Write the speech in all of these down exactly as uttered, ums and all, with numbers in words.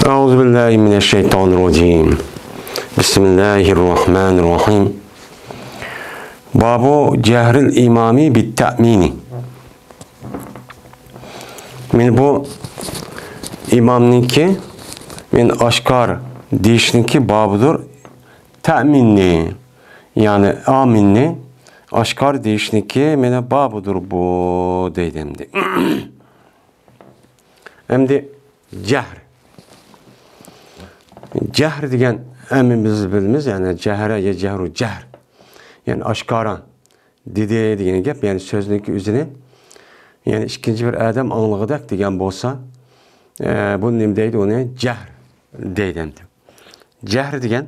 أعوذ بالله من الشيطان الرجيم. بسم الله الرحمن الرحيم. باب جهر الإمام بالتأمين. مانا بۇ ئىمامنىڭكى، مانا ئاشكار دېيىشنىڭكى بابىدۇر تەمىننى، يەنى ئامىننى ئاشكار دېيىشنىڭكى مانا بابىدۇر بۇ دەيدۇ ئەمدى. ئەمدى جەھر. جەھر دېگەن ھەممىمىز بىلىمىز، يەنى جەھرە يە جەھرۇ جەھر. يەنى ئاشكارا دېدى دېگەن گەپ، يەنى سۆزنىڭكى ئۆزىنى، يەنى ئىككىنچى بىر ئادەم ئاڭلىغۇدەك دېگەن بولسا، ئە، بۇ نېمە دەيدۇ ئۇنى؟ جەھر دەيدۇ ئەمدى. جەھر دېگەن،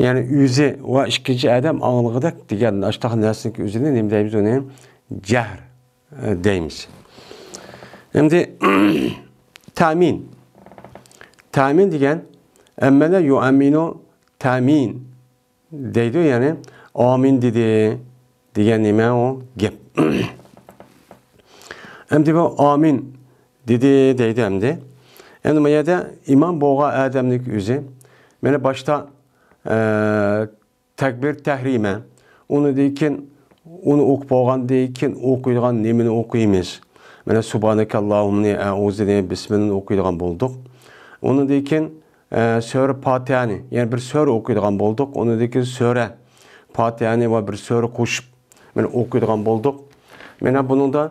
يەنى ئۆزى ۋە ئىككىنچى ئادەم ئاڭلىغۇدەك دېگەن ئاشتاق نەرسىنىڭكى ئۆزىنى نېمە دەيمىز ئۇنى؟ جەھر، ئە، دەيمىز. ئەمدى تەمىن. تەمىن دېگەن، ئەممەنە يۇئەممىنۇ تەمىن دەيدۇ، يەنى ئامىن دېدى دېگەن نېمە ئۇ گەپ. ئەمدى بۇ ئامىن دېدى دەيدۇ ئەمدى. ئەمدى بۇ يەردە ئىمام بولغان ئادەمنىڭ ئۆزى، مانا باشتا، ئە، تەكبىر تەھرىمە. ئۇنىڭدىن كېيىن، ئۇنى ئوقۇپ بولغاندىن كېيىن ئوقۇيدىغان نېمىنى ئوقۇيمىز؟ مانا سۇبھانەكەللاھۇمنى، ئەئۇزۇنى، بىسمىللىنى ئوقۇيدىغان بولدۇق. ئۇنىڭدىن كېيىن، ئە، سۈرە پاتىھەنى، يەنى بىر سۈرە ئوقۇيدىغان بولدۇق. ئۇنىڭدىن كېيىن سۈرە پاتىھەنى ۋە بىر سۈرە قوشۇپ، مانا ئوقۇيدىغان بولدۇق. مانا بۇنىڭدا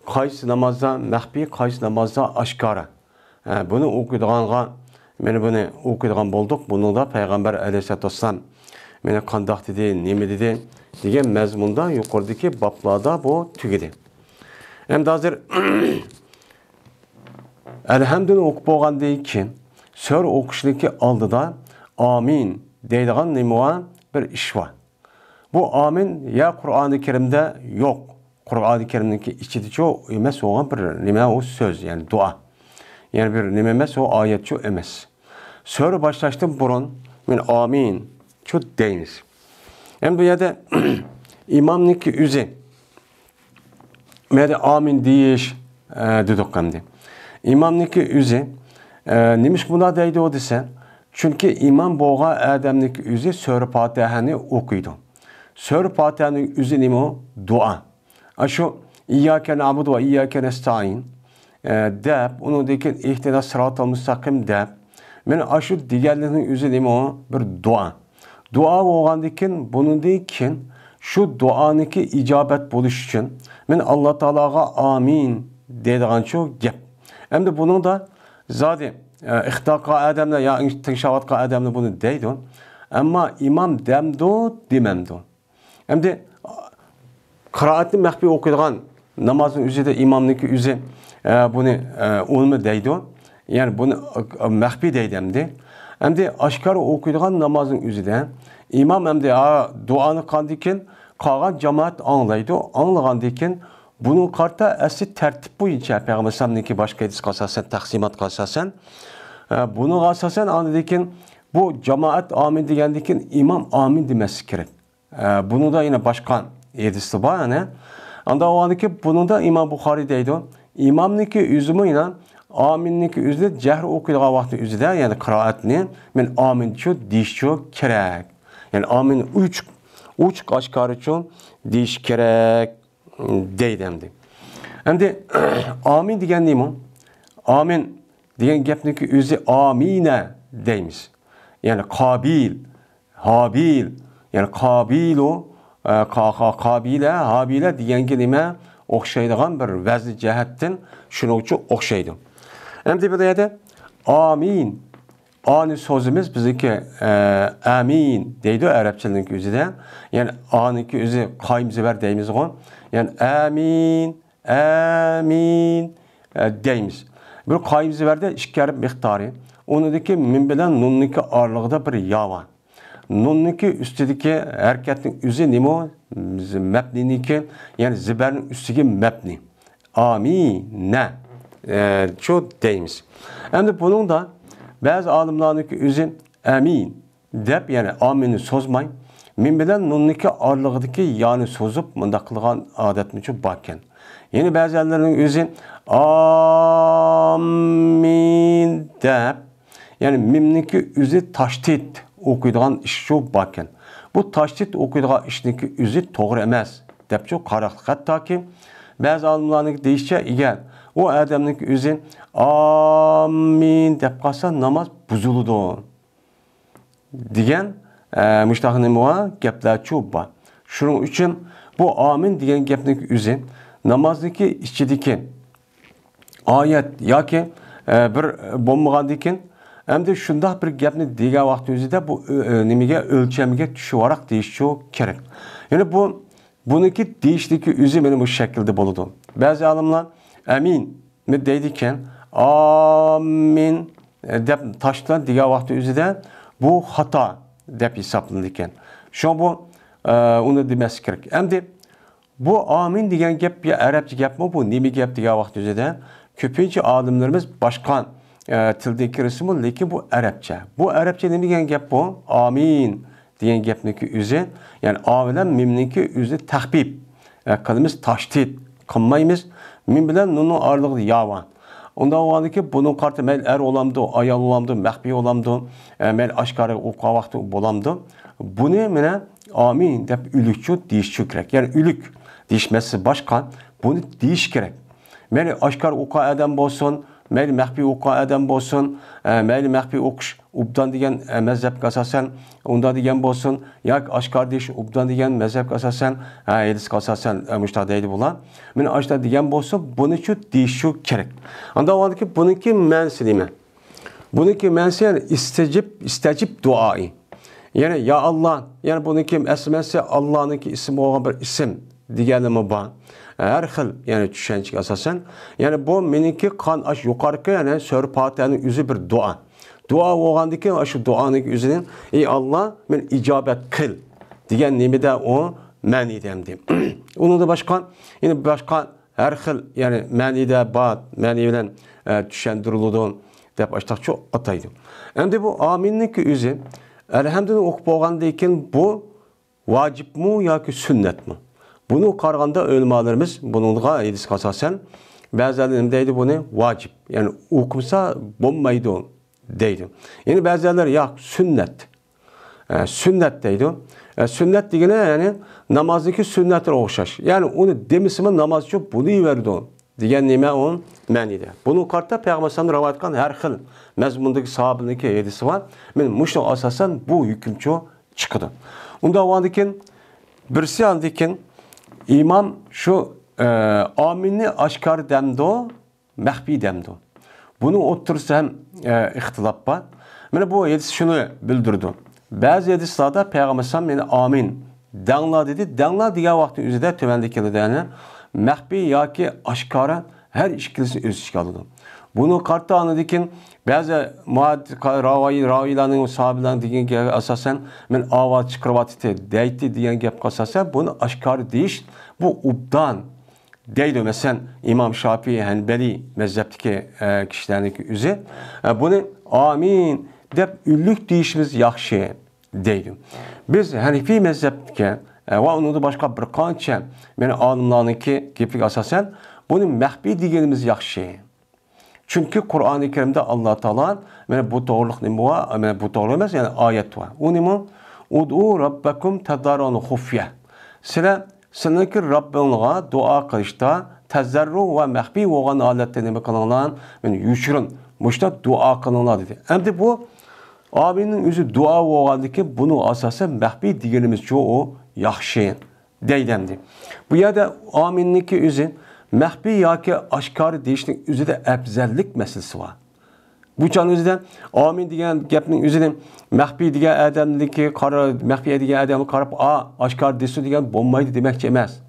قايسى نامازدا مەخپىي، قايسى نامازدا ئاشكارا. ھە، بۇنى ئوقۇيدىغانغا، مانا بۇنى ئوقۇيدىغان بولدۇق. بۇنىڭدا پەيغەمبەر ئەلەيھىسسالاتۇ ۋەسسالام مانا قانداق دېدى، نېمە دېدى دېگەن مەزمۇندا يۇقىرىدىكى بابلاردا بۇ تۈگىدى. ئەمدى ھازىر ئەلھەمدۇنى ئوقۇپ بولغاندىن كېيىن، سۈرە ئوقۇشنىڭكى ئالدىدا ئامىن دەيدىغان نېمە بار؟ بىر ئىش بار. بۇ ئامىن يا قۇرئانى كەرىمدە يوق، قۇرئانى كەرىمنىڭكى ئىچىدىچۇ ئەمەس بولغان بىر نېمە ئۇ سۆز، يەنى دۇئا. يەنى بىر نېمە ئەمەس، ئۇ ئايەتچۇ ئەمەس. سۈرە باشلاشتىن بۇرۇن مانا ئامىنچۇ دەيمىز. ئەمدى بۇ يەردە ئىمامنىڭكى ئۆزى، مەيلى ئامىن دېيىش، ئە، دېدۇق ئەمدى. ئىمامنىڭكى ئۆزى، ئە، نېمىشقا بۇنداق دەيدۇ دېسە، چۈنكى ئىمام بولغان ئادەمنىڭكى ئۆزى سۈرە پاتىھەنى ئوقۇيدۇ. سۈرە پاتىھەنىڭ ئۆزى نېمە ئۇ؟ دۇئا. ئاشۇ ئىيياكە نەئبۇدۇ ۋە ئىيياكە نەستەئىن، ئە، دەپ، ئۇنىڭدىن كېيىن ئىھدىنەس سىراتال مۇستەقىم دەپ، مانا ئاشۇ دېگەنلىكنىڭ ئۆزى نېمە ئۇ؟ بىر دۇئا. دۇئا بولغاندىن كېيىن، بۇنىڭدىن كېيىن شۇ دۇئانىڭكى ئىجابەت بولۇش ئۈچۈن مەن ئاللا تائالاغا ئامىن دەيدىغانچۇ گەپ. ئەمدى بۇنىڭدا زادى، ئە، ئىختا قىلغان ئادەملەر يا تىڭشاۋاتقان ئادەملەر بۇنى دەيدۇ. ئەمما ئىمام دەمدۇ، دېمەمدۇ؟ ئەمدى قىرائەتنى مەخپىي ئوقۇيدىغان نامازنىڭ ئۆزىدە ئىمامنىڭكى ئۆزى، ئە، بۇنى، ئە، ئۇنىمۇ دەيدۇ. يەنى بۇنى، ئە، مەخپىي دەيدۇ ئەمدى. ئەمدى ئاشكارا ئوقۇيدىغان نامازنىڭ ئۆزىدە ئىمام ئەمدى، ئا، دۇئانى قىلغاندىن كېيىن قالغان جامائەت ئاڭلايدۇ. ئاڭلىغاندىن كېيىن بۇنىڭغا قارىتا ئەسلى تەرتىپ بويىچە پەيغەمبەر ئەلەيھىسسالامنىڭكى باشقا ھەدىسكە ئاساسەن، تەقسىماتقا ئاساسەن، ئە، بۇنىڭغا ئاساسەن ئاندىن كېيىن بۇ جامائەت ئامىن دېگەندىن كېيىن ئىمام ئامىن دېمەسلىكى كېرەك. ئە، بۇنىڭدا يەنە باشقا ھەدىسلەر بار، يەنە. ئانداق بولغاندىكىن، بۇنىڭدا ئىمام بۇخارىي دەيدۇ، ئىمامنىڭكى ئۆزىمۇ يەنە ئامىننىڭكى ئۆزىدە جەھرى ئوقۇيدىغان ۋاقتى ئۆزىدە، يەنى قىرائەتنى، مەن ئامىنچۇ دېيىشچۇ كېرەك. يەنى ئامىن ئوچۇق، ئوچۇق ئاشكارىچۇ دېيىش كېرەك، دەيدۇ ئەمدى. ئەمدى ئامىن دېگەن نېمە؟ ئامىن دېگەن گەپنىڭكى ئۆزى ئامىنە دەيمىز. يەنى قابىل، ھابىل، يەنى قابىلۇ، ئە، قا-، قا-، قابىلە، ھابىلە دېگەنگە نېمە ئوخشايدىغان بىر ۋەزنى جەھەتتىن شۇنىڭغىچۇ ئوخشايدۇ. ئەمدى بۇ يەردە ئامىن، ئانى سوزىمىز بىزنىڭكى، ئە، ئامىن دەيدۇ ئەرەبچىلىرنىڭكى ئۆزىدە. يەنى ئانىڭكى ئۆزى قايىم زېبەر دەيمىزغۇ. يەنى ئامىن، ئامىن، ئە، دەيمىز. بىر قايىم زېبەردە ئىككى ھەرپ مىقدارى. ئۇنىڭدىكى مىم بىلەن نۇننىڭكى ئارىلىقىدا بىر يا بار. نۇننىڭكى ئۈستىدىكى ھەرىكەتنىڭ ئۆزى نېمە؟ مەبنىنىڭكى، يەنى زېبەرنىڭ ئۈستىگە مەبنى. ئامىنە، ئە، چۇ دەيمىز. ئەمدى بۇنىڭدا بەزى ئالىملارنىڭكى ئۆزى ئامىن دەپ، يەنى ئامىننى سوزماي، مىم بىلەن نۇننىڭكى ئارىلىقىدىكى يانى سوزۇپ، مۇنداق قىلغان ئادەتمۇچۇ باركەن. يەنە بەزىلەرنىڭ ئۆزى ئامىن دەپ، يەنى مىمنىڭكى ئۆزى تاشدىد ئوقۇيدىغان ئىشچۇ باركەن. بۇ تاشدىد ئوقۇيدىغان ئىشنىڭكى ئۆزى توغرا ئەمەس، دەپچۇ قاراقلىق. ھەتتاكى بەزى ئالىملارنىڭ دېيىشىچە، ئەگەر ئۇ ئادەمنىڭكى ئۆزى «ئامىن» دەپ قالسا، ناماز بۇزۇلىدۇ دېگەن، ئە، مۇشۇنداق نېمە بار، گەپلەرچۇ بار. شۇنىڭ ئۈچۈن بۇ «ئامىن» دېگەن گەپنىڭ ئۆزى نامازنىڭكى ئىچىدىكى ئايەت ياكى، ئە، بىر بولمىغاندىكىن، ئەمدى شۇنداق بىر گەپنى دېگەن ۋاقتى ئۆزىدە بۇ، ئۆ-، ئۆ-، نېمىگە، ئۆلچەمگە چۈشۈۋاراق دېيىشچۇ كېرەك. يەنى بۇ، بۇنىڭكى دېيىشلىكى ئۆزى مانا مۇشۇ شەكىلدە بولىدۇ. بەزى ئالىملار «ئەمىن» دەيدىكەن، «ئامىن» دەپ تاشلىغان دېگەن ۋاقتى ئۆزىدە بۇ خاتا دەپ ھېسابلىنىدىكەن. شۇڭا بۇ، ئە، ئۇنى دېمەسلىك كېرەك. ئەمدى بۇ «ئامىن» دېگەن گەپ يا ئەرەبچە گەپمۇ، بۇ نېمە گەپ دېگەن ۋاقىت ئۆزىدە، كۆپىنچە ئالىملىرىمىز باشقا، ئە، تىلدىن كىرسىمۇ، لېكىن بۇ ئەرەبچە. بۇ ئەرەبچە نېمە دېگەن گەپ بۇ؟ «ئامىن» دېگەن گەپنىڭكى ئۆزى، يەنى «ئا» بىلەن «مىم»نىڭكى ئۆزى تەخپىپ، ئە، قىلىمىز، تاشدىد قىلمايمىز. «مىم» بىلەن «نۇننىڭ» ئارىلىقىدا «يا» بار. ئۇنداق بولغاندىكىن بۇنىڭغا قارىتا مەيلى ئەر بولامدۇ، ئايال بولامدۇ، مەخپىي بولامدۇ، ئە، مەيلى ئاشكارا ئوقۇغان ۋاقتى بولامدۇ، بۇنى مانا «ئامىن» دەپ ئۆلۈكچۇ دېيىشچۇ كېرەك. يەنى ئۆلۈك دېيىش مەسىلىسى باشقا، بۇنى دېيىش كېرەك. مەيلى ئاشكارا ئوقۇغان ئادەم بولسۇن، مەيلى مەخپىي ئوقۇغان ئادەم بولسۇن، ئە، مەيلى مەخپىي ئوقۇش ئوبدان دېگەن، ئە، مەزھەپكە ئاساسەن ئۇنداق دېگەن بولسۇن، ياكى ئاشكارا دېيىش ئوبدان دېگەن مەزھەپكە ئاساسەن، ھە، ھەدىسكە ئاساسەن، ئە، مۇشۇنداق دەيدۇ بۇلار. مانا ئاشۇنداق دېگەن بولسا، بۇنىچۇ دېيىشچۇ كېرەك. ئانداق بولغاندىكىن بۇنىڭكى مەنىسى نېمە؟ بۇنىڭكى مەنىسى، يەنى ئىستەجىب، ئىستەجىب دۇئائى. يەنى يا ئاللا، يەنى بۇنىڭكى ئەسلى مەنىسى ئاللانىڭكى ئىسمى بولغان بىر ئىسىم دېگەنلىمۇ بار. ھەر خىل، يەنى چۈشەنچىگە ئاساسەن. يەنى بۇ مېنىڭكى قان ئاش يۇقىرىقى، يەنى سۈرە پاتىھەنىڭ ئۆزى بىر دۇئا. دۇئا بولغاندىكىن، شۇ دۇئانىڭ ئۆزىنى، ئەي ئاللا، مېنى ئىجابەت قىل دېگەن نېمىدە ئۇ مەنىدە ئەمدى. ئۇنىڭدا باشقا، يەنى باشقا ھەر خىل، يەنى مەنىدە بار، مەنى بىلەن، ئە، چۈشەندۈرۈلىدۇ دەپ ئاشتاقچۇ ئاتايدۇ. ئەمدى بۇ ئامىننىڭكى ئۆزى، ئەلھەمدۇنى ئوقۇپ بولغاندىن كېيىن بۇ ۋاجىپمۇ ياكى سۈننەتمۇ؟ بۇنى قارىغاندا ئۆلىمالىرىمىز بۇنىڭغا ھەدىسكە ئاساسەن، بەزىلەر نېمە دەيدۇ بۇنى؟ ۋاجىپ. يەنى ئوقۇمىسا بولمايدۇ دەيدۇ. يەنە بەزىلەر ياق، سۈننەت. ئە، سۈننەت دەيدۇ. ئە، سۈننەت دېگىنى، يەنى نامازنىڭكى سۈننەتلىرىگە ئوخشاش. يەنى ئۇنى دېمىسىمۇ نامازچۇ بولۇۋېرىدۇ دېگەن نېمە ئۇ مەنىدە. بۇنىڭغا قارىتا پەيغەمبەر ئەلەيھىسسالام رىۋايەت قىلغان ھەر خىل مەزمۇندىكى ساھابىنىڭكى ھەدىسى بار. مانا مۇشۇنىڭغا ئاساسەن بۇ ھۆكۈمچۇ چىقىدۇ. ئۇنداق بولغاندىكىن بىرسى ئاندىكىن ئىمام شۇ، ئە، ئامىننى ئاشكارا دەمدۇ، مەخپىي دەمدۇ؟ بۇنىڭ ئوتتۇرىسىدا ھەم، ئە، ئىختىلاپ بار. مانا بۇ ھەدىس شۇنى بىلدۈرىدۇ. بەزى ھەدىسلاردا پەيغەمبەر ئەلەيھىسسالام يەنە «ئامىن دەڭلار» دېدى. «دەڭلار» دېگەن ۋاقىتنىڭ ئۆزىدە تۆۋەندە كېلىدۇ، يەنى مەخپىي ياكى ئاشكارا ھەر ئىككىلىسىنى ئۆز ئىچىگە ئالىدۇ. بۇنىڭغا قارىتا ئاندىن كېيىن بەزى مۇھەددىس، راۋىي، راۋىيلارنىڭ، ساھابىلەرنىڭ دېگەن گەپكە ئاساسەن، «مەن ئاۋاز چىقىرىۋاتىتتى، دەيتتى» دېگەن گەپكە ئاساسەن، بۇنى ئاشكارا دېيىش، بۇ ئوبدان دەيدۇ. مەسىلەن، ئىمام شاپىئىي، ھەنبەلىي مەزھەپتىكى، ئە، كىشىلەرنىڭكى ئۆزى، ئە، بۇنى «ئامىن» دەپ ئۈنلۈك دېيىشىمىز ياخشى دەيدۇ. بىز ھەنىفىي مەزھەپكە، ئە، ۋە ئۇنىڭدا باشقا بىر قانچە مەن ئالىملارنىڭكى گېپىگە ئاساسەن، بۇنى مەخپىي دېگىنىمىز ياخشى. چۈنكى قۇرئانى كەرىمدە ئاللا تائالا، مانا بۇ توغرىلىق نېمە بار؟ مانا بۇ توغرا ئەمەس، يەنى ئايەت بار. ئۇ نېمە؟ «ئۇدئۇ رەببەكۇم تەزەررۇئەن خۇفيە». سىلەر سىلىنىڭكى رەببىڭلارغا دۇئا قىلىشتا تەزەررۇ ۋە مەخپىي بولغان ھالەتتە نېمە قىلىڭلار؟ مانا يوشۇرۇن، مۇشۇنداق دۇئا قىلىڭلار دېدى. ئەمدى بۇ ئامىننىڭ ئۆزى دۇئا بولغاندىكىن بۇنىڭ ئاساسەن مەخپىي دېگىنىمىزچۇ ئۇ ياخشى. دەيدۇ ئەمدى. بۇ يەردە ئامىننىڭكى ئۆزى مەخپىي ياكى ئاشكارا دېيىشنىڭ ئۆزىدە ئەپزەللىك مەسىلىسى بار. بۇ چاغنىڭ ئۆزىدە ئامىن دېگەن گەپنىڭ ئۆزىنى مەخپىي دېگەن ئادەمنىڭكى قارا-، مەخپىي دېگەن ئادەمگە قاراپ، «ئا، ئاشكارا دېسۇن» دېگەن بولمايدۇ دېمەكچى ئەمەس.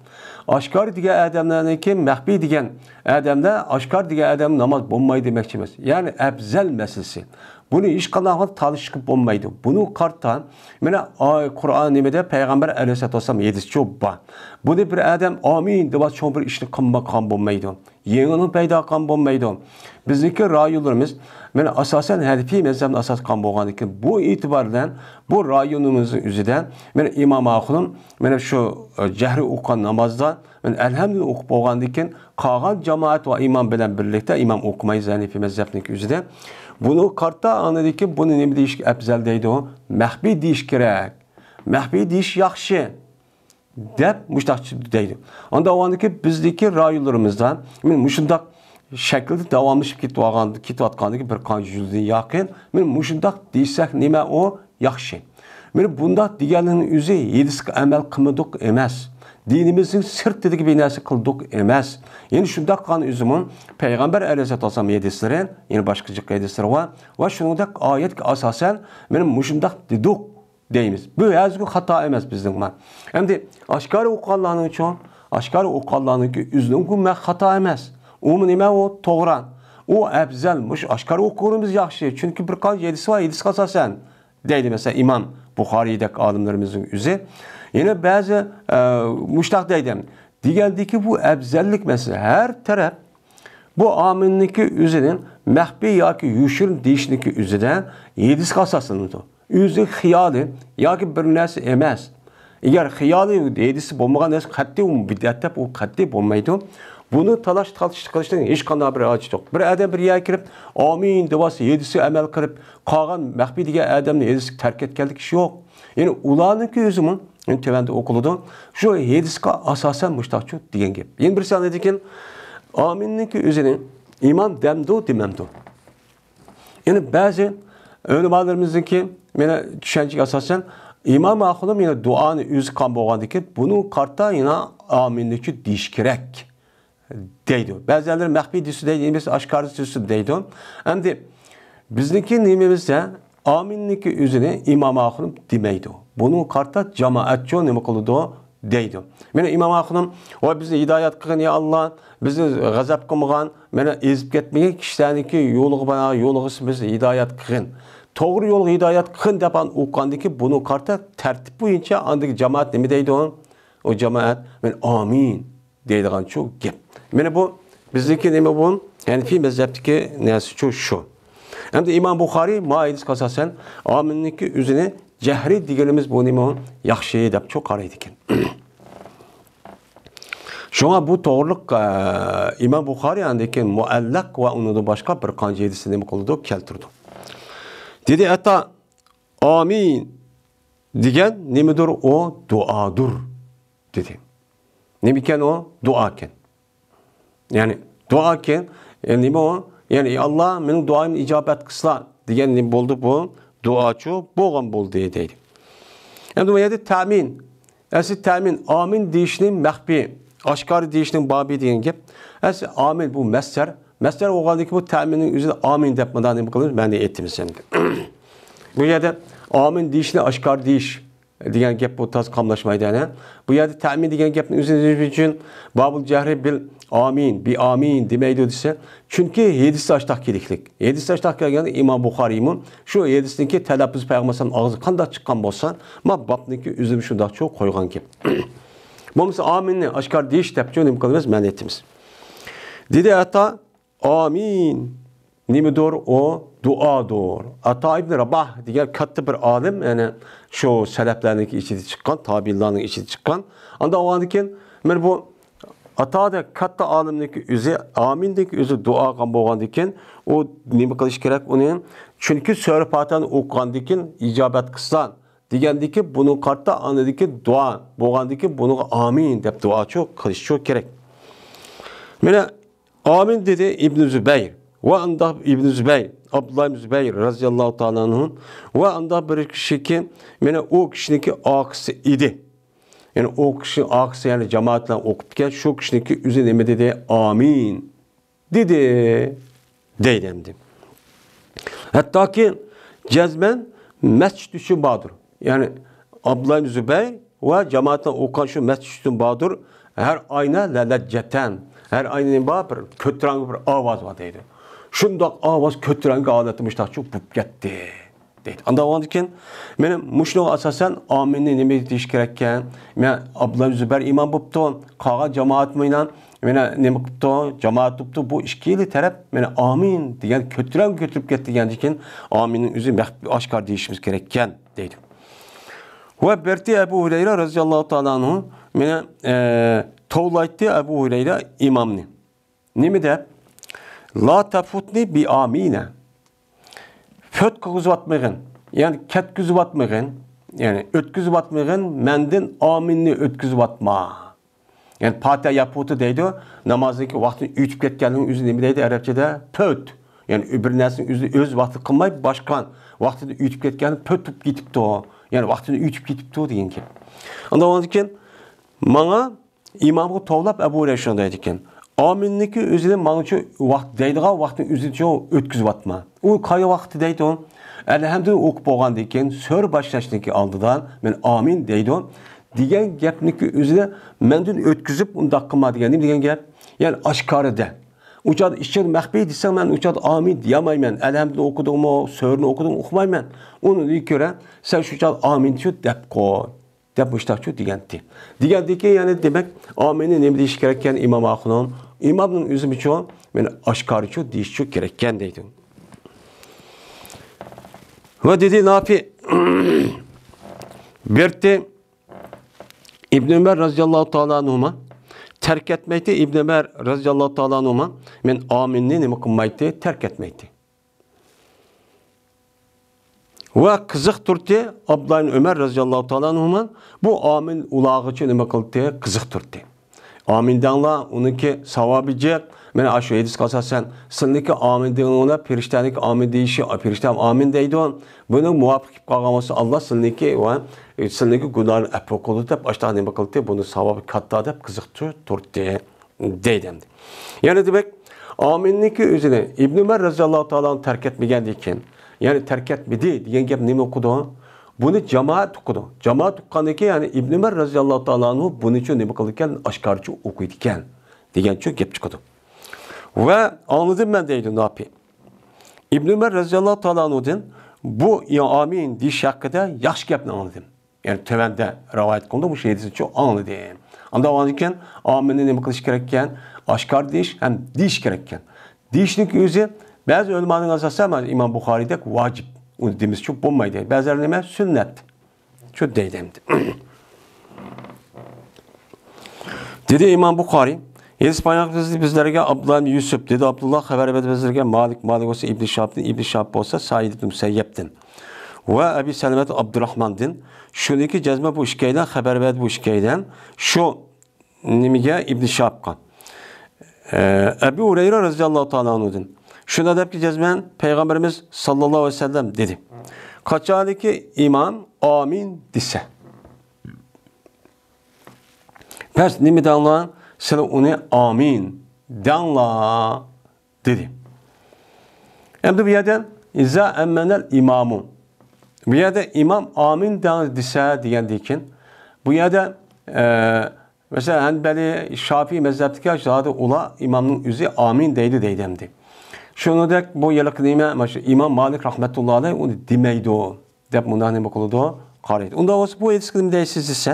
ئاشكارا دېگەن ئادەملەرنىڭكى مەخپىي دېگەن ئادەملەر ئاشكارا دېگەن ئادەم ناماز بولمايدۇ دېمەكچى ئەمەس. يەنى ئەپزەل مەسىلىسى. بۇنى ھېچقانداق ھالدا تالىشىشقا بولمايدۇ. بۇنىڭغا قارىتا، مانا، ئاي، قۇرئان نېمىدە پەيغەمبەر ئەلەيھىسسالاتۇ ۋەسسالام ھەدىسى بار. بۇنى بىر ئادەم «ئامىن» دەپ چوڭ بىر ئىشنى قىلماققا بولمايدۇ. يېڭىنى پەيدا قىلغان بولمايدۇ. بىزنىڭكى رايونلىرىمىز، مانا، ئاساسەن ھەنىفىي مەزھەپنى ئاساس قىلغان بولغاندىكىن، بۇ ئېتىبار بىلەن بۇ رايونىمىزنىڭ ئۆزىدە، مانا، ئىمام ئاخۇنۇم، مانا، شۇ، ئە، جەھرىي ئوقۇغان نامازدا، مانا، ئەلھەمدۇلىللا ئوقۇپ بولغاندىن كېيىن، قالغان جامائەت ۋە ئىمام بىلەن بىرلىكتە، ئىمام ئوقۇمايدۇ ھەنىفىي مەزھەپنىڭكى ئۆزىدە، بۇنى قارىتا ئاندىن كېيىن بۇنى نېمە دېيىشكە ئەپزەل دەيدۇ؟ مەخپىي دېيىش كېرەك. مەخپىي دېيىش ياخشى. دەپ مۇشتاق دەيدۇ. ئاندا ئاۋۋالدىكى بىزدىكى رايونلىرىمىزدا مانا مۇشۇنداق شەكىلدە داۋاملىشىپ كېتىۋاتقان، كېتىۋاتقاندىكى بىر قانچە يۈزدىن يېقىن، مانا مۇشۇنداق دېسەك نېمە ئۇ؟ ياخشى. مانا بۇنداق دېگەننىڭ ئۆزى ھېدىسقا ئەمەل قىلمىدۇق ئەمەس. دىنىمىزنىڭ سىرتىدىكى بىر نەرسە قىلدۇق ئەمەس. يەنە شۇنداق قىلغان ئۆزىمۇ پەيغەمبەر ئەلەيھىسسالام ھەدىسلىرى، يەنە باشقا جىق ھەدىسلىرى بار ۋە شۇنىڭدەك ئايەتكە ئاساسەن مانا مۇشۇنداق دېدۇق. دەيمىز. بۇ ھەزىلگە خاتا ئەمەس بىزنىڭ. ئەمدى ئاشكارا ئوقۇغانلارنىڭچۇ؟ ئاشكارا ئوقۇغانلارنىڭكى ئۆزىنىڭكى مە-، خاتا ئەمەس. ئۇمۇ نېمە ئۇ؟ توغرا. ئۇ ئەپزەل. مۇشۇ ئاشكارا ئوقۇغىنىمىز ياخشى. چۈنكى بىر قانچە ھەدىس بار، ھەدىسكە ئاساسەن. دەيدۇ مەسىلەن ئىمام بۇخارىيدەك ئالىملىرىمىزنىڭ ئۆزى. يەنە بەزى، ئە، مۇشتاق دەيدۇ. دېگەندىكى بۇ ئەپزەللىك مەسىلە. ھەر تەرەپ بۇ ئامىننىڭكى ئۆزىنى مەخپىي ياكى يوشۇرۇن دېيىشنىڭكى ئۆزىدە ھەدىسكە ئاساسلىنىدۇ. ئۆزى خىيالى ياكى بىر نەرسە ئەمەس. ئەگەر خىيالى ھەدىسى بولمىغان نەرسە قەتئىي ئۇ بىدئەت دەپ ئۇ قەتئىي بولمايدۇ. بۇنى تالاش تارتىش قىلىشنىڭ ھېچقانداق بىر ھاجىتى يوق. بىر ئادەم بىر يەرگە كىرىپ ئامىن دېۋالسا ھەدىسىگە ئەمەل قىلىپ قالغان مەخپىي دېگەن ئادەمنى ھەدىسىگە تەرك ئەتكەنلىك ئىش يوق. يەنى ئۇلارنىڭكى ئۆزىمۇ يەنى تۆۋەندە ئوقۇلىدۇ. شۇ ھەدىسكە ئاساسەن مۇشتاقچۇ دېگەن گەپ. يەنە بىرسى ئاندىن كېيىن ئامىننىڭكى ئۆزىنى ئىمام دەمدۇ دېمەمدۇ؟ يەنى بەزى ئۆلىمالىرىمىزنىڭكى مانا چۈشەنچىگە ئاساسەن ئىمام ئاخۇنۇم يەنە دۇئانى ئۆزى قىلغان بولغاندىكىن بۇنى قارىتا يەنە ئامىننىچۇ دېيىش كېرەك دەيدۇ. بەزىلەر مەخپىي دېسە دەيدۇ، ئەمدى ئاشكارا دېسە دەيدۇ. ئەمدى بىزنىڭكى نېمىمىزدە ئامىننىڭكى ئۆزىنى ئىمام ئاخۇنۇم دېمەيدۇ. بۇنى قارىتا جامائەتچۇ نېمە قىلىدۇ؟ دەيدۇ. مانا ئىمام ئاخۇنۇم، ۋاي بىزنى ھىدايەت قىلغىن يا ئاللا، بىزنى غەزەپ قىلمىغان، مانا ئېزىپ كەتمىگەن كىشىلەرنىڭكى يولىغا بار، يولىغا بىزنى ھىدايەت قىلغىن. توغرا يولغا ھىدايەت قىلغىن دەپ ئوقۇغاندىن كېيىن بۇنى قارىتا تەرتىپ بويىچە ئاندىكى جامائەت نېمە دەيدۇ؟ ئۇ جامائەت، مانا ئامىن دەيدىغانچۇ گەپ. مانا بۇ بىزنىڭكى نېمە بۇ؟ ھەنىفىي مەزھەپتىكى نەرسىچۇ شۇ. ئەمدى ئىمام بۇخارىي ما ھەدىسكە ئاساسەن ئامىننىڭكى ئۆزىنى جەھرىي دېگىنىمىز بۇ نېمە؟ ياخشى دەپچۇ قارايدىكەن. شۇڭا بۇ توغرىلىق، ئە، ئىمام بۇخارىي ئاندىن كېيىن مۇئەللەق ۋە ئۇنىڭدىن باشقا بىر قانچە ھەدىسنى نېمە قىلىدۇ؟ كەلتۈرىدۇ. دېدى ئەتا، ئامىن دېگەن نېمىدۇر؟ ئۇ دۇئادۇر، دېدى. نېمىكەن ئۇ؟ دۇئاكەن. يەنى دۇئاكەن، يەنى نېمە ئۇ؟ يەنى ئى ئاللا، مېنىڭ دۇئايىمنى ئىجابەت قىلسىلا دېگەن نېمە بولدى بۇ؟ دۇئاچۇ بولغان بولدى دەيدۇ. ئەمدى بۇ يەردە تەمىن، ئەسلى تەمىن، ئامىن دېيىشنى مەخپىي، ئاشكارا دېيىشنىڭ بابى دېگەن گەپ. ئەسلى ئامىن بۇ مەسدەر. مەسدەر بولغاندىكىن بۇ تەمىننىڭ ئۆزىنى ئامىن دەپ مۇنداق نېمە قىلىمىز؟ مەنە ئېيتىمىز ئەمدى. بۇ يەردە ئامىن دېيىشنى ئاشكارا دېيىش دېگەن گەپ بۇ تازا قاملاشمايدۇ، ئەنە. بۇ يەردە تەمىن دېگەن گەپنى ئۆزى نېمە ئۈچۈن بابۇل جەھرى بىل ئامىن، بى ئامىن دېمەيدۇ دېسە، چۈنكى ھەدىستە ئاشتاق كېلىكلىك. ھەدىستە ئاشتاق كەلگەندە ئىمام بۇخارىيمۇ شۇ ھەدىستىكى تەلەپپۇز پەيغەمبەر ئەلەيھىسسالام ئاغزىدىن قانداق چىققان بولسا، ما بابنىڭكى ئۆزىمۇ شۇنداقچۇ قويغان گەپ. بولمىسا ئامىننى ئاشكارا دېيىش دەپچۇ نېمە قىلىمىز؟ مەنە ئېيتىمىز. دېدى ئەتا، ئامىن. نېمىدۇر ئۇ؟ دۇئادۇر. ئاتا ئىبن راباھ دېگەن كاتتا بىر ئالىم، يەنى شۇ سەلەپلەرنىڭ ئىچىدە چىققان، تابىئىنلارنىڭ ئىچىدە چىققان. ئاندىن ئاۋۋالدىن كېيىن، مانا بۇ ئاتادەك كاتتا ئالىمنىڭكى ئۆزى، ئامىندىكى ئۆزى دۇئا قىلغان بولغاندىن كېيىن، ئۇ نېمە قىلىش كېرەك ئۇنى؟ چۈنكى سۈرە پاتىھەنى ئوقۇغاندىن كېيىن ئىجابەت قىلسا، دېگەندىكى بۇنىڭ قارىتا ئاندىكى دۇئا بولغاندىكى بۇنىڭغا ئامىن دەپ دۇئاچۇ قىلىشچۇ كېرەك. مانا ئامىن دېدى ئىبنى زۇبەير. ۋە ئانداق ئىبنى زۇبەير، ئابدۇللا ئىبنى زۇبەير رەزىياللاھۇ تائالا ئەنھۇ. ۋە ئانداق بىر كىشىكى، مانا ئۇ كىشىنىڭكى ئاكىسى ئىدى. يەنى ئۇ كىشى ئاكىسى، يەنى جامائەت بىلەن ئوقۇپتىكەن، شۇ كىشىنىڭكى ئۆزى نېمە دېدى؟ ئامىن دېدى، دەيدۇ ئەمدى. ھەتتاكى جەزمەن مەسچىت ئۈچۈن باردۇر. يەنى ئابدۇللا ئىبنى زۇبەير ۋە جامائەتنىڭ ئوقۇغان شۇ مەسچىت ئۈچۈن باردۇر. ھەر ئاينە لەلەججەتەن. ھەر ئاينىڭ بار بىر كۆتۈرەڭگۈ بىر ئاۋاز بار دەيدۇ. شۇنداق ئاۋاز كۆتۈرەڭگۈ ھالەتتە مۇشۇنداقچۇ بوپ كەتتى. دەيدۇ. ئانداق بولغاندىكىن، مانا مۇشۇنىڭغا ئاساسەن ئامىننى نېمە دېيىش كېرەككەن؟ مانا ئابدۇللا زۇبەر ئىمام بوپتۇ، قالغان جامائەتمۇ يەنە مانا نېمە قىپتۇ؟ جامائەت بوپتۇ. بۇ ئىككىلا تەرەپ مانا ئامىن دېگەن كۆتۈرەڭگۈ كۆتۈرۈپ كەتتى دېگەندىن كېيىن، ئامىننىڭ ئۆزى مەخپىي ئاشكارا دېيىشىمىز كېرەككەن دەيدۇ. ۋە بەرتى ئەبۇ ھۇرەيرە رەزىياللاھۇ تائالا ئەنھۇ، مانا، ئە، توۋلايتتى ئەبۇ ھۇرەيرە ئىمامنى. نېمە دەپ؟ لا تەفۇتنى بى ئامىنە. پۆت قىلغۇزۇۋاتمىغىن، يەنى كەتكۈزۈۋاتمىغىن، يەنى ئۆتكۈزۈۋاتمىغىن، مەندىن ئامىننى ئۆتكۈزۈۋاتما. يەنى پاتىھە ياپۇتى دەيدۇ، نامازنىڭكى ۋاقتىنى ئۆتۈپ كەتكەننىڭ ئۆزىنى نېمە دەيدۇ ئەرەبچىدە؟ پۆت. يەنى بىر نەرسىنى ئۆزى، ئۆز ۋاقتىدا قىلماي، باشقا ۋاقتىدا ئۆتۈپ كەتكەننى پۆت تۇتۇپ كېتىپتۇ. يەنى ۋاقتىنى ئۆتۈپ كېتىپتۇ دېگەن گەپ. ئاندىن كېيىن ماڭا ئىمامغا توۋلاپ ئەبۇ ھۇرەيرە شۇنداق دەيدىكەن. ئامىننىڭكى ئۆزىنى ماڭىچۇ ۋاقىت دەيدىغان ۋاقىتنى ئۆزىچۇ ئۆتكۈزۈۋاتما. ئۇ قايسى ۋاقىتتا دەيدۇ؟ ئەلھەمدۇ ئوقۇپ بولغاندىن كېيىن سۈرە باشلاشنىڭكى ئالدىدا مەن ئامىن دەيدۇ. دېگەن گەپنىكى ئۆزىنى مەندىن ئۆتكۈزۈپ ئۇنداق قىلما دېگەن نېمە دېگەن گەپ؟ يەنى ئاشكارىدا. ئۇ چاغدا ئىچىدە مەخپىي دېسەڭ، مەن ئۇ چاغدا ئامىن دېيەلمەيمەن. ئەلھەمدۇ ئوقۇدۇڭمۇ، سۈرىنى ئوقۇدۇڭمۇ ئۇقمايمەن. ئۇنىڭدىن كۆرە سەن شۇ چاغدا ئامىنچۇ دەپ قوي. دەپ مۇشتاقچۇ دېگەنتى. دېگەندىكى، يەنى دېمەك، ئامىننى نېمە دېيىش كېرەككەن ئىمام ئاخۇنۇم؟ ئىمامنىڭ ئۆزىمىچۇ، مېنى ئاشكارىچۇ دېيىشچۇ كېرەككەن دەيدۇ. ۋە دېدى نافى، بېرىتتى ئىبن ئۆمەر رازىياللاھۇ تائالا ئەنھۇما تەرك ئەتمەيتتى، ئىبن ئۆمەر رازىياللاھۇ تائالا ئەنھۇما مەن ئامىننى نېمە قىلمايتتى، تەرك ئەتمەيتتى. ۋە قىزىقتۇرتتى، ئابدۇللا ئىبن ئۆمەر رازىياللاھۇ تائالا ئەنھۇما بۇ ئامىن ئۇلارغىچۇ نېمە قىلدى؟ قىزىقتۇرتتى. ئامىن دەڭلار، ئۇنىڭكى ساۋابى جىق. مانا ئاشۇ ھەدىسكە ئاساسەن، سىلىنىڭكى ئامىن دېگىنىڭلار پىرىشتەنىڭكى ئامىن دېيىشى، پىرىشتە ئامىن دەيدۇ. بۇنىڭ مۇۋاپىق كېلىپ قالغان بولسا، ئاللا سىلىنىڭكى ۋە سىلىنىڭكى گۇناھىنى ئەپۇ قىلىدۇ دەپ، ئاشۇنداق نېمە قىلدى؟ بۇنى ساۋابى كاتتا دەپ قىزىقتۇرتتى. دەيدۇ ئەمدى. يەنى دېمەك، ئامىننىڭكى ئۆزىنى ئىبن ئۆمەر رەزىياللاھۇ تائالا ئەنھۇ تەرك ئەتمىگەندىكىن، يەنى تەرك ئەتمىدى دېگەن گەپ نېمە ئۇقىدۇ؟ بۇنى جامائەت ئۇقىدۇ. جامائەت ئۇققاندىكىن، يەنى ئىبن ئۆمەر رەزىياللاھۇ تائالا ئەنھۇ بۇنىچۇ نېمە قىلىدىكەن؟ ئاشكارىچۇ ئوقۇيدىكەن دېگەنچۇ گەپ چىقىدۇ. ۋە ئاڭلىدىم مەن دەيدۇ ناپى. ئىبن ئۆمەر رەزىياللاھۇ تائالا ئەنھۇدىن بۇ ئامىن دېيىش ھەققىدە ياخشى گەپنى ئاڭلىدىم. يەنى تۆۋەندە رىۋايەت قىلىندى، مۇشۇ ھەدىسنىچۇ ئاڭلىدىم. ئاندىن ئاڭلىغاندىن كېيىن ئامىننى نېمە قىلىش كېرەككەن؟ ئاشكارا دېيىش ھەم دېيىش كېرەككەن. دېيىشنىڭ ئۆزى بەزى ئۆلىمانىڭ ئاساسىدا، مانا ئىمام بۇخارىيدەك ۋاجىپ، ئۇنى دېمىسىچۇ بولمايدۇ. بەزىلەر نېمە؟ سۈننەت. شۇ دەيدۇ ئەمدى. دېدى ئىمام بۇخارىي، ھەدىس بايان قىلدى بىزلەرگە ئابدۇللا ئىبن يۈسۈپ، دېدى ئابدۇللا، خەۋەر بەردى بىزلەرگە مالىك، مالىك بولسا ئىبن شىھابتىن، ئىبن شىھاب بولسا سەئىد ئىبن مۇسەييەبتىن ۋە ئەبى سەلەمەت ئابدۇراھماندىن. شۇنىكى جەزمەن بۇ ئىككىيلەن خەۋەر بەردى بۇ ئىككىيلەن شۇ نېمىگە؟ ئىبن شىھابقا. ئە، ئەبۇ ھۇرەيرە رەزىياللاھۇ تائالا ئەنھۇدىن. شۇنداق دەپتۇ جەزمەن پەيغەمبىرىمىز ساللاللاھۇ ئەلەيھى ۋەسەللەم دېدى. قاچانكى ئىمام ئامىن دېسە. بەس نېمە دەڭلار؟ سىلەر ئۇنى ئامىن دەڭلار دېدى. ئەمدى بۇ يەردە ئىزا ئەممەنەل ئىمامۇ. بۇ يەردە ئىمام ئامىن دەڭ دېسە دېگەندىن كېيىن، بۇ يەردە، ئە، مەسىلەن، ھەنبەلى، شافىئىي مەزھەپتىكى زادى ئۇلار ئىمامنىڭ ئۆزى ئامىن دەيدۇ دەيدۇ ئەمدى. شۇنىڭدەك بۇ ھېلىقى نېمە، مانا شۇ ئىمام مالىك رەھمەتۇللا ئەلەيھ ئۇنى دېمەيدۇ دەپ مۇنداق نېمە قىلىدۇ؟ قارايدۇ. ئۇنداق بولسا بۇ ھەدىسكە نېمە دەيسىز دېسە،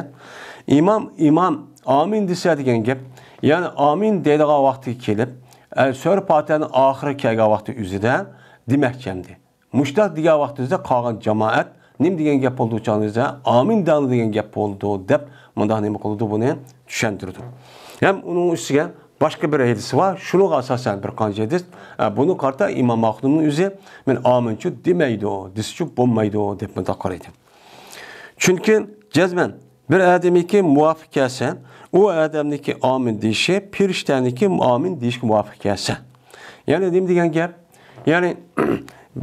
ئىمام، ئىمام ئامىن دېسە دېگەن گەپ، يەنى ئامىن دەيدىغان ۋاقتىغا كېلىپ، ئە، سۈرە پاتىھەنىڭ ئاخىرىغا كەلگەن ۋاقتى ئۆزىدە دېمەكچى ئەمدى. مۇشۇنداق دېگەن ۋاقتىمىزدا قالغان جامائەت نېمە دېگەن گەپ بولىدۇ چاغىمىزدا؟ ئامىن دەڭ دېگەن گەپ بولىدۇ دەپ مۇنداق نېمە قىلىدۇ، بۇنى چۈشەندۈرىدۇ. ھەم ئۇنىڭ ئۈستىگە باشقا بىر ھەدىسى بار. شۇنىڭغا ئاساسەن بىر قانچە ھەدىس، ئە، بۇنى قارىتا ئىمام ماخدۇمنىڭ ئۆزى مەن ئامىنچۇ دېمەيدۇ، دېسىچۇ بولمايدۇ دەپ مۇنداق قارايدۇ. چۈنكى جەزمەن بىر ئادەمنىڭكى مۇۋاپىق كەلسە، ئۇ ئادەمنىڭكى ئامىن دېيىشى پىرىشتەنىڭكى ئامىن دېيىشكە مۇۋاپىق كەلسە. يەنى نېمە دېگەن گەپ؟ يەنى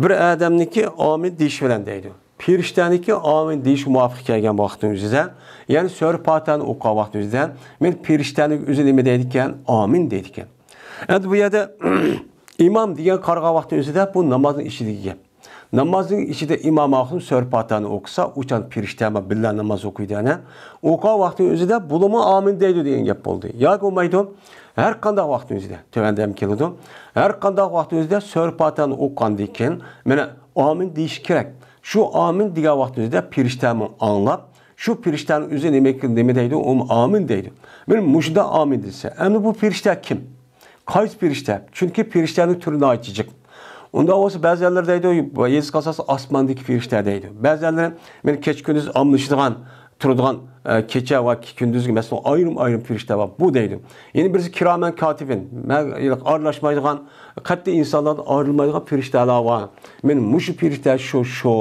بىر ئادەمنىڭكى ئامىن دېيىشى بىلەن دەيدۇ. پىرىشتەنىڭكى ئامىن دېيىشكە مۇۋاپىق كەلگەن ۋاقتىنىڭ ئۆزىدە، يەنى سۈرە پاتىھەنى ئوقۇغان ۋاقتىنىڭ ئۆزىدە، مەن پىرىشتەنىڭ ئۆزى نېمە دەيدىكەن؟ ئامىن دەيدىكەن. ئەمدى بۇ يەردە ئىمام دېگەن قارىغان ۋاقتىنىڭ ئۆزىدە بۇ نامازنىڭ ئىچىدىكى گەپ. نامازنىڭ ئىچىدە ئىمام ئاخۇن سۈرە پاتىھەنى ئوقۇسا، ئۇ چاغدا پىرىشتە بىللە ناماز ئوقۇيدۇ ئەنە. ئوقۇغان ۋاقتىنىڭ ئۆزىدە بۇلىمۇ ئامىن دەيدۇ دېگەن گەپ بولدى. ياكى بولمايدۇ. ھەر قانداق ۋاقىتنىڭ ئۆزىدە، تۆۋەندە ھەم كېلىدۇ. ھەر قانداق ۋاقىتنىڭ ئۆزىدە سۈرە پاتىھەنى ئوقۇغاندىن كېيىن، مانا ئامىن دېيىش كېرەك. شۇ ئامىن دېگەن ۋاقىتنىڭ ئۆزىدە پىرىشتەمۇ ئاڭلاپ، شۇ پىرىشتەنىڭ ئۆزى نېمە، نېمە دەيدۇ؟ ئۇمۇ ئامىن دەيدۇ. مانا مۇشۇنداق ئامىن دېسە، ئەمدى بۇ پىرىشتە كىم؟ قايسى پىرىشتە؟ چۈنكى پىرىشتەنىڭ تۈرى ناھايىتى جىق. ئۇنداق بولسا بەزىلەر دەيدۇ، ھەدىسكە ئاساسەن ئاسماندىكى پىرىشتە دەيدۇ. بەزىلەر مانا كەچ كۈندۈز ئالمىشىدىغان، تۇرىدىغان، ئە، كېچە ۋە كۈندۈزگە مەسىلەن ئايرىم-ئايرىم پىرىشتە بار، بۇ دەيدۇ. يەنە بىرسى كىرامەن كاتىبىن، مە-، ئارىلاشمايدىغان، قەتئىي ئىنسانلاردىن ئايرىلمايدىغان پىرىشتەلەر بار. مەن مۇشۇ پىرىشتە شۇ، شۇ،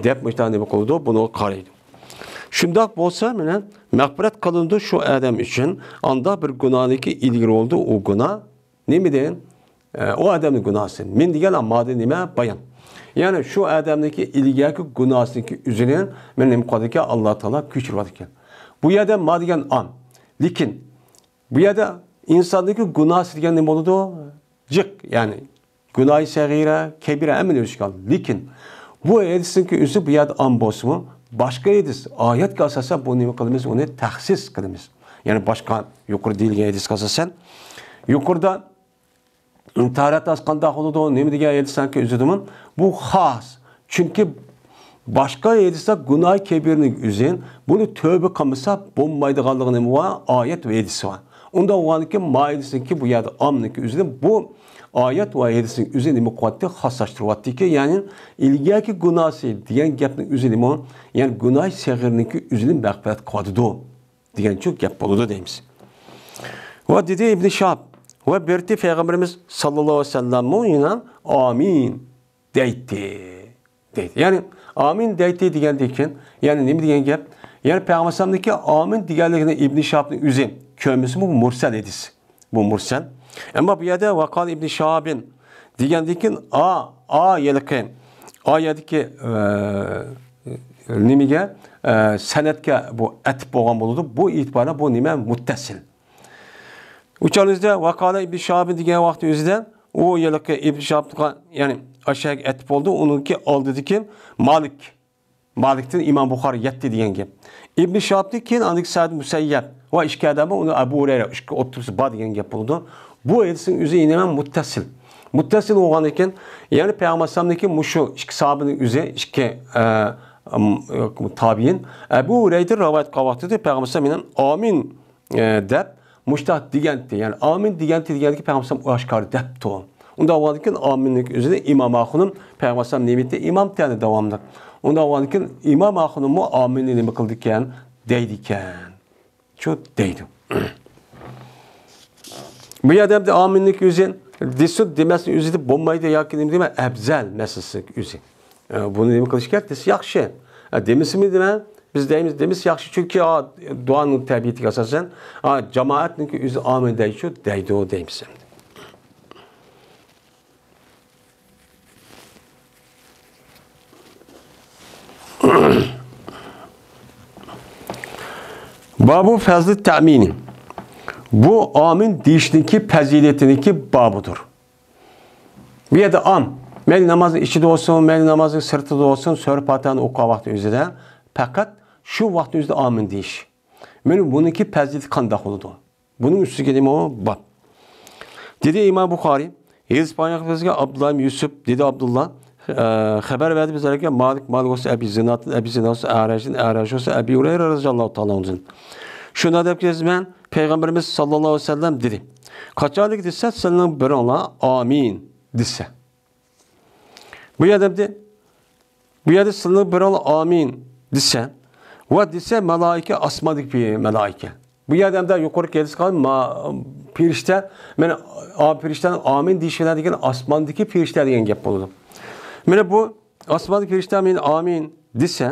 دەپ مۇشۇنداق نېمە قىلىدۇ، بۇنىڭغا قارايدۇ. شۇنداق بولسا، مانا، مەغپىرەت قىلىنىدۇ شۇ ئادەم ئۈچۈن، ئانداق بىر گۇناھنىكى ئىلگىرى بولدى، ئۇ گۇناھ نېمىدىن؟ ئە، ئۇ ئادەمنىڭ گۇناھسى. مىن دېگەن مادە نېمە؟ بايان. يەنى شۇ ئادەمنىڭكى ئىلگەركى گۇناھسىنىڭكى ئۆزىنى مەن نېمە قىلىدىكەن؟ ئاللا تائالا كۆچۈرۈۋاتىدىكەن. بۇ يەردە ما دېگەن ئام. لېكىن بۇ يەردە ئىنساندىكى گۇناھسى دېگەن نېمە بولىدۇ؟ جىق، يەنى گۇناھى سەغىرە، كەبىرە ھەممىنى ئۆز ئىچىگە ئالىدۇ. لېكىن بۇ ھەدىسنىڭكى ئۆزى بۇ يەردە ئام بولسىمۇ، باشقا ھەدىس، ئايەتكە ئاساسەن بۇ نېمە قىلىمىز؟ ئۇنى تەخسىس قىلىمىز. يەنى باشقا يۇقىرىدا دېيىلگەن ھەدىسكە ئاساسەن، يۇقىرىدا تارەت قانداق بولىدۇ، نېمە دېگەن ھەدىسنىڭكى ئۆزىدىمۇ بۇ خاس. چۈنكى باشقا ھەدىسلەر گۇناھى كەبىرىنىڭ ئۆزى، بۇنى تۆبە قىلمىسا بولمايدىغانلىقى نېمە بار؟ ئايەت ۋە ھەدىس بار. ئۇنداق بولغاندىكىن ما ھەدىسنىڭكى بۇ يەردە ئامنىڭكى ئۆزىنى بۇ ئايەت ۋە ھەدىسنىڭ ئۆزى نېمە قىلىۋاتتى؟ خاسلاشتۇرۇۋاتتىكى، يەنى ئىلگەركى گۇناھسى دېگەن گەپنىڭ ئۆزى نېمە؟ يەنى گۇناھى سەغىرنىڭكى ئۆزىنى مەغپىرەت قىلىۋاتىدۇ دېگەنچۇ گەپ بولىدۇ دەيمىز. ۋە دېدى ئىبنى شىھاب، ۋە بېرىتى پەيغەمبىرىمىز ساللاللاھۇ ئەلەيھى ۋەسەللەممۇ يەنە ئامىن دەيتتى، دەيدۇ. يەنى ئامىن دەيتتى دېگەندىن كېيىن، يەنى نېمە دېگەن گەپ؟ يەنى پەيغەمبەر ئەلەيھىسسالامنىڭكى ئامىن دېگەنلىكىنى ئىبنى شىھابنىڭ ئۆزى كۆرمىسىمۇ، بۇ مۇرسەل ھەدىس. بۇ مۇرسەل. ئەمما بۇ يەردە ۋەقال ئىبنى شىھابىن دېگەندىن كېيىن ئا، ئا يەرلىكى، ئا يەردىكى، ئە، نېمىگە، ئە، سەنەتكە بۇ ئەتىپ بولغان بولىدۇ. بۇ ئېتىبارەن بۇ نېمە؟ مۇتتەسىل. ئۇچالىزدا ۋەقالە ئىبن شىھابىن دېگەن ۋاقىت ئۆزىدە ئۇ يەرلىكى ئىبن شىھابقا، يەنى ئاشەگە ئەتىپ بولدى. ئۇنىڭكى ئالدىدىكى مالىك. مالىكتىن ئىمام بۇخارى يەتتى دېگەن گەپ. ئىبن شىھابتىن كېيىن ئاندىكى سەئىد مۇسەييەب ۋە ئىككى ئادەم بۇ، ئۇنى ئەبۇ ھۇرەيرە، ئىككى ئوتتۇرىسى بار دېگەن گەپ بولىدۇ. بۇ ھەدىسنىڭ ئۆزى يەنە مۇتتەسىل. مۇتتەسىل بولغاندىكىن، يەنى پەيغەمبەر ئەلەيھىسسالامدىكى مۇشۇ ئىككى ساھابىنىڭ ئۆزى، ئىككى، ئە، ئم، تابىئىن ئەبۇ ھۇرەيرىدىن رىۋايەت قىلغان ۋاقتىدا پەيغەمبەر ئەلەيھىسسالام مېنىڭ ئامىن ئە، دەپ مۇشتاق دېگەنتى، يەنى ئامىن دېگەنتى دېگەندىكى پەيغەمبەر ئاشكارا دەپتۇ. ئۇنداق بولغاندىكىن ئامىننىڭ ئۆزىنى ئىمام ئاخۇنۇم، پەيغەمبەر نېمىتى ئىمام تەنى داۋاملىق. ئۇنداق بولغاندىكىن ئىمام ئاخۇنۇممۇ ئامىننى نېمە قىلىدىكەن؟ دەيدىكەن. شۇ دەيدۇ. بۇ يەردە ئەمدى ئامىننىڭ ئۆزى دېسۇن دېمەسنىڭ ئۆزى دە بولمايدۇ ياكى نېمە دېمە، ئەپزەل مەسىلىسى ئۆزى. ئە، بۇنى نېمە قىلىش كېرەك دېسە ياخشى. ئە، دېمىسىمۇ دېمە، بىز دەيمىز، دېمىسە ياخشى. چۈنكى، ئا، دۇئانىڭ تەبىئىتىگە ئاساسەن، ئا، جامائەتنىڭكى ئۆزى ئامىن دەيچۇ، دەيدۇ دەيمىز ئەمدى. بابۇ فەزلى تەمىنى. بۇ ئامىن دېيىشنىڭكى پەزىلىتىنىڭكى بابىدۇر. بۇ يەردە ئام، مەيلى نامازنىڭ ئىچىدە بولسۇن، مەيلى نامازنىڭ سىرتىدا بولسۇن، سۈرە پاتىھەنى ئوقۇغان ۋاقتى ئۆزىدە پەقەت شۇ ۋاقىتنىڭ ئۆزىدە ئامىن دېيىش. مانا بۇنىڭكى پەزىلىتى قانداق بولىدۇ؟ بۇنىڭ ئۈستىگە نېمە بار؟ دېدى ئىمام بۇخارى، ھەدىس بايان قىلىپ بىزگە ئابدۇللا ئىبن يۈسۈپ، دېدى ئابدۇللا، ئە، خەۋەر بەردى بىزلەرگە مالىك، مالىك بولسا ئەبى زىنادتىن، ئەبى زىناد بولسا ئەرەجدىن، ئەرەج بولسا ئەبى ھۇرەيرە رەزىياللاھۇ تائالا ئەنھۇدىن. شۇنداق دەپ كېلىمەن، پەيغەمبىرىمىز ساللاللاھۇ ئەلەيھى ۋەسەللەم دېدى، قاچانلىك دېسە، سىلىنىڭ بىرىڭلار ئامىن دېسە. بۇ يەردە، بۇ يەردە سىلىنىڭ بىرىڭلار ئامىن دېسە، ۋە دېسە مالائىكە، ئاسماندىكى پى-، مالائىكە. بۇ يەردە ئەمدى يۇقىرىقى ھەدىسكە ما-، پىرىشتە، مانا، ئا-، پىرىشتەنىڭ ئامىن دېيىشى بىلەن دېگەن ئاسماندىكى پىرىشتە دېگەن گەپ بولىدۇ. مانا بۇ ئاسماندىكى پىرىشتە مېنى ئامىن دېسە،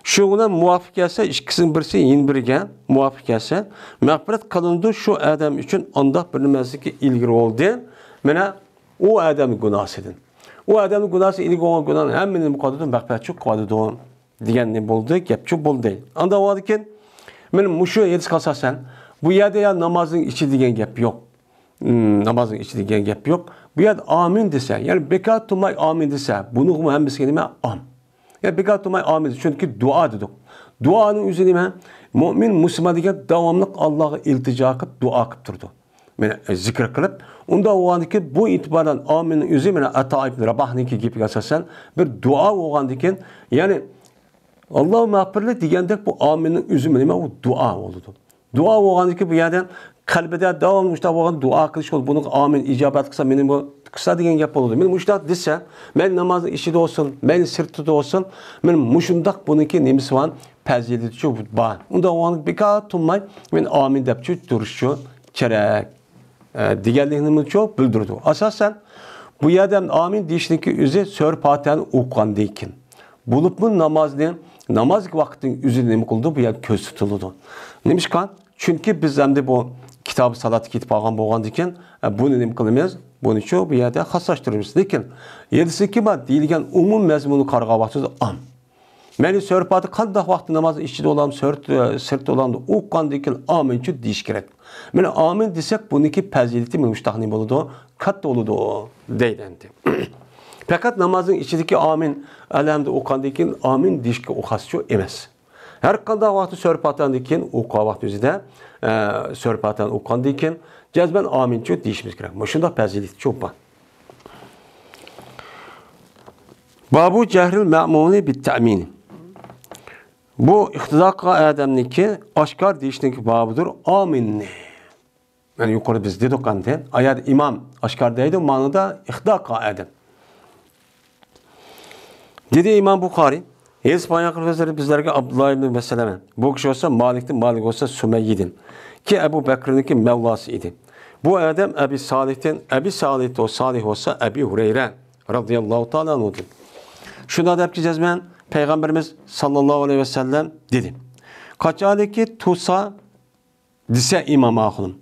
شۇنىڭ بىلەن مۇۋاپىق كەلسە، ئىككىسىنىڭ بىرسى يەنە بىرىگە مۇۋاپىق كەلسە، مەغپىرەت قىلىنىدۇ شۇ ئادەم ئۈچۈن ئانداق بىر نېمىسىكى ئىلگىرى بولدى. مانا، ئۇ ئادەمنىڭ گۇناھىسىدىن. ئۇ ئادەمنىڭ گۇناھىسى ئىلگىرى بولغان گۇناھنىڭ ھەممىنى نېمە قىلىدۇ؟ مەغپىرەتچۇ قىلىدۇ. دېگەن نېمە بولدى؟ گەپچۇ بولدى. ئاندىن بولغاندىكىن، مانا مۇشۇ ھەدىسكە ئاساسەن، بۇ يەردە يا نامازنىڭ ئىچى دېگەن گەپ يوق. ھىم، نامازنىڭ ئىچى دېگەن گەپ يوق. بۇ يەردە ئامىن دېسە، يەنى بىكار تۇرماي ئامىن دېسە، بۇنىڭغىمۇ ھەممىسىگە نېمە؟ ئام. يەنى بىكار تۇرماي ئامىن دېسە، چۈنكى دۇئا دېدۇق. دۇئانىڭ ئۆزى نېمە؟ مۆمىن، مۇسۇلمان دېگەن داۋاملىق ئاللاغا ئىلتىجا قىلىپ، دۇئا قىلىپ تۇرىدۇ. مانا، ئە، زىكىر قىلىپ، ئۇنداق بولغاندىكىن بۇ ئېتىبارەن ئامىننىڭ ئۆزى، مانا، ئاتا ئىبن راباھنىڭكى گېپىگە ئاساسەن بىر دۇئا بولغاندىكىن، يەنى، «ئاللاھۇممە ئەغفىرلى» دېگەندەك بۇ ئامىننىڭ ئۆزى نېمە؟ ئۇ دۇئا بولىدۇ. دۇئا بولغاندىكىن بۇ يەردە قەلبىدە داۋاملىق مۇشۇنداق بولغان دۇئا قىلىش بولىدۇ. بۇنىڭغا ئامىن ئىجابەت قىلسا، مېنى بۇ قىلسا دېگەن گەپ بولىدۇ. مانا مۇشۇنداق دېسە، مەيلى نامازنىڭ ئىچىدە بولسۇن، مەيلى سىرتىدا بولسۇن، مانا مۇشۇنداق بۇنىڭكى نېمىسى بار؟ پەزىلىتىچۇ بار. ئۇنداق بولغاندا بىكار تۇرماي، مەن ئامىن دەپچۇ تۇرۇشچۇ كېرەك، ئە، دېگەنلىكنىمۇچۇ بىلدۈرىدۇ. ئاساسەن، بۇ يەردە ئامىن دېيىشنىڭكى ئۆزى سۈرە پاتىھەنى ئوقۇغاندىن كېيىن، بولۇپمۇ نامازنى، ناماز ۋاقتىنىڭ ئۆزىدە نېمە قىلىدۇ؟ بۇ يەردە كۆرسىتىلىدۇ. نېمىشقا؟ چۈنكى بىز ئەمدى بۇ كىتابى سالاتقا كېتىپ قالغان بولغاندىكىن، ئە، بۇنى نېمە قىلىمىز؟ بۇنىچۇ بۇ يەردە خاسلاشتۇرىمىز. لېكىن يەتتىسى كىما دېيىلگەن ئومۇم مەزمۇننى قارىغان ۋاقتىدا ئام. مەيلى سۈرە پاتىھە قانداق ۋاقىتتا ناماز ئىچىدە بولامدۇ، سۈرە، سۈرىدە بولامدۇ، ئوقۇغاندىن كېيىن ئامىنچۇ دېيىش كېرەك. مانا ئامىن دېسەك، بۇنىڭكى پەزىلىتى مۇشتاق نېمە بولىدۇ؟ كاتتا بولىدۇ، دەيدۇ ئەمدى. پەقەت نامازنىڭ ئىچىدىكى ئامىن، ئەلھەمدۇ ئوقۇغاندىن كېيىن ئامىن دېيىشكە ئوخشاشچۇ ئەمەس. ھەر قانداق ۋاقىتتا سۈرە پاتىھەدىن كېيىن ئوقۇغان ۋاقتى ئۆزىدە، ئە، سۈرە پاتىھەنى ئوقۇغاندىن كېيىن جەزمەن ئامىنچۇ دېيىشىمىز كېرەك. مۇشۇنداق پەزىلىتى چوپان. بابۇ جەھرىل مەمۇنى بىت تەمىنى. بۇ ئىقتىدا قىلغان ئادەمنىڭكى ئاشكار دېيىشنىڭكى بابىدۇر ئامىننى. يەنى يۇقىرىدا بىز دېدۇق ئەمدى. ئايەت ئىمام ئاشكار دەيدۇ، مانا دا ئىقتىدا قىلغان ئادەم. دېدى ئىمام بۇخارىي، ھەدىس بايان قىلغۇچىلار بىزلەرگە ئابدۇللا ئىبنى مەسلەمە، بۇ كىشى بولسا مالىكتىن، مالىك بولسا سۇمەييىدىن، كى ئەبۇ بەكرىنىڭكى مەۋلاسى ئىدى. بۇ ئادەم ئەبى سالىھتىن، ئەبى سالىھ، سالىھ بولسا ئەبى ھۇرەيرە رازىياللاھۇ تائالا ئەنھۇدىن. شۇنداق دەپكى جەزمەن پەيغەمبىرىمىز ساللاللاھۇ ئەلەيھى ۋەسەللەم دېدى. قاچانكى تۇسا دېسە ئىمام ئاخۇنۇم،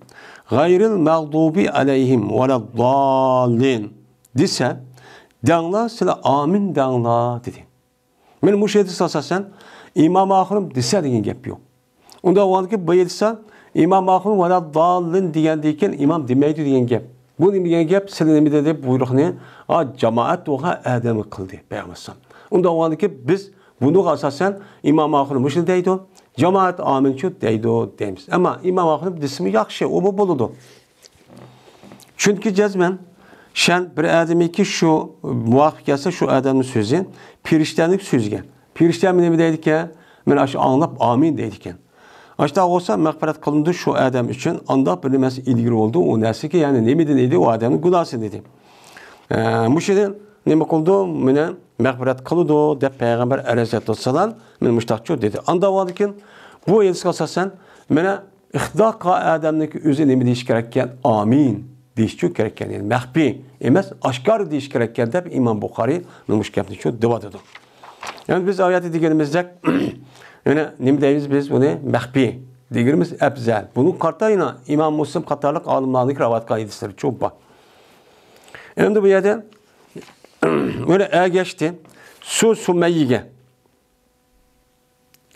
غەيرىل مەغدۇبى ئەلەيھىم ۋەلەدداللىن دېسە، دەڭلار، سىلەر ئامىن دەڭلار، دېدى. مانا مۇشۇ ھەدىسكە ئاساسەن، ئىمام ئاخۇنۇم دېسە دېگەن گەپ يوق. ئۇنداق بولغاندىكىن بۇ ھەدىستا ئىمام ئاخۇنۇم ۋەلەدداللىن دېگەندىن كېيىن ئىمام دېمەيدۇ دېگەن گەپ. بۇ نېمە دېگەن گەپ؟ سىلەر نېمە دېدى؟ بۇيرۇقنى، ئا، جامائەت بولغان ئادەمگە قىلدى پەيغەمبەر ئەلەيھىسسالام. ئۇنداق بولغاندىكىن بىز بۇنىڭغا ئاساسەن ئىمام ئاخۇنۇم مۇشۇنى دەيدۇ، جامائەت ئامىنچۇ دەيدۇ دەيمىز. ئەمما ئىمام ئاخۇنۇم دېسىمۇ ياخشى، ئۇمۇ بولىدۇ. چۈنكى جەزمەن شەن بىر ئادەمكى شۇ مۇۋاپىق كەلسە، شۇ ئادەمنىڭ سۆزى پېرىشتەنىڭ سۆزىگە. پېرىشتە نېمە دەيدىكەن؟ مانا شۇ ئاڭلاپ ئامىن دەيدىكەن. ئاشۇنداق بولسا مەغپىرەت قىلىنىدۇ شۇ ئادەم ئۈچۈن، ئانداق بىر نېمىسى ئىلگىرى بولدى ئۇ نەرسىگە، يەنى نېمىدىن ئىدى ئۇ ئادەمنىڭ گۇناھسى دېدى. ئە، مۇشۇنى نېمە قىلىدۇ؟ مېنى مەغپىرەت قىلىدۇ دەپ پەيغەمبەر ئەلەيھىسسالاتۇ ۋەسسالام مېنى مۇشتاقچۇ دېدى. ئانداق بولغاندىكىن بۇ ھەدىسكە ئاساسەن مانا ئىقتىدا قىلغان ئادەمنىڭكى ئۆزى نېمە دېيىشى كېرەككەن؟ ئامىن دېيىشچۇ كېرەككەن. يەنى مەخپىي ئەمەس، ئاشكارا دېيىشى كېرەككەن دەپ ئىمام بۇخارىي مانا مۇشۇ گەپنى شۇ دېۋاتىدۇ. يەنى بىز ئايەتتە دېگىنىمىزدەك، يەنى نېمە دەيمىز بىز بۇنى؟ مەخپىي دېگىنىمىز ئەپزەل. بۇنىڭغا قارىتا يەنە ئىمام مۇسلىم قاتارلىق ئالىملارنىڭكى رىۋايەت قىلغان ھەدىسلىرى چوپ بار. ئەمدى بۇ يەردە يەنە ئەگەشتى. سۇ سۇمەييىگە.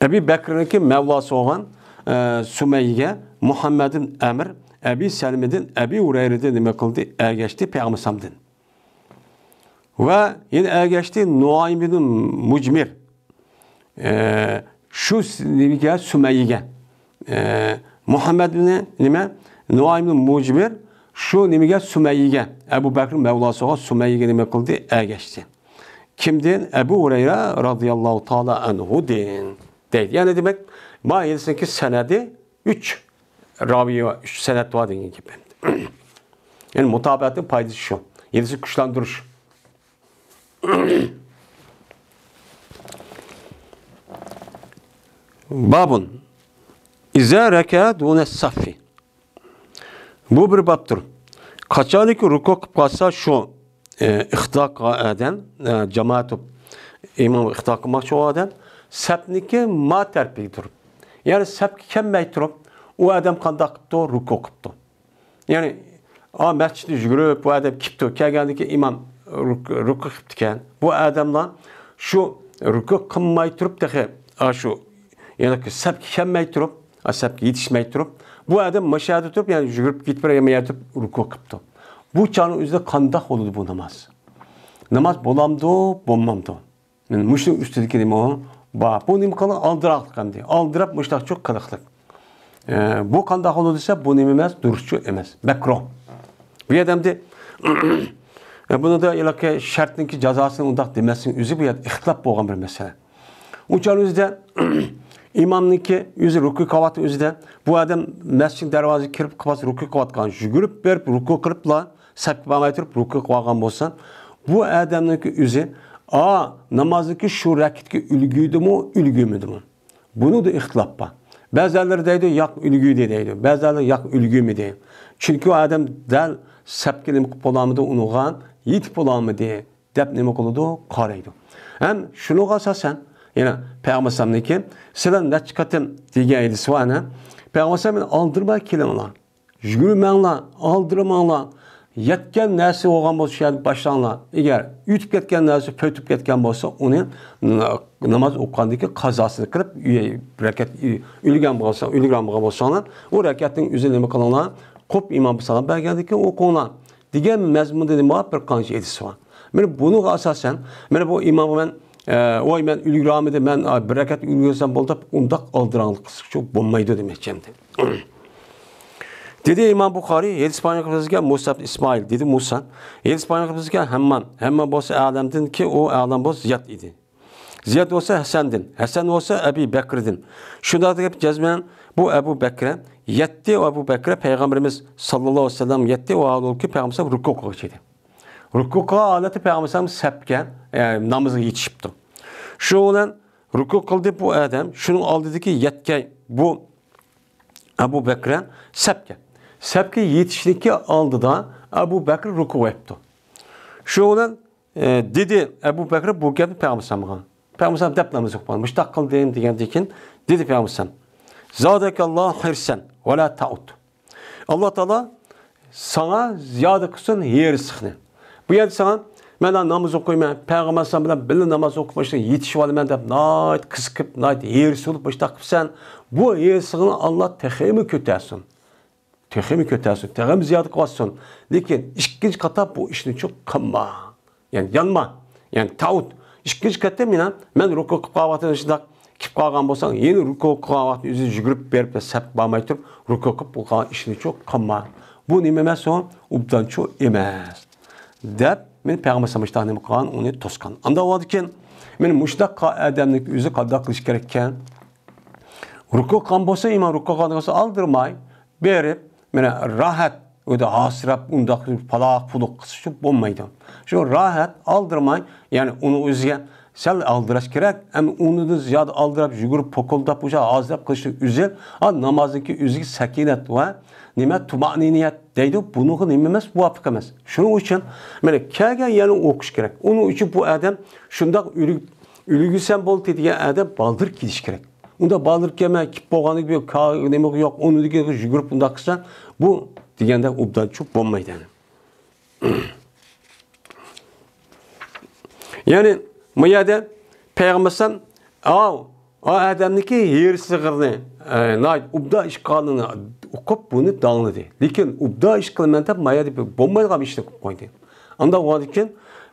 ئەبى بەكرىنىڭكى مەۋلاسى بولغان، ئە، سۇمەييىگە مۇھەممەدىن ئەمر، ئەبى سەلمىدىن، ئەبى ھۇرەيرىدىن نېمە قىلدى؟ ئەگەشتى پەيغەمبەرسامدىن. ۋە يەنە ئەگەشتى نۇئايم ئىبن مۇجمىر. ئە، شۇ س-، نېمىگە؟ سۇمەييىگە. ئە، مۇھەممەد ئىبن نېمە؟ نۇئايم ئىبن مۇجمىر شۇ نېمىگە؟ سۇمەييىگە. ئەبۇ بەكرىنىڭ مەۋلاسى بولغان سۇمەييىگە نېمە قىلدى؟ ئەگەشتى. كىمدىن؟ ئەبۇ ھۇرەيرە رازىياللاھۇ تائالا ئەنھۇدىن. دەيدۇ. يەنى دېمەك، ما ھەدىسنىڭكى سەنەدى ئۈچ راۋى ۋە ئۈچ سەنەد بار دېگەن گەپ ئەمدى. يەنى مۇتابىئەتنىڭ پايدىسى شۇ. ھەدىسنى كۈچلەندۈرۈش. بابۇن. ئىزا رەكە دۇنە سەففى. بۇ بىر بابتۇر. قاچانكى رۇكۇ قىلىپ قالسا شۇ، ئە، ئىقتىدا قىلغان ئادەم، ئە، جامائەت بولۇپ ئىمامغا ئىقتىدا قىلماقچى بولغان ئادەم سەپنىڭكى ما تەرىپىگە تۇرۇپ، يەنى سەپكە كەلمەي تۇرۇپ، ئۇ ئادەم قانداق قىپتۇ؟ رۇكۇ قىپتۇ. يەنى، ئا، مەسچىتتە يۈگۈرۈپ، بۇ ئادەم كېپتۇ، كەلگەندىن كېيىن ئىمام رۇك-، رۇكۇ قىپتىكەن. بۇ ئادەملەر شۇ رۇكۇ قىلماي تۇرۇپ تېخى، ئا، شۇ، يەنى سەپكە كەلمەي تۇرۇپ، ئا، سەپكە يېتىشمەي تۇرۇپ، بۇ ئادەم ماشىنىدا تۇرۇپ، يەنى يۈگۈرۈپ كېتىپ بىر يەرگە تۇرۇپ رۇكۇ قىپتۇ. بۇ چاغنىڭ ئۆزىدە قانداق بولىدۇ بۇ ناماز؟ ناماز بولامدۇ، بولمامدۇ؟ مانا مۇشۇنىڭ ئۈستىدىكى نېمە بار؟ بۇ نېمە قىلغان؟ ئالدىراقلىق ئەمدى. ئالدىراپ مۇشۇنداقچۇ قىلىقلىق. ئە، بۇ قانداق بولىدۇ دېسە، بۇ نېمە ئەمەس؟ دۇرۇسچۇ ئەمەس. مەكرۇھ. بۇ يەردە ئەمدى، ئە، بۇنىڭدا ھېلىقى شەرتنىڭكى جازاسىنى ئۇنداق دېمەسنىڭ ئۆزى بۇ يەردە ئىختىلاپ بولغان بىر مەسىلە. ئۇ چاغنىڭ ئۆزىدە ئىمامنىڭكى ئۆزى رۇكۇ قىلىۋاتقان ئۆزىدە، بۇ ئادەم مەسچىتنىڭ دەرۋازىسىغا كىرىپ قالسا رۇكۇ قىلىۋاتقان، يۈگۈرۈپ بېرىپ رۇكۇ قىلىپلا، سەپكە بارماي تۇرۇپ رۇكۇ قىلىۋالغان بولسا، بۇ ئادەمنىڭكى ئۆزى، ئا، نامازنىڭكى شۇ رەكەتكە ئۈلگۈدىمۇ، ئۈلگۈمىدىمۇ؟ بۇنىڭدا ئىختىلاپ بار. بەزىلەر دەيدۇ، ياق ئۈلگۈدى دەيدۇ. بەزىلەر ياق ئۈلگۈمىدى. چۈنكى ئۇ ئادەم دەل سەپكە نېمە قىلىپ بولالمىدى، ئۇنىڭغا يېتىپ بولالمىدى دەپ نېمە قىلىدۇ، قارايدۇ. ھەم شۇنىڭغا ئاساسەن، يەنە پەيغەمبەر ئەلەيھىسسالامنىڭكى، سىلەر نەچچە قېتىم دېگەن ھەدىسى بار، ئەنە، پەيغەمبەر ئەلەيھىسسالام، مېنى ئالدىرىماي كېلىڭلار، يۈگۈرمەڭلار، ئالدىرىماڭلار. يەتكەن نەرسە بولغان بولسا، شۇ يەردە باشلاڭلار. ئەگەر ئۆتۈپ كەتكەن نەرسە، پۈتۈپ كەتكەن بولسا، ئۇنى ناماز ئوقۇغاندىن كېيىن قازاسىنى قىلىپ، بىر رەكەت ئۆلگەن بولسا، ئۆلگەن بولغان بولساڭلار، ئۇ رەكەتنىڭ ئۆزىنى نېمە قىلىڭلار؟ قوپ ئىمام سالام بەرگەندىن كېيىن ئوقۇڭلار دېگەن مەزمۇندا نېمە بار؟ بىر قانچە ھەدىس بار. مانا بۇنىڭغا ئاساسەن، مانا بۇ ئىمامغا مەن، ئە، ۋاي، مەن ئۈلگۈرەلمىدىم، مەن، ئا، بىر رەكەت ئۈلگۈرسەم بولدى دەپ، ئۇنداق ئالدىراڭلىق قىلسىچۇ بولمايدۇ دېمەكچى ئەمدى. دېدى ئىمام بۇخارىي، ھەدىس بايان قىلىپ بىزگە مۇسا ئىبن ئىسمائىل، دېدى مۇسا. ھەدىس بايان قىلىپ بىزگە ھەممام، ھەممام بولسا ئادەمدىنكى، ئۇ ئادەم بولسا زىياد ئىدى. زىياد بولسا ھەسەندىن، ھەسەن بولسا ئەبى بەكرىدىن. شۇنداق دەپ جەزمەن بۇ ئەبۇ بەكرە يەتتى، ئەبۇ بەكرە پەيغەمبىرىمىز ساللاللاھۇ ئەلەيھى ۋەسەللەم يەتتى، ۋە ھالبۇكى پەيغەمبەر رۇكۇ قىلغۇچى ئىدى. رۇكۇ قىلغان ھالەتتە پەيغەمبەر سەپكە، ئە، نامىزىغا يېتىشىپتۇ. شۇ بىلەن رۇكۇ قىلدى بۇ ئادەم، شۇنىڭ ئالدىدىكى يەتكەي بۇ ئەبۇ بەكرە سەپكە. سەپكە يېتىشنىڭكى ئالدىدا ئەبۇ بەكرە رۇكۇ قىلىپتۇ. شۇ بىلەن، ئە، دېدى ئەبۇ بەكرە بۇ گەپنى پەيغەمبەر ئەلەيھىسسالامغا. پەيغەمبەر ئەلەيھىسسالام دەپ نامىزى ئوقۇغان. مۇشۇنداق قىلدىم دېگەندىن كېيىن دېدى پەيغەمبەر ئەلەيھىسسالام، زادەكەللاھۇ ھىرسەن ۋە لا تەئۇد. ئاللا تائالا ساڭا زىيادە قىلسۇن ھېرىسلىقنى. بۇ يەردە ساڭا، مەن ناماز ئوقۇيمەن، پەيغەمبەر ئەلەيھىسسالام بىلەن بىللە ناماز ئوقۇپ، مۇشۇ يېتىشىۋالىمەن دەپ ناھايىتى قىزىقىپ، ناھايىتى ھېرىس بولۇپ مۇشۇنداق قىلىپسەن. بۇ ھېرىسلىقىڭنى ئاللا تېخىمۇ كۆتەرسۇن. تېخىمۇ كۆتەرسۇن، تېخىمۇ زىيادە قىلىۋاتسۇن. لېكىن ئىككىنچى قاتا بۇ ئىشنى چوق قىلما. يەنى يانما. يەنى تەئۇد. ئىككىنچى قېتىم يەنە مەن رۇكۇ قىلىپ قالغان ۋاقتىدا شۇنداق كېلىپ قالغان بولساڭ، يەنە رۇكۇ قىلغان ۋاقتىدا ئۆزى يۈگۈرۈپ بېرىپ سەپ بارماي تۇرۇپ، رۇكۇ قىلىپ بولغان ئىشنى چوق قىلما. بۇ نېمە ئەمەس ئۇ؟ ئوبدانچۇ ئەمەس. دەپ، مېنى پەيغەمبەر ئەلەيھىسسالام مۇشۇنداق نېمە قىلغان، ئۇنى توسقان. ئاندىن ئۇنىڭدىن كېيىن، مېنى مۇشۇنداق ئادەمنىڭ ئۆزى قانداق قىلىش كېرەككەن؟ رۇكۇ قىلغان بولسا، ئىمام رۇكۇ قىلغان بولسا، ئالدىرىماي بېرىپ، مانا راھەت، ئۆيدە ھاسىراپ، ئۇنداق پالاق-پۇلۇق قىلسا شۇ بولمايدۇ. شۇ راھەت، ئالدىرىماي، يەنى ئۇنىڭ ئۆزىگە سەل ئالدىراش كېرەك. ئەمما ئۇنىڭدىن زىيادە ئالدىراپ، يۈگۈرۈپ، پوكۇلداپ، ئۇ ھاسىراپ قىلىشنىڭ ئۆزى، ئا، نامازنىڭكى ئۆزىگە سەكىنەت ۋە نېمە، تۇمەئنىنىيەت دەيدۇ، بۇنىڭغا نېمە ئەمەس، مۇۋاپىق ئەمەس. شۇنىڭ ئۈچۈن مانا كەلگەن يەرنى ئوقۇش كېرەك. ئۇنىڭ ئۈچۈن بۇ ئادەم شۇنداق ئۈلگۈ-، ئۈلگۈسەن بولدى دېگەن ئادەم بالدۇر كېلىش كېرەك. ئۇنداق بالدۇر كەلمەي، كېلىپ بولغاندىن كېيىن كا-، نېمە يوق، ئۇنىڭدىن كېيىن يۈگۈرۈپ ئۇنداق قىلسا، بۇ دېگەندەك ئوبدانچۇ بولمايدۇ. يەنى، يەنى، بۇ يەردە پەيغەمبەر ئەلەيھىسسالام، ئاۋ، ئا ئادەمنىڭكى ھېرىسلىقىنى، ئە، ناھايىتى ئوبدان ئىش قىلغانلىقىنى ئۇقۇپ، بۇنى داڭلىدى. لېكىن ئوبدان ئىش قىلىمەن دەپ، ما يەردە بىر بولمايدىغان بىر ئىشنى قىلىپ قويدى. ئاندىن ئۇنىڭدىن كېيىن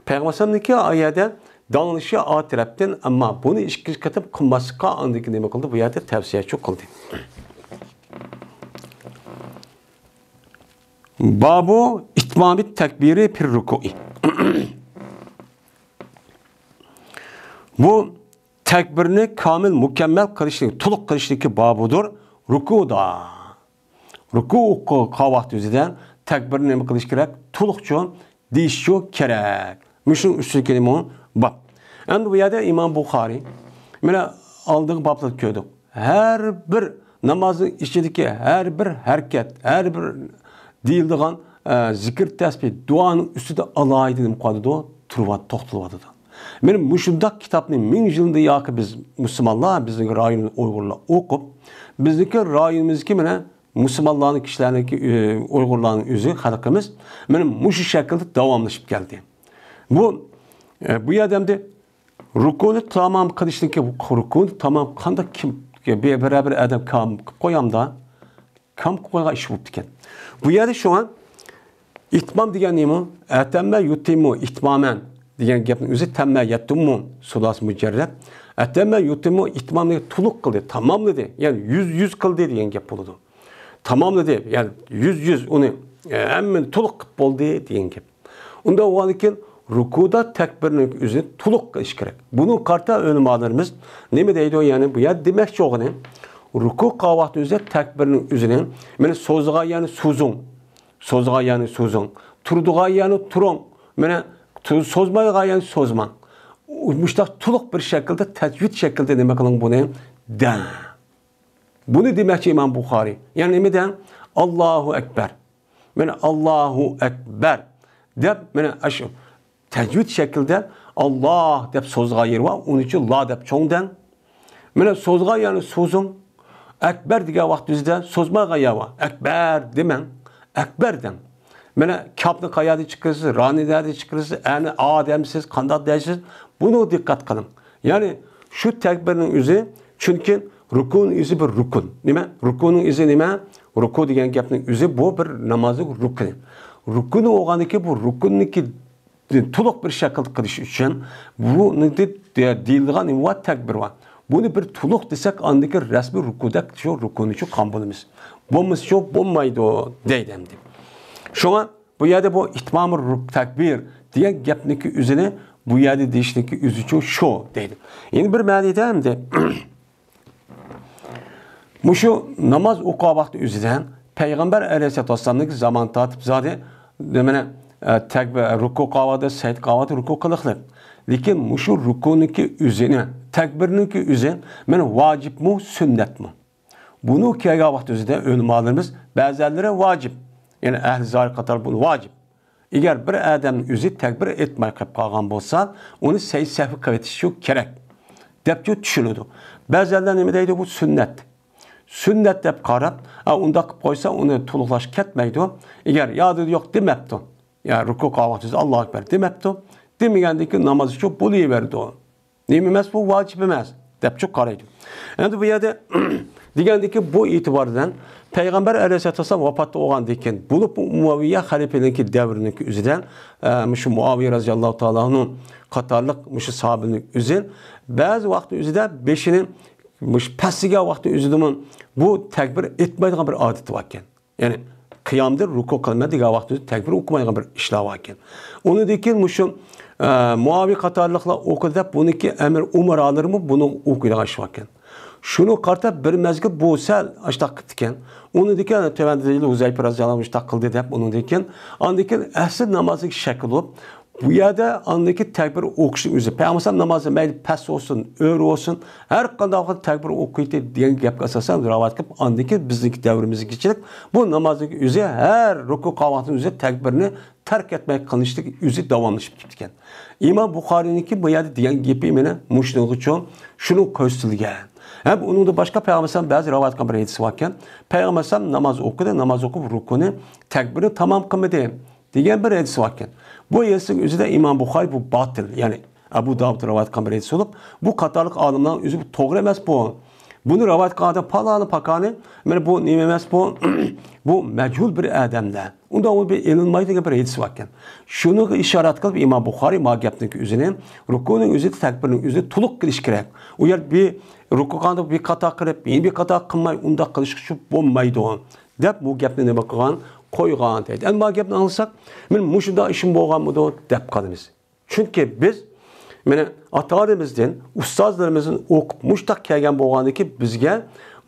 پەيغەمبەر ئەلەيھىسسالامنىڭكى ئا يەردە داڭلىشى ئا تەرەپتىن، ئەمما بۇنى ئىككىنچى قېتىم قىلماسلىققا ئاندىن كېيىن نېمە قىلدى؟ بۇ يەردە تەۋسىيەچۇ قىلدى. بابۇ ئىتمامى تەكبىرى پىر رۇكۇئى. بۇ تەكبىرنى كامىل، مۇكەممەل قىلىشنىڭ، تولۇق قىلىشنىڭكى بابىدۇر رۇكۇدا. رۇكۇ قىلغان ۋاقتى ئۆزىدە تەكبىرنى نېمە قىلىش كېرەك؟ تولۇقچۇ دېيىشچۇ كېرەك. مۇشۇنىڭ ئۈستىدىكى نېمە باب. ئەمدى بۇ يەردە ئىمام بۇخارىي، مانا ئالدىنقى بابلاردا كۆردۇق. ھەر بىر نامازنىڭ ئىچىدىكى ھەر بىر ھەرىكەت، ھەر بىر دېيىلىدىغان، ئە، زىكىر، تەسبىھ، دۇئانىڭ ئۈستىدە ئالاھىدە نېمە قىلىۋاتىدۇ؟ تۇرۇۋات-، توختىلىۋاتىدۇ. مانا مۇشۇنداق كىتابنى مىڭ يىلدا ياكى بىز مۇسۇلمانلار، بىزنىڭ رايونىمىز ئۇيغۇرلار ئوقۇپ، بىزنىڭكى رايونىمىزدىكى مانا مۇسۇلمانلارنىڭ كىشىلەرنىڭكى، ئۆ-، ئۇيغۇرلارنىڭ ئۆزى، خەلقىمىز مانا مۇشۇ شەكىلدە داۋاملىشىپ كەلدى. بۇ، ئە، بۇ يەردە ئەمدى رۇكۇنى تامام قىلىشنىڭكى، رۇكۇنى تامام قانداق كىم، بىر، بىرەر بىر ئادەم كام قىلىپ قويامدا، كام قىلىپ قويغان ئىش بوپتىكەن. بۇ يەردە شۇڭا ئىتمام دېگەن نېمە؟ ئەتەممە يۇتىممۇ ئىتمامەن دېگەن گەپنىڭ ئۆزى تەممە يەتتىممۇ سۇلاسى مۇجەررەت. ئەتەممە يۇتىممۇ ئىتمام دېگەن تولۇق قىلدى، تاماملىدى. يەنى يۈز، يۈز قىلدى دېگەن گەپ بولىدۇ. تاماملىدى، يەنى يۈز، يۈز ئۇنى، ئە، ھەممىنى تولۇق قىلىپ بولدى دېگەن گەپ. ئۇنداق بولغاندىن كېيىن رۇكۇدا تەكبىرنىڭ ئۆزىنى تولۇق قىلىش كېرەك. بۇنىڭغا قارىتا ئۆلىمالىرىمىز نېمە دەيدۇ؟ يەنى بۇ يەردە دېمەكچى بولغىنى، رۇكۇ قىلغان ۋاقتى ئۆزىدە تەكبىرنىڭ ئۆزىنى، مانا سوزغان يەرنى سوزۇڭ، سوزغان يەرنى سوزۇڭ، تۇرىدىغان يەرنى تۇرۇڭ، مانا تو-، سوزمايدىغان يەرنى سوزماڭ. مۇشۇنداق تولۇق بىر شەكىلدە، تەجۋىد شەكلىدە نېمە قىلىڭ بۇنى؟ دەڭ. بۇنى دېمەكچى ئىمام بۇخارىي. يەنى نېمە دەڭ؟ ئاللاھۇ ئەكبەر. مانا ئاللاھۇ ئەكبەر دەپ، مانا ئاشۇ تەجۋىد شەكلىدە ئاللاھ دەپ سوزغان يېرى بار، ئۇنىڭ ئۈچۈن لا دەپ چوڭ دەڭ. مانا سوزغان يەرنى سوزۇڭ. ئەكبەر دېگەن ۋاقتىڭىزدا سوزمايدىغان يەر بار. ئەكبەر دېمەڭ. ئەكبەر دەڭ. مانا كاپنى قەيەردىن چىقىرىسىز، رانى نەدىن چىقىرىسىز، ئەنى ئا دەمسىز، قانداق دەيسىز؟ بۇنى دىققەت قىلىڭ. يەنى شۇ تەكبىرنىڭ ئۆزى، چۈنكى رۇكۇنىڭ ئۆزى بىر رۇكۇن. نېمە؟ رۇكۇنىڭ ئۆزى نېمە؟ رۇكۇ دېگەن گەپنىڭ ئۆزى بۇ بىر نامازنىڭ رۇكنى. رۇكۇنى بولغاندىكى بۇ رۇكۇننىڭكى تولۇق بىر شەكىلدە قىلىش ئۈچۈن بۇنى دە-، دە-، دېيىلىدىغان نېمە بار؟ تەكبىر بار. بۇنى بىر تولۇق دېسەك، ئاندىكى رەسمىي رۇكۇدەك شۇ رۇكۇنى شۇ قان بولىمىز. بولمىسا شۇ بولمايدۇ دەيدۇ ئەمدى. شۇڭا بۇ يەردە بۇ ئىتمامۇ رۇك-، تەكبىر دېگەن گەپنىكى ئۆزىنى بۇ يەردە دېيىشنىكى ئۆزىچۇ شۇ دەيدۇ. يەنە بىر مەنىدە ئەمدى مۇشۇ ناماز ئوقۇغان ۋاقتى ئۆزىدە پەيغەمبەر ئەلەيھىسسالاتۇ ۋەسسالامنىڭ زامان تارتىپ زادى نېمىنى، ئە، تەكبىر، رۇكۇ قىلغان ۋاقتى، سەجدە قىلغان ۋاقتى رۇكۇ قىلىقلىق. لېكىن مۇشۇ رۇكۇنىڭكى ئۆزىنى، تەكبىرنىڭكى ئۆزى مانا ۋاجىپمۇ، سۈننەتمۇ؟ بۇنى كەلگەن ۋاقتى ئۆزىدە ئۆلىمالىرىمىز بەزىلىرى ۋاجىپ، يەنى ئەھلى زاھىر قاتار بۇ ۋاجىپ. ئەگەر بىر ئادەمنىڭ ئۆزى تەكبىر ئېيتماي قېلىپ قالغان بولسا، ئۇنى سەجدە سەھۋى قىلىۋېتىشى كېرەك دەپچۇ چۈشىنىدۇ. بەزىلەر نېمە دەيدۇ؟ بۇ سۈننەت. سۈننەت دەپ قاراپ، ئا، ئۇنداق قىلىپ قويسا، ئۇنى تولۇقلاش كەتمەيدۇ. ئەگەر يادىدا يوق دېمەپتۇ. يا رۇكۇ قىلغان ۋاقتىدا ئاللاھۇ ئەكبەر دېمەپتۇ. دېمىگەندىن كېيىن ناماز شۇ بولۇۋېرىدۇ. نېمە ئەمەس بۇ، ۋاجىپ ئەمەس دەپچۇ قارايدۇ. ئەمدى بۇ يەردە دېگەندىكى بۇ ئېتىبار بىلەن پەيغەمبەر ئەلەيھىسسالاتۇ ۋەسسالام ۋاپات بولغاندىن كېيىن، بولۇپ ئۇمەۋىيە خەلىپىلىكى دەۋرىنىڭكى ئۆزىدە، ئە، مۇشۇ مۇئاۋىيە رەزىياللاھۇ تائالا ئەنھۇ قاتارلىق مۇشۇ ساھابىنىڭ ئۆزى بەزى ۋاقىتنىڭ ئۆزىدە بېشىنى مۇشۇ پەسلىگەن ۋاقىتنىڭ ئۆزىدىمۇ بۇ تەكبىر ئېيتمايدىغان بىر ئادىتى باركەن. يەنى قىيامدا رۇكۇ قىلىمەن دېگەن ۋاقتىدا تەكبىر ئوقۇمايدىغان بىر ئىشلار باركەن. ئۇنىڭدىن كېيىن مۇشۇ، ئە، مۇئاۋىيە قاتارلىقلار ئوقۇدى دەپ، بۇنىڭكى ئەمىر ئۇمارالىرىمۇ بۇنى ئوقۇيدىغان ئىش باركەن. شۇنى قارىتا بىر مەزگىل بۇ سەل ئاشتاق قىپتىكەن. ئۇنىڭدىن كېيىن تۆۋەندە دەيدۇ، ھۇزەيپە رەزىياللاھۇ ئەنھۇ مۇشتاق قىلدى دەپ، ئۇنىڭدىن كېيىن، ئاندىن كېيىن ئەسلى نامازدىكى شەكىل بولۇپ، بۇ يەردە ئاندىكى تەكبىر ئوقۇشنىڭ ئۆزى، پەيغەمبەر ئەلەيھىسسالام نامازى مەيلى پەس بولسۇن، ئۆرە بولسۇن، ھەر قانداق ۋاقىت تەكبىر ئوقۇيتتى دېگەن گەپكە ئاساسەن رىۋايەت قىلىپ، ئاندىكى بىزنىڭكى دەۋرىمىزگىچىلىك بۇ نامازنىڭ ئۆزى ھەر رۇكۇ قىلغان ۋاقتىدا ئۆزى تەكبىرنى تەرك ئەتمەي قىلىنىشلىق ئۆزى داۋاملىشىپ كېتىپتىكەن. ئىمام بۇخارىينىڭكى بۇ يەردە دېگەن گېپى مانا مۇشۇنىڭغىچۇ، شۇنىڭ كۆرسىتىلگەن. ھەم ئۇنىڭدا باشقا پەيغەمبەر ئەلەيھىسسالام بەزى رىۋايەت قىلغان بىر ھەدىسى باركەن، پەيغەمبەر ئەلەيھىسسالام ناماز ئوقۇدى، ناماز ئوقۇپ رۇكۇنى، تەكبىرنى تامام قىلمىدى. دېگەن بىر ھەدىس باركەن. بۇ ھەدىسنىڭ ئۆزىدە ئىمام بۇخارىي بۇ باتىل، يەنى ئەبۇ داۋۇد رىۋايەت قىلغان بىر ھەدىس بولۇپ، بۇ قاتارلىق ئالىملارنىڭ ئۆزى بۇ توغرا ئەمەس بۇ. بۇنى رىۋايەت قىلغان ئادەم پالانى پاكانى، مانا بۇ نېمە ئەمەس بۇ، بۇ مەجھۇل بىر ئادەمدە. ئۇنداق ئۇ بىر ئېلىنمايدۇ دېگەن بىر ھەدىس باركەن. شۇنىڭغا ئىشارەت قىلىپ ئىمام بۇخارىي ما گەپنىڭ ئۆزىنى، رۇكۇنىڭ ئۆزىدە تەكبىرنىڭ ئۆزىنى تولۇق قىلىش كېرەك. ئۇ يەر بىر رۇكۇ قىلغاندا بىر قاتا قىلىپ، يەنە بىر قاتا قىلماي ئۇنداق قىلىش شۇ بولمايدۇ دەپ بۇ گەپنى نېمە قىلغان؟ قويغان دەيدۇ. ئەمما گەپنى ئاڭلىساق، مانا مۇشۇنداق ئىشمۇ بولغانمىدۇ دەپ قالىمىز. چۈنكى بىز، مانا، ئاتا-ئانىمىزدىن، ئۇستازلىرىمىزدىن ئوقۇپ، مۇشۇنداق كەلگەن بولغاندىكى بىزگە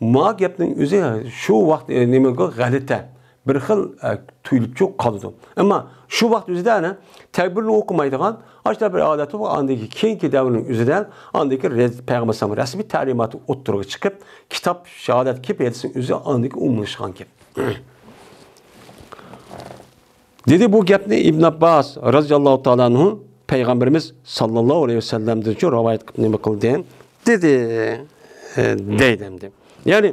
ما گەپنىڭ ئۆزى شۇ ۋاقىت، ئە، نېمە، غەلىتە، بىر خىل، ئە، تۇيۇلۇپچۇ قالىدۇ. ئەمما شۇ ۋاقىت ئۆزىدە ئەنە تەكبىرنى ئوقۇمايدىغان، ئاشۇنداق بىر ئادەت بولۇپ، ئاندىكى كېيىنكى دەۋرنىڭ ئۆزىدە ئاندىكى رەز-، پەيغەمبەر ئەلەيھىسسالام رەسمىي تەلىماتى ئوتتۇرىغا چىقىپ، كىتاب شاھادەت كېلىپ، ھەدىسنىڭ ئۆزى ئاندىكى ئومۇملاشقان گەپ. دېدى، بۇ گەپنى ئىبن ئابباس رازىياللاھۇ تائالا ئەنھۇ پەيغەمبىرىمىز ساللاللاھۇ ئەلەيھى ۋەسەللەمدىنچۇ رىۋايەت قىلىپ نېمە قىلدى؟ دېدى، ئە، دەيدۇ ئەمدى. يەنى،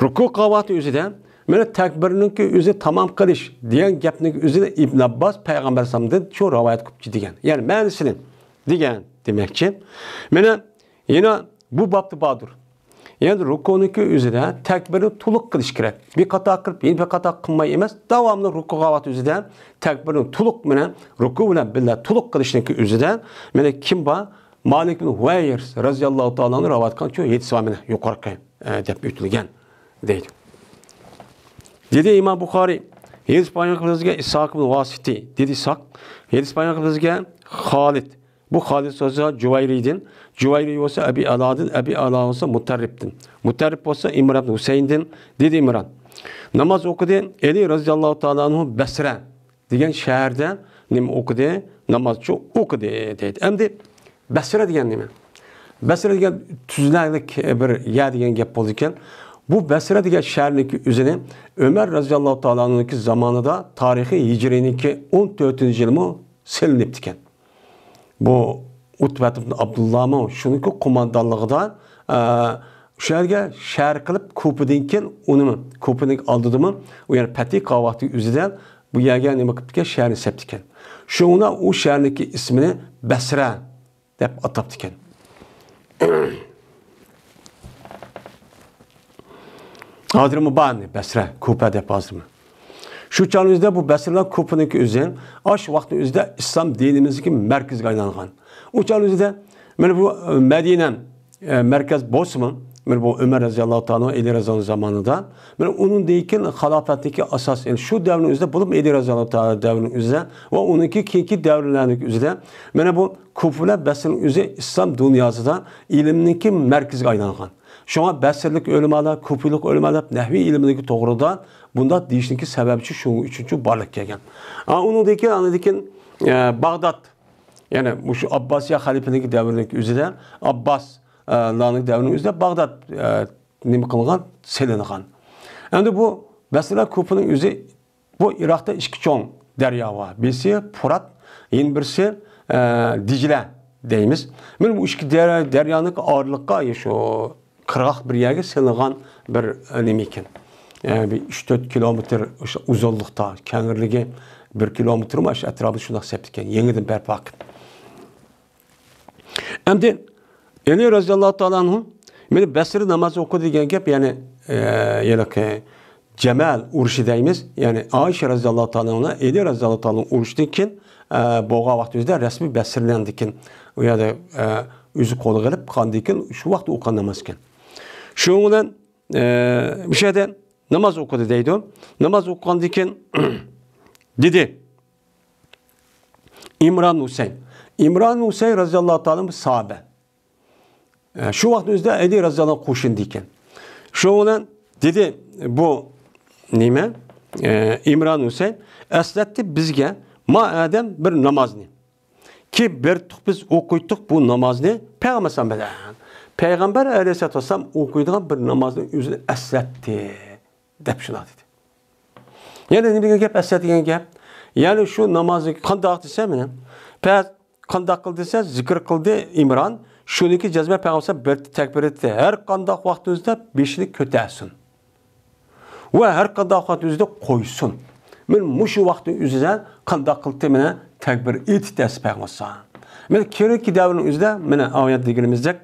رۇكۇ قىلغان ۋاقتى ئۆزىدە، مانا تەكبىرنىڭكى ئۆزى تامام قىلىش دېگەن گەپنىڭ ئۆزىدە ئىبن ئابباس پەيغەمبەر ئەلەيھىسسالامدىن شۇ رىۋايەت قىلىپچۇ دېگەن. يەنى مەنىسىنى دېگەن دېمەكچى. مانا يەنە بۇ بابتا باردۇر. يەنى رۇكۇنىڭكى ئۆزىدە تەكبىرنى تولۇق قىلىش كېرەك. بىر قاتا قىلىپ، يەنە بىر قاتا قىلماي ئەمەس، داۋاملىق رۇكۇ قىلغان ۋاقتى ئۆزىدە تەكبىرنى تولۇق مانا رۇكۇ بىلەن بىللە تولۇق قىلىشنىڭكى ئۆزىدە مانا كىم بار؟ مالىك بىن ھۇۋەيرىس رازىياللاھۇ تائالا ئەنھۇ رىۋايەت قىلغان شۇ ھەدىس بار مانا يۇقىرىقى، ئە، دەپ ئۆتۈلگەن دەيدۇ. دېدى ئىمام بۇخارىي، ھەدىس بايان قىلغان بىزگە ئىسھاق بىن ۋاسىتى، دېدى ئىسھاق، ھەدىس بايان قىلغان بىزگە خالىد. بۇ خالىد بولسا جۇۋەيرىيدىن، جۇۋەيرىي بولسا ئەبى ئالادىن، ئەبى ئالا بولسا مۇتەررىپتىن، مۇتەررىپ بولسا ئىمران ئىبن ھۈسەيىندىن، دېدى ئىمران. ناماز ئوقۇدى ئەلى رازىياللاھۇ تائالا ئەنھۇ بەسرە دېگەن شەھەردە نېمە ئوقۇدى؟ نامازچۇ ئوقۇدى دەيدۇ. ئەمدى بەسرە دېگەن نېمە؟ بەسرە دېگەن تۈزلەڭلىك بىر يەر دېگەن گەپ بولىدىكەن. بۇ بەسرە دېگەن شەھەرنىڭكى ئۆزىنى ئۆمەر رەزىياللاھۇ تائالا ئانھۇنىڭكى زامانىدا، تارىخى ھىجرىينىڭكى ئون تۆتىنچى يىلىمۇ سېلىنىپتىكەن. بۇ ئۇتبەت ئىبن ئابدۇللامۇ شۇنىڭكى قوماندانلىقىدا، ئە، شۇ يەرگە شەھەر قىلىپ، كۇپىدىن كېيىن ئۇنىمۇ، كۇپىنىڭ ئالدىدىمۇ ئۇ يەر پەتھى قىلغان ۋاقتى ئۆزىدە بۇ يەرگە نېمە قىپتىكەن؟ شەھەرنى سەپتىكەن. شۇڭا ئۇ شەھەرنىڭكى ئىسمىنى بەسرە دەپ ئاتاپتىكەن. ھازىرمۇ بار بەسرە، كۇپە دەپ ھازىرمۇ. شۇ چاغنىڭ ئۆزىدە بۇ بەسرە بىلەن كۇپىنىڭكى ئۆزى، ئاشۇ ۋاقىتنىڭ ئۆزىدە ئىسلام دىنىمىزدىكى مەركىزىگە ئايلانغان. ئۇ چاغنىڭ ئۆزىدە مانا بۇ، ئە، مەدىنە، ئە، مەركەز بولسىمۇ، مانا بۇ ئۆمەر رەزىياللاھۇ تائالا، ئەلى رەزىياللاھۇ زامانىدا، مانا ئۇنىڭدىن كېيىن خىلاپەتتىكى ئاساس، يەنى شۇ دەۋرنىڭ ئۆزىدە بولۇپ، ئەلى رەزىياللاھۇ تائالا دەۋرىنىڭ ئۆزىدە ۋە ئۇنىڭكى كېيىنكى دەۋرلەرنىڭ ئۆزىدە، مانا بۇ كۇفە بىلەن بەسرىنىڭ ئۆزى ئىسلام دۇنياسىدا ئىلىمنىڭكى مەركىزىگە ئايلانغان. شۇڭا بەسرىلىك ئۆلىمالار، كۇفىلىق ئۆلىمالار نەھۋىي ئىلىمىنىڭكى توغرىدا بۇنداق دېيىشنىڭكى سەۋەبى شۇنىڭ ئۈچۈنچۇ بارلىققا كەلگەن. ئا، ئۇنىڭدىن كېيىن، ئاندىن كېيىن، ئە، باغداد، يەنى مۇشۇ ئابباسىيە خەلىپىنىڭكى دەۋرىنىڭ ئۆزىدە، ئابباس، ئە، لارنىڭ دەۋرىنىڭ ئۆزىدە باغداد، ئە، نېمە قىلغان؟ سېلىنغان. ئەمدى بۇ بەسرە كۇفىنىڭ ئۆزى، بۇ ئىراقتا ئىككى چوڭ دەريا بار. بىرسى پۇرات، يەنە بىرسى، ئە، دىجلە دەيمىز. مانا بۇ ئىككى دەر-، دەريانىڭ ئارىلىققا، شۇ قىرغاق بىر يەرگە سېلىنغان بىر، ئە، نېمە ئىكەن. ئە، بىر ئۈچ تۆت كىلومېتىر ئۇزۇنلۇقتا، كەڭرىلىكى بىر كىلومېتىرمۇ ئاشۇ ئەتراپىدا شۇنداق سەپتىكەن. يېڭىدىن بەرپا قىلىپ. ئەمدى ئەلى رەزىياللاھۇ تائالا ئەنھۇ مانا بەسرە ناماز ئوقۇدى دېگەن گەپ، يەنى، ئە، ھېلىقى جەمەل ئۇرۇشى دەيمىز، يەنى ئائىشە رەزىياللاھۇ تائالا ئەنھا، ئەلى رەزىياللاھۇ تائالا ئەنھۇ ئۇرۇشتىن كېيىن، ئە، بولغان ۋاقتى ئۆزىدە رەسمىي بەسرىلەندىكىن، ئۇ يەردە، ئە، ئۆزى قولغا ئېلىپ قالغاندىن كېيىن شۇ ۋاقىتتا ئوقۇغان ناماز ئىكەن. شۇنىڭ بىلەن، ئە، مۇشۇ يەردە ناماز ئوقۇدى دەيدۇ. ناماز ئوقۇغاندىن كېيىن دېدى، ئىمران ھۈسەيىن. ئىمران ھۈسەيىن رەزىياللاھۇ تائالا ئەنھۇ ساھابە. ئە، شۇ ۋاقىتنىڭ ئۆزىدە ئەلى رەزىياللاھۇ قوشۇندا ئىكەن. شۇنىڭ بىلەن دېدى، بۇ نېمە؟ ئە، ئىمران ھۈسەيىن ئەسلەتتى بىزگە ما ئادەم بىر نامازنى. كى بەرتۇق بىز ئوقۇيتتۇق بۇ نامازنى پەيغەمبەر ئەلەيھىسسالام بىلەن. پەيغەمبەر ئەلەيھىسسالام ئوقۇيدىغان بىر نامازنى ئۆزىنى ئەسلەتتى، دەپ شۇنداق دېدى. يەنى نېمە دېگەن گەپ، ئەسلەت دېگەن گەپ؟ يەنى شۇ نامازنى قانداق دېسە، مانا، پەس قانداق قىل دېسە، زىكىر قىلدى ئىمران، شۇنىڭكى جەزمە پەيغەمبەر بىر تەكبىر ئېيتتى. ھەر قانداق ۋاقتىمىزدا بېشىنى كۆتەرسۇن. ۋە ھەر قانداق ۋاقىت ئۆزىدە قويسۇن. مانا مۇشۇ ۋاقىتنىڭ ئۆزىدە قانداق قىلدى، مانا تەكبىر ئېيتتى دەس پەيغەمبەر. مانا كېيىنكى دەۋرنىڭ ئۆزىدە، مانا ئايەت دېگىنىمىزدەك،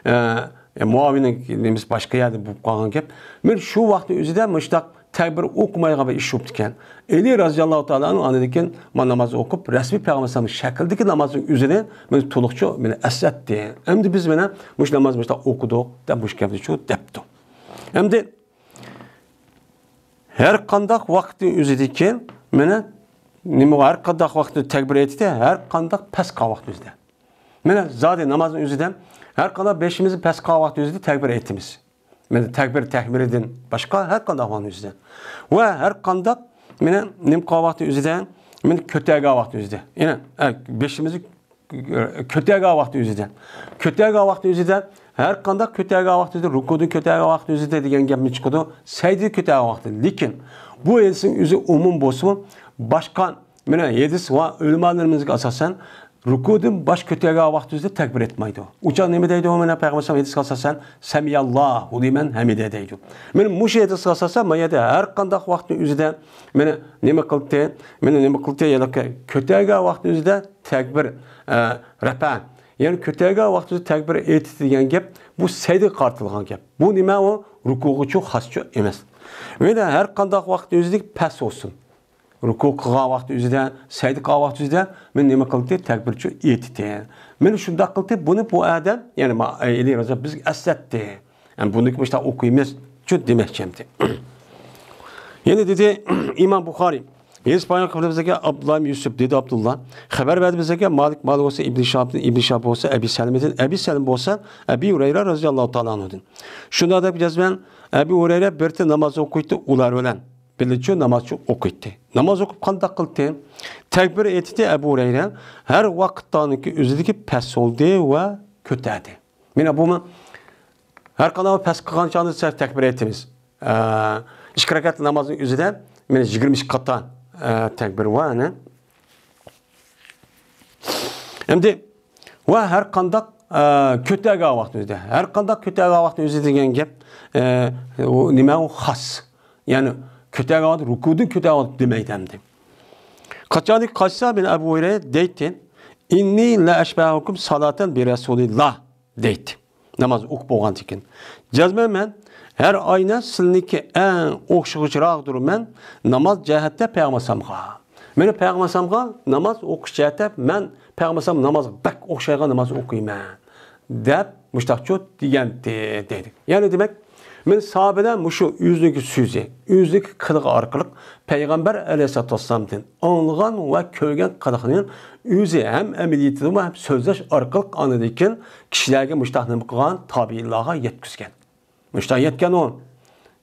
ئە، مۇئاۋىيەنىڭ نېمىسى باشقا يەردە بولۇپ قالغان گەپ. مانا شۇ ۋاقىتنىڭ ئۆزىدە مۇشۇنداق تەكبىر ئوقۇمايدىغان بىر ئىش بوپتىكەن. ئەلى رەزىياللاھۇ تائالا ئەنھۇ ئاندىن كېيىن مانا ناماز ئوقۇپ، رەسمىي پەيغەمبەر شەكلىدىكى نامازنىڭ ئۆزىنى مانا تولۇقچە مانا ئەسلەتتى. ئەمدى بىز مانا مۇشۇ ناماز مۇشۇنداق ئوقۇدۇق دەپ مۇشۇ گەپنى شۇ دەپتۇ. ئەمدى ھەر قانداق ۋاقىتنىڭ ئۆزىدىكى، مانا، نېمە، ھەر قانداق ۋاقىتتا تەكبىر ئېيتتى، ھەر قانداق پەس قىلغان ۋاقىتنىڭ ئۆزىدە. مانا زادى نامازنىڭ ئۆزىدە ھەر قانداق بېشىمىزنى پەس قىلغان ۋاقىتنىڭ ئۆزىدە تەكبىر ئېيتىمىز. مانا تەكبىر تەھمىلىدىن باشقا ھەر قانداق ۋاقىتنىڭ ئۆزىدە. ۋە ھەر قانداق، مانا، نېمە قىلغان ۋاقىتنىڭ ئۆزىدە، مانا كۆتەرگەن ۋاقىتنىڭ ئۆزىدە. يەنى، ئە، بېشىمىزنى كۆتەرگەن ۋاقتى ئۆزىدە. كۆتەرگەن ۋاقتى ئۆزىدە، ھەر قانداق كۆتەرگەن ۋاقتى ئۆزىدە، رۇكۇدىن كۆتەرگەن ۋاقتى ئۆزىدە دېگەن گەپمۇ چىقىدۇ. سەجدىدە كۆتەرگەن ۋاقتى. لېكىن بۇ ھەدىسنىڭ ئۆزى ئومۇم بولسىمۇ، باشقا، مانا، ھەدىس ۋە ئۆلىمالىرىمىزغا ئاساسەن، رۇكۇدىن باش كۆتەرگەن ۋاقتى ئۆزىدە تەكبىر ئېيتمايدۇ. ئۇ چاغ نېمە دەيدۇ؟ مانا پەيغەمبەر ھەدىسكە ئاساسەن، سەمىئاللاھۇ لىمەن ھەمىدە دەيدۇ. مانا مۇشۇ ھەدىسكە ئاساسەن، ما يەردە ھەر قانداق ۋاقىتنىڭ ئۆزىدە، مانا نېمە قىلدى؟ مانا نېمە قىلدى؟ يەنى كۆتەرگەن ۋاقتى ئۆزىدە تەكبىر، ئە، رەپە. يەنى كۆتەرگەن ۋاقتىدا تەكبىر ئېيتتى دېگەن گەپ، بۇ سەجدىگە قارىتىلغان گەپ. بۇ نېمە ئۇ؟ رۇكۇغىچۇ خاسچۇ ئەمەس. مانا ھەر قانداق ۋاقىت ئۆزىدىكى پەس بولسۇن. رۇكۇ قىلغان ۋاقتى ئۆزىدە، سەجدە قىلغان ۋاقتى ئۆزىدە، مانا نېمە قىلدى؟ تەكبىرچۇ ئېيتتى. مانا شۇنداق قىلدى، بۇنى بۇ ئادەم، يەنى ما-، ئەلى رەزا بىزگە ئەسلەتتى. يەنى بۇنىڭكى مۇشۇنداق ئوقۇيمىز، شۇ دېمەكچى ئەمدى. يەنە دېدى ئىمام بۇخارىي، ھەدىس بايان قىلىپ بىزگە ئابدۇللا ئىبن يۈسۈپ دېدى ئابدۇللا. خەۋەر بەردى بىزگە مالىك، مالىك بولسا ئىبن شىھابتىن، ئىبن شىھاب بولسا ئەبى سەلىمىدىن، ئەبى سەلىمە بولسا ئەبى ھۇرەيرە رەزىياللاھۇ تائالا ئەنھۇدىن. شۇنداق دەپ جەزمەن ئەبى ھۇرەيرە بىر تە ناماز ئوقۇيتتى ئۇلار بىلەن بىللىچۇ نامازچۇ ئوقۇيتتى. ناماز ئوقۇپ قانداق قىلدى؟ تەكبىر ئېيتتى ئەبۇ ھۇرەيرە، ھەر ۋاقىتتانىكى ئۆزىدىكى پەس بولدى ۋە كۆتەردى. مانا بۇمۇ ھەر قانداق پەس قىلغان چاغدا سەل تەكبىر ئېيتىمىز. ئە، ئىككى رەكەت نامازنىڭ ئۆزىدە مانا يىگىرمە ئىككى قاتار، ئە، تەكبىر بار، ئەنە. ئەمدى ۋە ھەر قانداق، ئە، كۆتەرگەن ۋاقىتنىڭ ئۆزىدە. ھەر قانداق كۆتەرگەن ۋاقىتنىڭ ئۆزى دېگەن گەپ، ئە، ئۇ نېمە ئۇ خاس. يەنى كۆتەرگەن ۋاقىت، رۇكۇدىن كۆتەرگەن ۋاقىت دېمەيدۇ ئەمدى. قاچانكى قاچسا، مانا ئەبۇ ھۇرەيرە دەيتتى، «ئىننى لە ئەشبەھۇكۇم سالاتەن بى رەسۇلىللا» دەيتتى. ناماز ئوقۇپ بولغاندىن كېيىن. جەزمەن مەن ھەر ئاينا سىلىنىڭكى ئەڭ ئوخشىغۇچىراقتۇرمەن ناماز جەھەتتە پەيغەمبەر ئەلەيھىسسالامغا. مانا پەيغەمبەر ئەلەيھىسسالامغا ناماز ئوقۇش جەھەتتە مەن پەيغەمبەر ئەلەيھىسسالام نامازغا بەك ئوخشايدىغان ناماز ئوقۇيمەن دەپ مۇشتاقچۇ دېگەنتى دەيدۇ. يەنى دېمەك، مانا ساھابىلەر مۇشۇ ئۆزىنىڭكى سۆزى، ئۆزىنىڭكى قىلىقى ئارقىلىق پەيغەمبەر ئەلەيھىسسالاتۇ ۋەسسالامدىن ئاڭلىغان ۋە كۆرگەن قىلىقنى ئۆزى ھەم ئەمەلىيىتىدىمۇ ھەم سۆزلەش ئارقىلىق ئاندىن كېيىن كىشىلەرگە مۇشتاق نېمە قىلغان؟ تابىئىنلارغا يەتكۈزگەن. مۇشتاق يەتكەن ئۇ.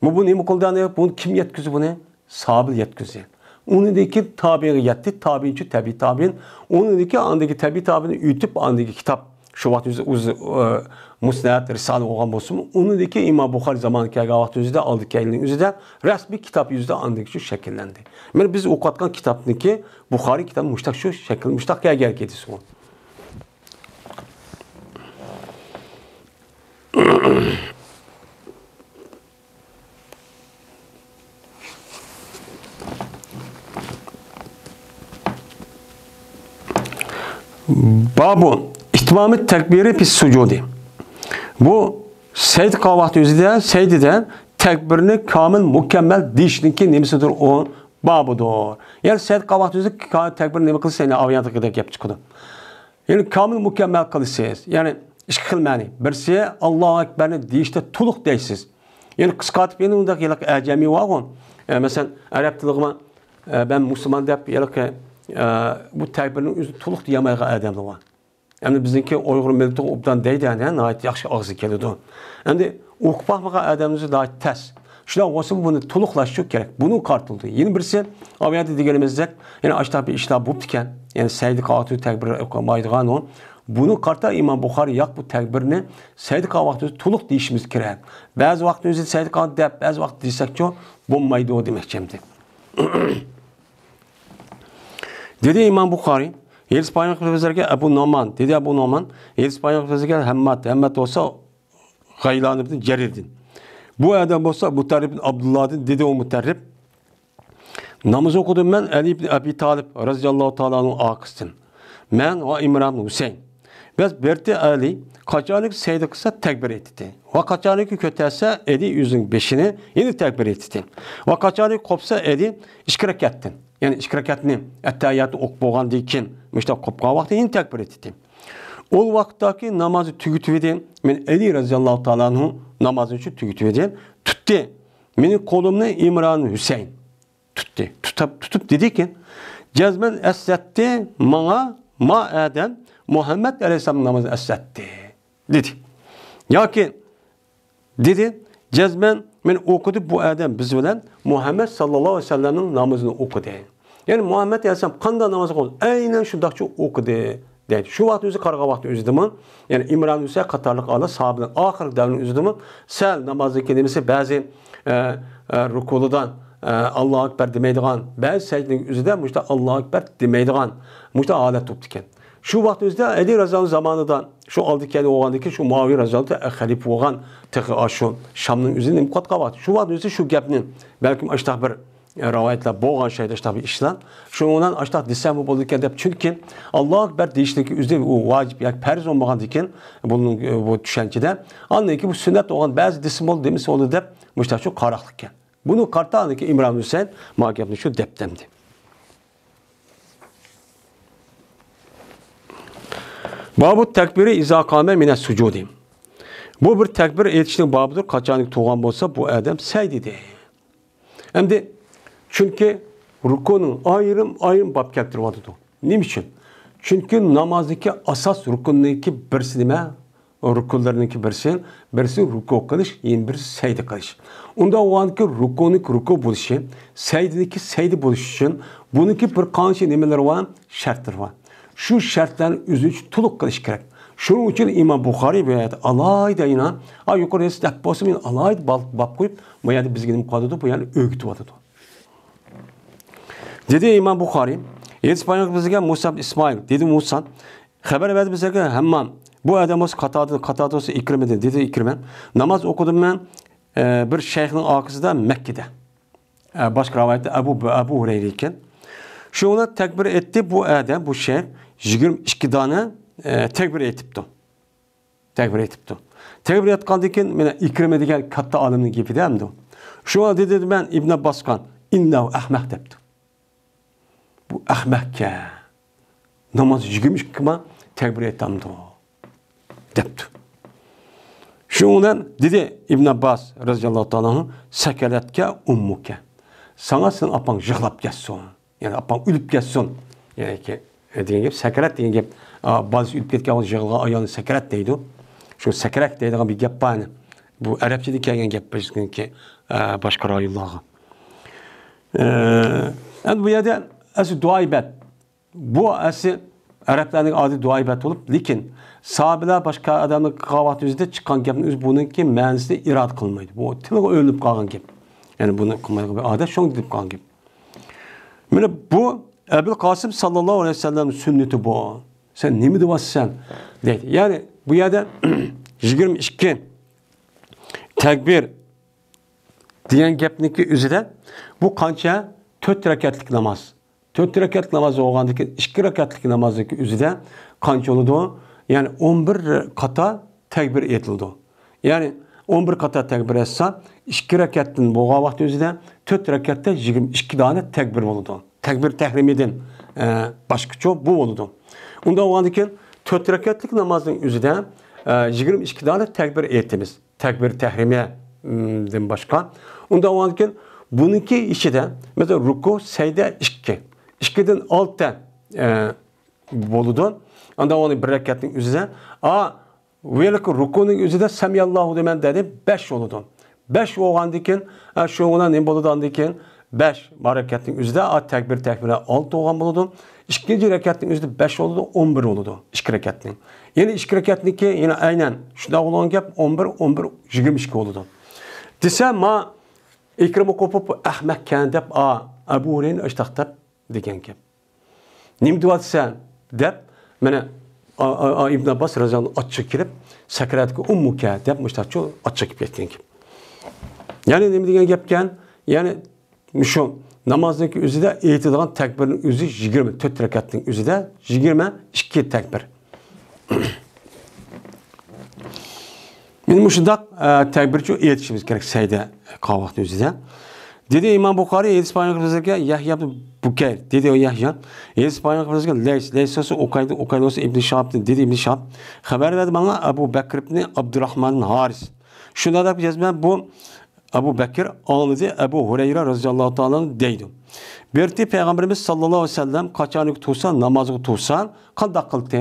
بۇ، بۇ نېمە قىلدى ئاندىن؟ بۇنى كىم يەتكۈزدى بۇنى؟ ساھابىلەر يەتكۈزدى. ئۇنىڭدىن كېيىن تابىئىنغا يەتتى، تابىئىنچۇ تەبىئىي تابىئىن. ئۇنىڭدىن كېيىن ئاندىكى تەبىئىي تابىئىنى ئۆتۈپ، ئاندىكى كىتاب شۇ ۋاقىت ئۆزى، ئۆزى، ئە، مۇسنەد، رىسالە بولغان بولسىمۇ، ئۇنىڭدىن كېيىن ئىمام بۇخارى زامانى كەلگەن ۋاقىت ئۆزىدە، ئالدى كەلگەن ئۆزىدە رەسمىي كىتاب يۈزىدە ئاندىن كېيىن شەكىللەندى. مانا بىز ئوقۇۋاتقان كىتابنىڭكى، بۇخارى كىتابى مۇشتاق شۇ شەكىل، مۇشتاق كەلگەن ئىكەن دېسىمۇ. بابۇ ئىتمامى تەكبىرى پىس سۇجۇدى. بۇ سەجدە قىلغان ۋاقتى ئۆزىدە، سەجدىدە تەكبىرنى كامىل، مۇكەممەل دېيىشنىڭكى نېمىسىدۇر ئۇ؟ بابىدۇر. يەنى سەجدە قىلغان ۋاقتى ئۆزىدە تەكبىرنى نېمە قىلسا، يەنە ئاۋۇ ياندىكىدەك گەپ چىقىدۇ. يەنى كامىل مۇكەممەل قىلىسىز. يەنى ئىككى خىل مەنى. بىرسى، ئاللاھۇ ئەكبەرنى دېيىشتە تولۇق دەيسىز. يەنى قىسقارتىپ، يەنە ئۇنداق ھېلىقى ئەجەمىي بارغۇ. ئە، مەسىلەن، ئەرەب تىلىغىمۇ، ئە، مەن مۇسۇلمان دەپ ھېلىقى، ئە، بۇ تەكبىرنىڭ ئۆزىنى تولۇق دېيەلمەيدىغان ئادەملەر بار. ئەمدى بىزنىڭكى ئۇيغۇر مىللىتىگە ئوبدان دەيدۇ، ھە، ناھايىتى ياخشى ئاغزى كېلىدۇ. ئەمدى ئوقۇپ باقمىغان ئادەملىرىمىز ناھايىتى تەس. شۇنداق بولسىمۇ بۇنى تولۇقلاشچۇ كېرەك. بۇنى قارىتىلدى. يەنە بىرسى، ئاۋۇ يەردە دېگىنىمىزدەك، يەنە ئاشۇنداق بىر ئىشلار بوپتىكەن. يەنى سەجدە قىلغان تەكبىر ئوقۇمايدىغان ئۇ. بۇنى قارىتا ئىمام بۇخارى ياق، بۇ تەكبىرنى سەجدە قىلغان ۋاقتىمىزدا تولۇق دېيىشىمىز كېرەك. بەزى ۋاقىت ئۆزى سەجدە قىلغان دەپ، بەزى ۋاقىت دېسەكچۇ، بولمايدۇ دېمەكچى ئەمدى. دېدى ئىمام بۇخارى، ھېدىس بايان قىلىپ بىزلەرگە ئەبۇ نومان، دېدى ئەبۇ نومان، ھېدىس بايان قىلىپ بىزلەرگە ھەمماد، ھەمماد بولسا غەيلان ئىبن جەرىردىن. بۇ ئادەم بولسا مۇتەررىب ئىبن ئابدۇللادىن، دېدى ئۇ مۇتەررىب، ناماز ئوقۇدۇم مەن ئەلى ئىبن ئەبى تالىپ رەزىياللاھۇ تائالا ئەنھۇ ئارقىسىدىن. مەن ۋە ئىمران ھۈسەيىن. بەس بەرتى ئەلى قاچانكى سەجدە قىلسا تەكبىر ئېيتتى. ۋە قاچانكى كۆتەرسە ئەلى ئۆزىنىڭ بېشىنى يەنە تەكبىر ئېيتتى. ۋە قاچانكى قوپسا ئەلى ئىككى رەكەتتىن، يەنى ئىككى رەكەتنى ئەتتەھىياتنى ئوقۇپ بولغاندىن كېيىن مۇشۇنداق قوپقان ۋاقتى يەنە تەكبىر ئېيتتى. ئۇ ۋاقىتتاكى نامازنى تۈگىتىۋىدى. مەن ئەلى رەزىياللاھۇ تائالا ئەنھۇ نامازنى شۇ تۈگىتىۋىدى. تۇتتى. مېنىڭ قولۇمنى ئىمران ھۈسەيىن تۇتتى. تۇتۇپ، تۇتۇپ دېدىكى، جەزمەن ئەسلەتتى ماڭا، ما ئادەم مۇھەممەد ئەلەيھىسسالام نامازىنى ئەسلەتتى، دېدى. ياكى دېدى، جەزمەن مەن ئوقۇدى، بۇ ئادەم بىز بىلەن مۇھەممەد ساللاللاھۇ ئەلەيھى ۋەسەللەمنىڭ نامىزىنى ئوقۇدى. يەنى مۇھەممەد ئەلەيھىسسالام قانداق ناماز ئوقۇدى، ئەينەن شۇنداقچە ئوقۇدى. دەيدۇ. شۇ ۋاقىت ئۆزى قارىغان ۋاقىت ئۆزىدىمۇ، يەنى ئىمران ھۈسەيىن قاتارلىق ئالا ساھابىلەر ئاخىرقى دەۋرنىڭ ئۆزىدىمۇ سەل نامازدىكى نېمىسى بەزى، ئە، ئە، رۇكۇلىدا، ئە، ئاللاھۇ ئەكبەر دېمەيدىغان، بەزى سەجدىنىڭ ئۆزىدە مۇشتا ئاللاھۇ ئەكبەر دېمەيدىغان مۇشتا ھالەت بوپتىكەن. شۇ ۋاقىت ئۆزىدە ئەلى رەزىياللاھۇ زامانىدا شۇ ئالدى كەينى بولغاندىكىن شۇ مۇئاۋىيە رەزىياللاھۇ خەلىپە بولغان تېخى ئاشۇ شامنىڭ ئۆزى نېمە قىلىۋاتقان ۋاقىت. شۇ ۋاقىت ئۆزى شۇ گەپنى بەلكىم ئاشتاق بىر رىۋايەتلەر بولغان شەيدە ئاشتاق بىر ئىشلار. شۇنىڭ بىلەن ئاشتاق دېسەممۇ بولىدىكەن دەپ، چۈنكى ئاللاھۇ ئەكبەر دېيىشنىڭكى ئۆزى ئۇ ۋاجىپ ياكى پەرز بولمىغاندىكىن بۇنىڭ، بۇ چۈشەنچىدە. ئاندىن كېيىن بۇ سۈننەت بولغان بەزى دېسە بولدى، دېمىسە بولدى دەپ مۇشتاق شۇ قاراقلىقكەن. بۇنى قارىتا ئاندىن كېيىن ئىمران ھۈسەيىن ما گەپنى شۇ دەپتەمدى. بابۇ تەكبىرى ئىزا قامە مىنەس سۇجۇدى. بۇ بىر تەكبىر ئېيتىشنىڭ بابىدۇر، قاچانكى تۇرغان بولسا بۇ ئادەم سەجدىدە. ئەمدى، چۈنكى رۇكۇنىڭ ئايرىم-ئايرىم باب كەلتۈرۈۋاتىدۇ. نېمە ئۈچۈن؟ چۈنكى نامازدىكى ئاساس رۇكۇننىڭكى بىرسى نېمە؟ رۇكۇنلىرىنىڭكى بىرسى، بىرسى رۇكۇ قىلىش، يەنە بىرسى سەجدە قىلىش. ئۇنداق بولغاندىكىن رۇكۇنىڭكى رۇكۇ بولۇشى، سەجدىنىڭكى سەجدە بولۇشى ئۈچۈن بۇنىڭكى بىر قانچە نېمىلىرى بار؟ شەرتلىرى بار. شۇ شەرتلەرنى ئۆزىنىڭ ئۈچۈن تولۇق قىلىش كېرەك. شۇنىڭ ئۈچۈن ئىمام بۇخارىي بۇ يەردە ئالاھىدە يەنە، ھە، يۇقىرىدا دەپ بولسىمۇ يەنە ئالاھىدە باب، باب قويۇپ، بۇ يەردە بىزگە نېمە قىلىۋاتىدۇ؟ بۇ يەردە ئۆگىتىۋاتىدۇ. دېدى ئىمام بۇخارىي، ھەدىس بايان بىزگە مۇسا ئىسمائىل، دېدى مۇسا، خەۋەر بەردى بىزگە ھەممام. بۇ ئادەم بولسا قاتادىدىن، قاتادا بولسا ئىكرىمىدىن، دېدى ئىكرىمە. ناماز ئوقۇدۇم مەن، ئە، بىر شەيخنىڭ ئارقىسىدا مەككىدە. ئە، باشقا رىۋايەتتە ئەبۇ، ئەبۇ ھۇرەيرە ئىكەن. شۇنىڭ بىلەن تەكبىر ئېيتتى بۇ ئادەم، بۇ شەيخ يىگىرمە ئىككى دانە، ئە، تەكبىر ئېيتىپتۇ. تەكبىر ئېيتىپتۇ. تەكبىر ئېيتقاندىن كېيىن، مانا ئىكرىمە دېگەن كاتتا ئالىمنىڭ گېپىدە ئەمدى. شۇڭا دېدى مەن ئىبن ئابباسقا، «ئىننەھۇ ئەھمەق» دەپتۇ. بۇ ئەخمەككەن. ناماز يىگىرمە ئىككى ما تەكبىر ئېيتامدۇ؟ دەپتۇ. شۇنىڭ بىلەن دېدى ئىبن ئابباس رەزىياللاھۇ تائالا ئەنھۇ، «سەكەلەتكە ئۇممۇكە.» ساڭا سېنىڭ ئاپاڭ يىغلاپ كەتسۇن. يەنى ئاپاڭ ئۆلۈپ كەتسۇن. يەنى كى-، دېگەن گەپ، سەكەرات دېگەن گەپ، ئا، بالىسى ئۆلۈپ كەتكەن ۋاقىت يىغلىغان ئايالنى سەكەرات دەيدۇ. شۇ سەكەرەك دەيدىغان بىر گەپ بار. بۇ ئەرەبچىدىن كەلگەن گەپ بىزنىڭكى، ئا، باشقا رايونلارغا. ئە، ئەمدى بۇ يەردە ئەسلى دۇئايبەت. بۇ ئەسلى ئەرەبلەرنىڭ ئادىتى دۇئايبەت بولۇپ، لېكىن ساھابىلەر باشقا ئادەملەر قىلغان ۋاقتى ئۆزىدە چىققان گەپنى ئۆزى بۇنىڭكى مەنىسىنى ئىرادە قىلمايدۇ. بۇ تىلغا ئۆرۈلۈپ قالغان گەپ. يەنى بۇنى قىلمايدىغان بىر ئادەت، شۇڭا دېيىپ قالغان گەپ. مانا بۇ ئەبۇل قاسىم ساللاللاھۇ ئەلەيھى ۋەسەللەمنىڭ سۈننىتى بۇ. سەن نېمە دەۋاتىسەن؟ دەيدۇ. يەنى بۇ يەردە يىگىرمە ئىككى تەكبىر دېگەن گەپنىڭكى ئۆزىدە بۇ قانچە؟ تۆت رەكەتلىك ناماز. تۆت رەكەتلىك ناماز بولغاندىكىن، ئىككى رەكەتلىك نامازنىڭكى ئۆزىدە قانچە بولىدۇ؟ يەنى ئون بىر قاتا تەكبىر ئېيتىلىدۇ. يەنى ئون بىر قاتا تەكبىر ئېيتسا، ئىككى رەكەتتىن بولغان ۋاقتى ئۆزىدە تۆت رەكەتتە يىگىرمە ئىككى دانە تەكبىر بولىدۇ. تەكبىر تەھرىمىدىن، ئە، باشقىچە بۇ بولىدۇ. ئۇنداق بولغاندىكىن، تۆت رەكەتلىك نامازنىڭ ئۆزىدە، ئە، يىگىرمە ئىككى دانە تەكبىر ئېيتىمىز. تەكبىر تەھرىمىيە، م، دىن باشقا. ئۇنداق بولغاندىكىن، بۇنىڭكى ئىچىدە، مەسىلەن، رۇكۇ، سەجدە ئىككى. ئىككىدىن ئالتە، ئە، بولىدۇ. ئاندىن ئۇنى بىر رەكەتنىڭ ئۆزىدە، ئا، ۋېلىكى رۇكۇنىڭ ئۆزىدە سەمىياللاھۇ لىمەن دېدى، بەش بولىدۇ. بەش بولغاندىن كېيىن، ئا، شۇ بىلەن نېمە بولىدۇ ئاندىن كېيىن؟ بەش، بار رەكەتنىڭ ئۆزىدە، ئا، تەكبىر، تەكبىرلەر ئالتە بولغان بولىدۇ. ئىككىنچى رەكەتنىڭ ئۆزىدە بەش بولىدۇ، ئون بىر بولىدۇ. ئىككى رەكەتنىڭ. يەنە ئىككى رەكەتنىڭكى يەنە ئەينەن شۇنداق بولغان گەپ، ئون بىر، ئون بىر، يىگىرمە ئىككى بولىدۇ. دېسە، ما ئىكرىمە قوپۇپ، ئەخمەككەن دەپ، ئا، ئەبۇ ھۇرەيرە ئاشتاق دەپ دېگەن گەپ. نېمە دېۋاتىسەن؟ دەپ، مانا، ئا، ئا، ئا، ئىبن ئابباس رەزىياللاھۇ ئاچچىقى كېلىپ، سەكرەتكە ئۇممۇكە دەپ، مۇشتاقچۇ ئاچچىقى كېلىپ كەتكەن گەپ. يەنى نېمە دېگەن گەپكەن؟ يەنى مۇشۇ نامازنىڭكى ئۆزىدە ئېيتىدىغان تەكبىرنىڭ ئۆزى يىگىرمە، تۆت رەكەتنىڭ ئۆزىدە يىگىرمە ئىككى تەكبىر. مانا مۇشۇنداق، ئە، تەكبىرچۇ ئېيتىشىمىز كېرەك سەجدە قىلغان ۋاقتى ئۆزىدە. دېدى ئىمام بۇخارىي، ھەدىس بايان قىلغان بىزگە يەھيا ئىبن بۇكەير، دېدى ئۇ يەھيا. ھەدىس بايان قىلغان بىزگە لەيس، لەيس بولسا ئۇقايدىن، ئۇقايدىن بولسا ئىبن شىھابتىن، دېدى ئىبن شىھاب. خەۋەر بەردى ماڭا ئەبۇ بەكر ئىبن ئابدۇراھمان ھارىس. شۇنداق دەپ يازىمەن، بۇ ئەبۇ بەكر ئاڭلىدى، ئەبۇ ھۇرەيرە رەزىياللاھۇ تائالا دەيدۇ. بىر رېتى پەيغەمبىرىمىز ساللاللاھۇ ئەلەيھى ۋەسەللەم قاچانكى تۇرسا، نامازغا تۇرسا، قانداق قىلدى؟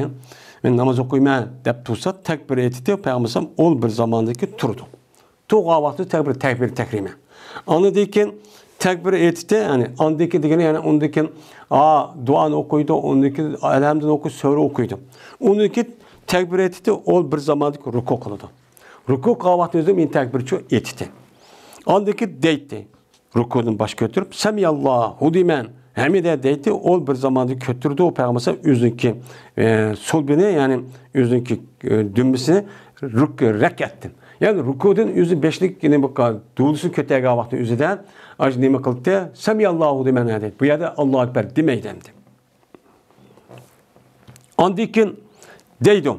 مەن ناماز ئوقۇيمەن دەپ تۇرسا، تەكبىر ئېيتتى، پەيغەمبەر ئەلەيھىسسالام ئون بىر زاماندىكى تۇرىدۇ. تۇرغان ۋاقتى تەكبىر، تەكبىر تەھرىمە. ئاندىن كېيىن تەكبىر ئېيتتى، يەنى ئاندىن كېيىن دېگىنى، يەنى ئۇندىن كېيىن، ئا، دۇئانى ئوقۇيدۇ، ئۇندىن كېيىن ئەلھەمدۇنى ئوقۇيدۇ، سۈرە ئوقۇيدۇ. ئۇندىن كېيىن تەكبىر ئېيتتى، ئون بىر زاماندىكى رۇكۇ قىلىدۇ. رۇكۇ قىلغان ۋاقتى ئۆزى مېنى تەكبىرچۇ ئېيتتى. ئاندىن كېيىن دەيتتى. رۇكۇدىن باش كۆتۈرۈپ، سەمىياللاھۇ لىمەن ھەمىدە دەيتتى. ئول بىر زاماندا كۆتۈردى ئۇ پەيغەمبەر ئەلەيھىسسالام ئۆزىنىڭكى، ئە، سۇلبىنى، يەنى ئۆزىنىڭكى، ئە، دۈمبىسىنى رۇك-، رەكەتتىن. يەنى رۇكۇدىن ئۆزى بەشلىك، يەنى بۇ دۇۋلىسىنى كۆتەرگەن ۋاقتى ئۆزىدە ئاج نېمە قىلدى؟ سەمىياللاھۇ لىمەن دەيتتى. بۇ يەردە ئاللاھۇ ئەكبەر دېمەيدۇ ئەمدى. ئاندىن كېيىن دەيدۇ.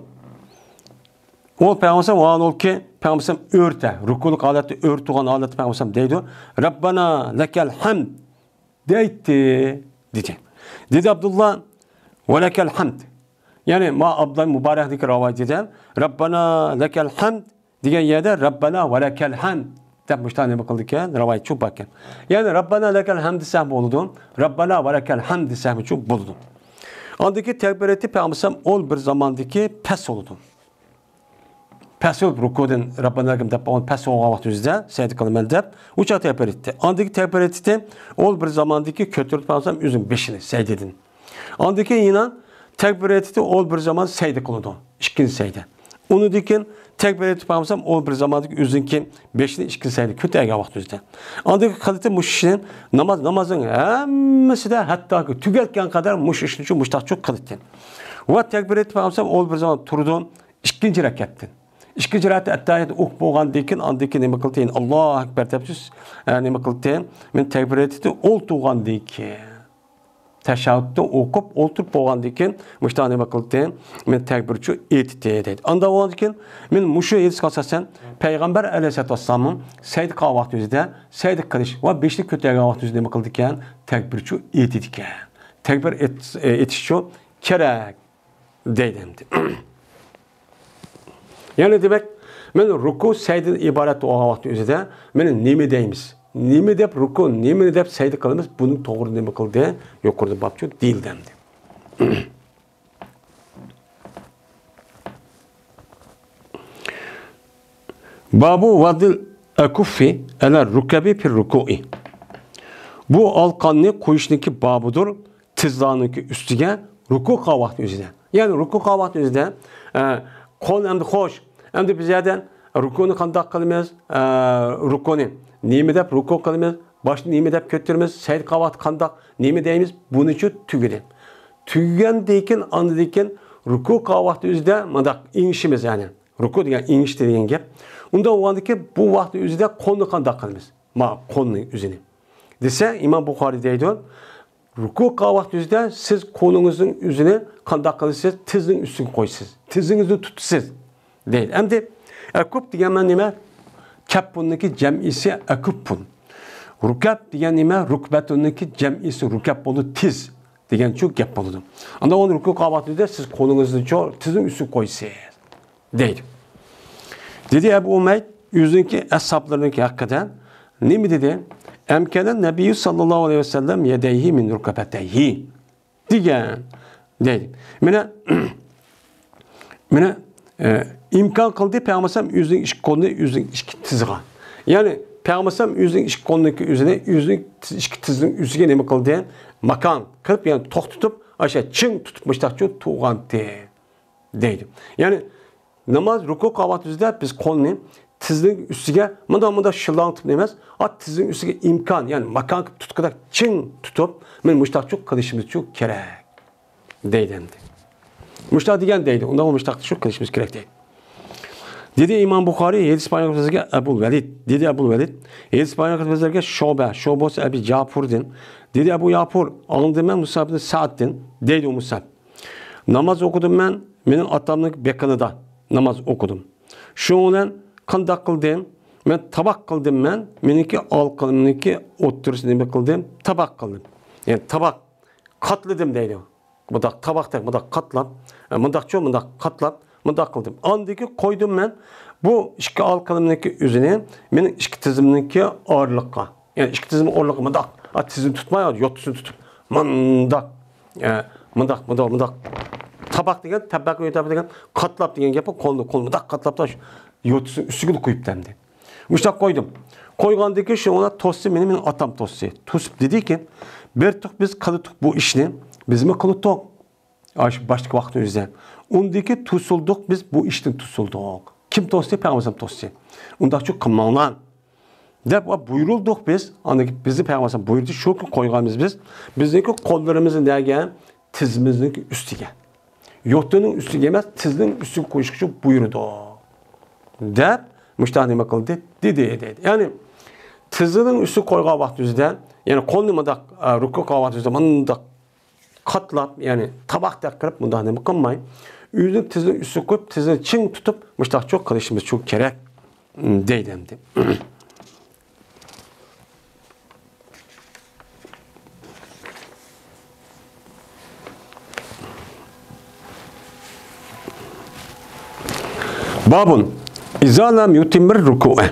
ئۇ پەيغەمبەر ۋاھالولكى، پەيغەمبەر ئۆرتە، رۇكۇلۇق ھالەتتە، ئۆرە تۇرغان ھالەتتە پەيغەمبەر دەيدۇ. رەببەنا لەكەل ھەمد دەيتتى، دېدى. دېدى ئابدۇللا، ۋە لەكەل ھەمد. يەنى، ما ئابدۇللا مۇبارەكنىڭكى رىۋايىتىدە، رەببەنا لەكەل ھەمد دېگەن يەردە رەببەنا ۋە لەكەل ھەمد دەپ مۇشۇنداق نېمە قىلىدىكەن، رىۋايەتچى باركەن. يەنى رەببەنا لەكەل ھەمد دېسەم بولىدۇ، رەببەنا ۋە لەكەل ھەمد دېسەمچۇ بولىدۇ. ئاندىكى تەكبىراتى پەيغەمبەر ئەلەيھىسسالام ئون بىر زاماندىكى پەس بولىدۇ. پەس بولۇپ رۇكۇدىن رەببەنا لەكەل دەپ بولغان پەس بولغان ۋاقتى ئۆزىدە سەجدە قىلىمەن دەپ ئۇ چاغ تەكبىراتى. ئاندىكى تەكبىراتى ئون بىر زاماندىكى كۆتۈرۈپ پەيغەمبەر ئەلەيھىسسالام ئۆزىنىڭ بېشىنى سەجدىدىن. ئاندىكى يەنە تەكبىر ئېيتىدۇ، ئول بىر زامان سەجدە قىلىدۇ. ئىككىنچى سەجدە. ئۇنىڭدىن كېيىن تەكبىر ئېيتىپ بولمىسام، ئول بىر زاماندىكى ئۆزىنىڭكى بېشىنى ئىككىنچى سەجدە كۆتەرگەن ۋاقتى ئۆزىدە. ئاندىن كېيىن قىلىدۇ مۇشۇ ئىشنى. ناماز، نامازنىڭ ھەممىسىدە ھەتتاكى تۈگەتكەن قەدەر مۇشۇ ئىشنى شۇ مۇشتاق قىلىدىكەن. ۋە تەكبىر ئېيتىپ بولسام، ئول بىر زامان تۇرىدۇ. ئىككىنچى رەكەتتىن. ئىككىنچى رەكەتتە ئەتتەھىياتنى ئوقۇپ بولغاندىن كېيىن، ئاندىن كېيىن نېمە قىلدى؟ يەنە ئاللاھۇ ئەكبەر دەپ سۆز، ئە، نېمە قىلدى؟ مەن تەكبىر ئېيتتى، ئولتۇرغاندىن كېيىن. تەشەھھۇدنى ئوقۇپ، ئولتۇرۇپ بولغاندىن كېيىن، مۇشۇنداق نېمە قىلدى؟ مەن تەكبىرچۇ ئېيتتى دەيدۇ. ئاندا بولغاندىن كېيىن، مەن مۇشۇ ھەدىسكە ئاساسەن، پەيغەمبەر ئەلەيھىسسالاتۇ ۋەسسالاممۇ سەجدە قىلغان ۋاقتى ئۆزىدە، سەجدە قىلىش ۋە بېشىنى كۆتەرگەن ۋاقتى ئۆزىدە نېمە قىلىدىكەن؟ تەكبىرچۇ ئېيتىدىكەن. تەكبىر ئېيت-، ئېيتىشچۇ كېرەك. دەيدۇ ئەمدى. يەنى دېمەك، مەن رۇكۇ سەجدىدىن ئىبارەت بولغان ۋاقىتنىڭ ئۆزىدە مەن نېمە دەيمىز؟ نېمە دەپ رۇكۇ، نېمە دەپ سەجدە قىلىمىز؟ بۇنى توغرا نېمە قىلدى؟ يۇقىرىدا بابچۇ دېيىلدى ئەمدى. بابۇ ۋەزىل ئەكۇففى ئەلە رۇكەبى فىر رۇكۇئى. بۇ ئالقاننى قويۇشنىڭكى بابىدۇر. تىزلارنىڭكى ئۈستىگە رۇكۇ قىلغان ۋاقتى ئۆزىدە. يەنى رۇكۇ قىلغان ۋاقتى ئۆزىدە، ئە، قول ئەمدى خوش. ئەمدى بىز يەردە رۇكۇنى قانداق قىلىمىز؟ ئە، رۇكۇنى نېمە دەپ رۇكۇ قىلىمىز؟ باشنى نېمە دەپ كۆتۈرىمىز؟ سەجدە قىلغان ۋاقتى قانداق؟ نېمە دەيمىز؟ بۇنىچۇ تۈگىدى. تۈگىگەندىن كېيىن، ئاندىن كېيىن رۇكۇ قىلغان ۋاقتى ئۆزىدە مۇنداق ئېڭىشىمىز، يەنى. رۇكۇ دېگەن ئېڭىشتى دېگەن گەپ. ئۇنداق بولغاندىن كېيىن بۇ ۋاقتى ئۆزىدە قولنى قانداق قىلىمىز؟ ما قولنى ئۆزىنى. دېسە، ئىمام بۇخارىي دەيدۇ، رۇكۇ قىلغان ۋاقتىڭىزدا سىز قولىڭىزنىڭ ئۆزىنى قانداق قىلىسىز؟ تىزنىڭ ئۈستىگە قويىسىز. تىزىڭىزنى تۇتىسىز. دەيدۇ. ئەمدى ئەكۇپ دېگەن مەن نېمە؟ كەپپۇننىڭكى جەمئىسى ئەكۇپپۇن. رۇكەپ دېگەن نېمە؟ رۇكبەتۇننىڭكى جەمئىسى رۇكەپ بولىدۇ، تىز دېگەنچۇ گەپ بولىدۇ. ئاندىن ئۇنى رۇكۇ قىلغان ۋاقتىڭىزدا سىز قولىڭىزنى چو-، تىزنىڭ ئۈستىگە قويىسىز. دەيدۇ. دېدى ئەبۇ ئۇمەيد ئۆزىنىڭكى ئەسھابلىرىنىڭكى ھەققىدە نېمە دېدى؟ ئەمكەنە نەبىييۇ ساللاللاھۇ ئەلەيھى ۋەسەللەم يەدەيھى مىن رۇكبەتەيھى دېگەن. دەيدۇ. مانا، مانا، ئە، ئىمكان قىلدى پەيغەمبەر ئەلەيھىسسالام ئۆزىنىڭ ئىككى قولىنى ئۆزىنىڭ ئىككى تىزىغا. يەنى پەيغەمبەر ئەلەيھىسسالام ئۆزىنىڭ ئىككى قولىنىڭكى ئۆزىنى ئۆزىنىڭ تىز-، ئىككى تىزىنىڭ ئۈستىگە نېمە قىلدى؟ ماكان قىلىپ، يەنى توختىتىپ، ئاشۇ چىڭ تۇتۇپ مۇشتاقچۇ تۇرغانتى. دەيدۇ. يەنى ناماز رۇكۇ قىلغان ۋاقتىمىزدا بىز قولنى تىزنىڭ ئۈستىگە مۇنداق، مۇنداق شىللاڭلىتىپ ئەمەس، ئا، تىزنىڭ ئۈستىگە ئىمكان، يەنى ماكان قىلىپ تۇتقۇدەك چىڭ تۇتۇپ، مانا مۇشتاقچۇ قىلىشىمىزچۇ كېرەك. دەيدۇ ئەمدى. مۇشتاق دېگەن دەيدۇ. ئۇنداق مۇشتاقچۇ قىلىشىمىز كېرەك دەيدۇ. دېدى ئىمام بۇخارىي، ھەدىس بايان قىلغان بىزگە ئەبۇل ۋەلىد. دېدى ئەبۇل ۋەلىد. ھەدىس بايان قىلغان بىزگە شۇبە، شۇبە بولسا ئەبى جاپۇردىن. دېدى ئەبۇ ياپۇر، ئاڭلىدىم مەن مۇسئەب ئىبن سەئدتىن. دەيدۇ مۇسئەب. ناماز ئوقۇدۇم مەن، مېنىڭ ئاتامنىڭ بېقىنىدا ناماز ئوقۇدۇم. شۇنىڭ بىلەن قانداق قىلدىم؟ مەن تاۋاق قىلدىم مەن، مېنىڭكى ئالقىنىمنىڭكى ئوتتۇرىسىنى نېمە قىلدىم؟ تاۋاق قىلدىم. يەنى تاۋاق قاتلىدىم دەيدۇ. مۇنداق تاۋاقتەك مۇنداق قاتلاپ، ئە، مۇنداقچۇ مۇنداق قاتلاپ، مۇنداق قىلدىم. ئاندىن كېيىن قويدۇم مەن بۇ ئىككى ئالقىنىمنىڭكى ئۆزىنى مېنىڭ ئىككى تىزىمنىڭكى ئارىلىققا. يەنى ئىككى تىزىم ئورنىغا مۇنداق، ئا، تىزىنى تۇتماي، يوتىسىنى تۇتۇپ، مۇنداق، ئە، مۇنداق، مۇنداق، مۇنداق. تاۋاق دېگەن، تەبەققە يۆتەپ دېگەن، قاتلاپ دېگەن گەپ، قولنى، قولنى مۇنداق قاتلاپ، يوتىسىنى ئۈستىگە قويۇپتۇ ئەمدى. مۇشۇنداق قويدۇم. قويغاندىن كېيىن شۇنىڭ بىلەن توستى مېنى، مېنىڭ ئاتام توستى. توسۇپ دېدىكى، بىر تۇق بىز قىلدۇق بۇ ئىشنى، بىزمۇ قىلدۇق. ئاشۇ باشتىكى ۋاقىتنىڭ ئۆزىدە. ئۇندىكى توسۇلدۇق، بىز بۇ ئىشتىن توسۇلدۇق. كىم توستى؟ پەيغەمبەر توستى. ئۇنداقچۇ قىلماڭلار. دەپ بۇيرۇلدۇق بىز. ئاندىن كېيىن بىزنى پەيغەمبەر بۇيرۇدى، شۇ كۈن قويغان بىز. بىزنىڭكى قوللىرىمىزنى نەگە؟ تىزىمىزنىڭكى ئۈستىگە. يوتىنىڭ ئۈستىگە ئەمەس، تىزنىڭ ئۈستىگە قويۇشقا بۇيرۇدى. دەپ مۇشۇنداق نېمە قىلدى؟ دېدى، دەيدۇ. يەنى تىزىنىڭ ئۈستىگە قويغان ۋاقتىمىزدا، يەنى قولنى مۇنداق، ئە، رۇكۇ قىلغان ۋاقتىمىزدا مۇنداق قاتلاپ، يەنى تاۋاقتەك قىلىپ مۇنداق نېمە قىلماي، ئۆزىنىڭ تىزىنى ئۈستىگە قويۇپ، تىزىنى چىڭ تۇتۇپ، مۇشۇنداقچۇ قىلىشىمىزچۇ كېرەك، دەيدۇ ئەمدى. بابۇن، ئىزا لەم يۇتىممىر رۇكۇئە.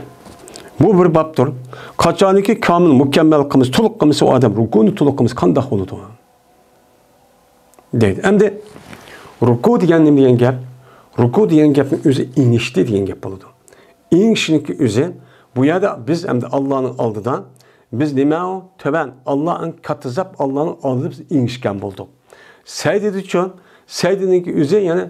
بۇ بىر بابتۇر. قاچانكى كامىل، مۇكەممەل قىلمىسا، تولۇق قىلمىسا ئۇ ئادەم، رۇكۇنى تولۇق قىلمىسا قانداق بولىدۇ؟ دەيدۇ. ئەمدى رۇكۇ دېگەن نېمە دېگەن گەپ؟ رۇكۇ دېگەن گەپنىڭ ئۆزى ئېڭىشتى دېگەن گەپ بولىدۇ. ئېڭىشنىڭكى ئۆزى، بۇ يەردە بىز ئەمدى ئاللانىڭ ئالدىدا، بىز نېمە ئۇ؟ تۆۋەن، ئاللا ئەڭ كاتتا زات، ئاللانىڭ ئالدىدا بىز ئېڭىشكەن بولدۇق. سەجدىدىچۇ؟ سەجدىنىڭكى ئۆزى، يەنى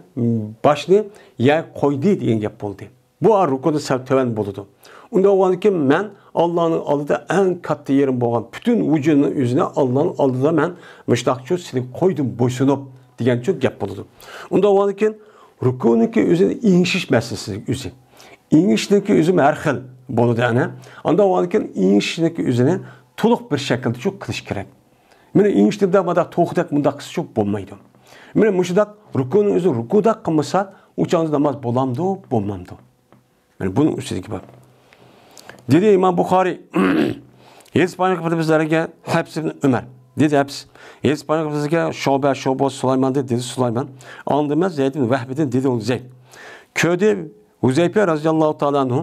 باشنى يەرگە قويدى دېگەن گەپ بولدى. بۇ رۇكۇدىن سەل تۆۋەن بولىدۇ. ئۇنداق بولغاندىكىن مەن ئاللانىڭ ئالدىدا ئەڭ كاتتا يېرىم بولغان پۈتۈن ۋۇجۇدۇمنىڭ ئۆزىنى ئاللانىڭ ئالدىدا مەن مۇشۇنداقچۇ سېلىپ قويدۇم، بويسۇنۇپ دېگەنچۇ گەپ بولىدۇ. ئۇنداق بولغاندىكىن رۇكۇنىڭكى ئۆزى ئېڭىشىش مەسىلىسى ئۆزى. ئېڭىشنىڭكى ئۆزى ھەر خىل بولىدۇ ئەنە. ئانداق بولغاندىكىن ئېڭىشنىڭكى ئۆزىنى تولۇق بىر شەكىلدىچۇ قىلىش كېرەك. مانا ئېڭىشتىمدا مۇنداق توخۇدەك مۇنداق قىلسىچۇ بولمايدۇ. مانا مۇشۇنداق رۇكۇنىڭ ئۆزى رۇكۇدەك قىلمىسا، ئۇ چاغدا ناماز بولامدۇ، بولمامدۇ؟ مانا بۇنىڭ ئۈستىدىكى باب. دېدى ئىمام بۇخارىي، ھەدىس پايغىمبىرىمىزگە ھەپس ئىبن ئۆمەر. دېدى ھەپس، ھەدىس پايغىمبىرىمىزگە شۇبە، شۇبە سۇلايمان دېدى، دېدى سۇلايمان. ئاڭدىمەن زەيد ئىبن ۋەھبىدىن دېدى ئۇ زەيد. كۆردى ھۇزەيپە رەزىياللاھۇ تائالا ئەنھۇ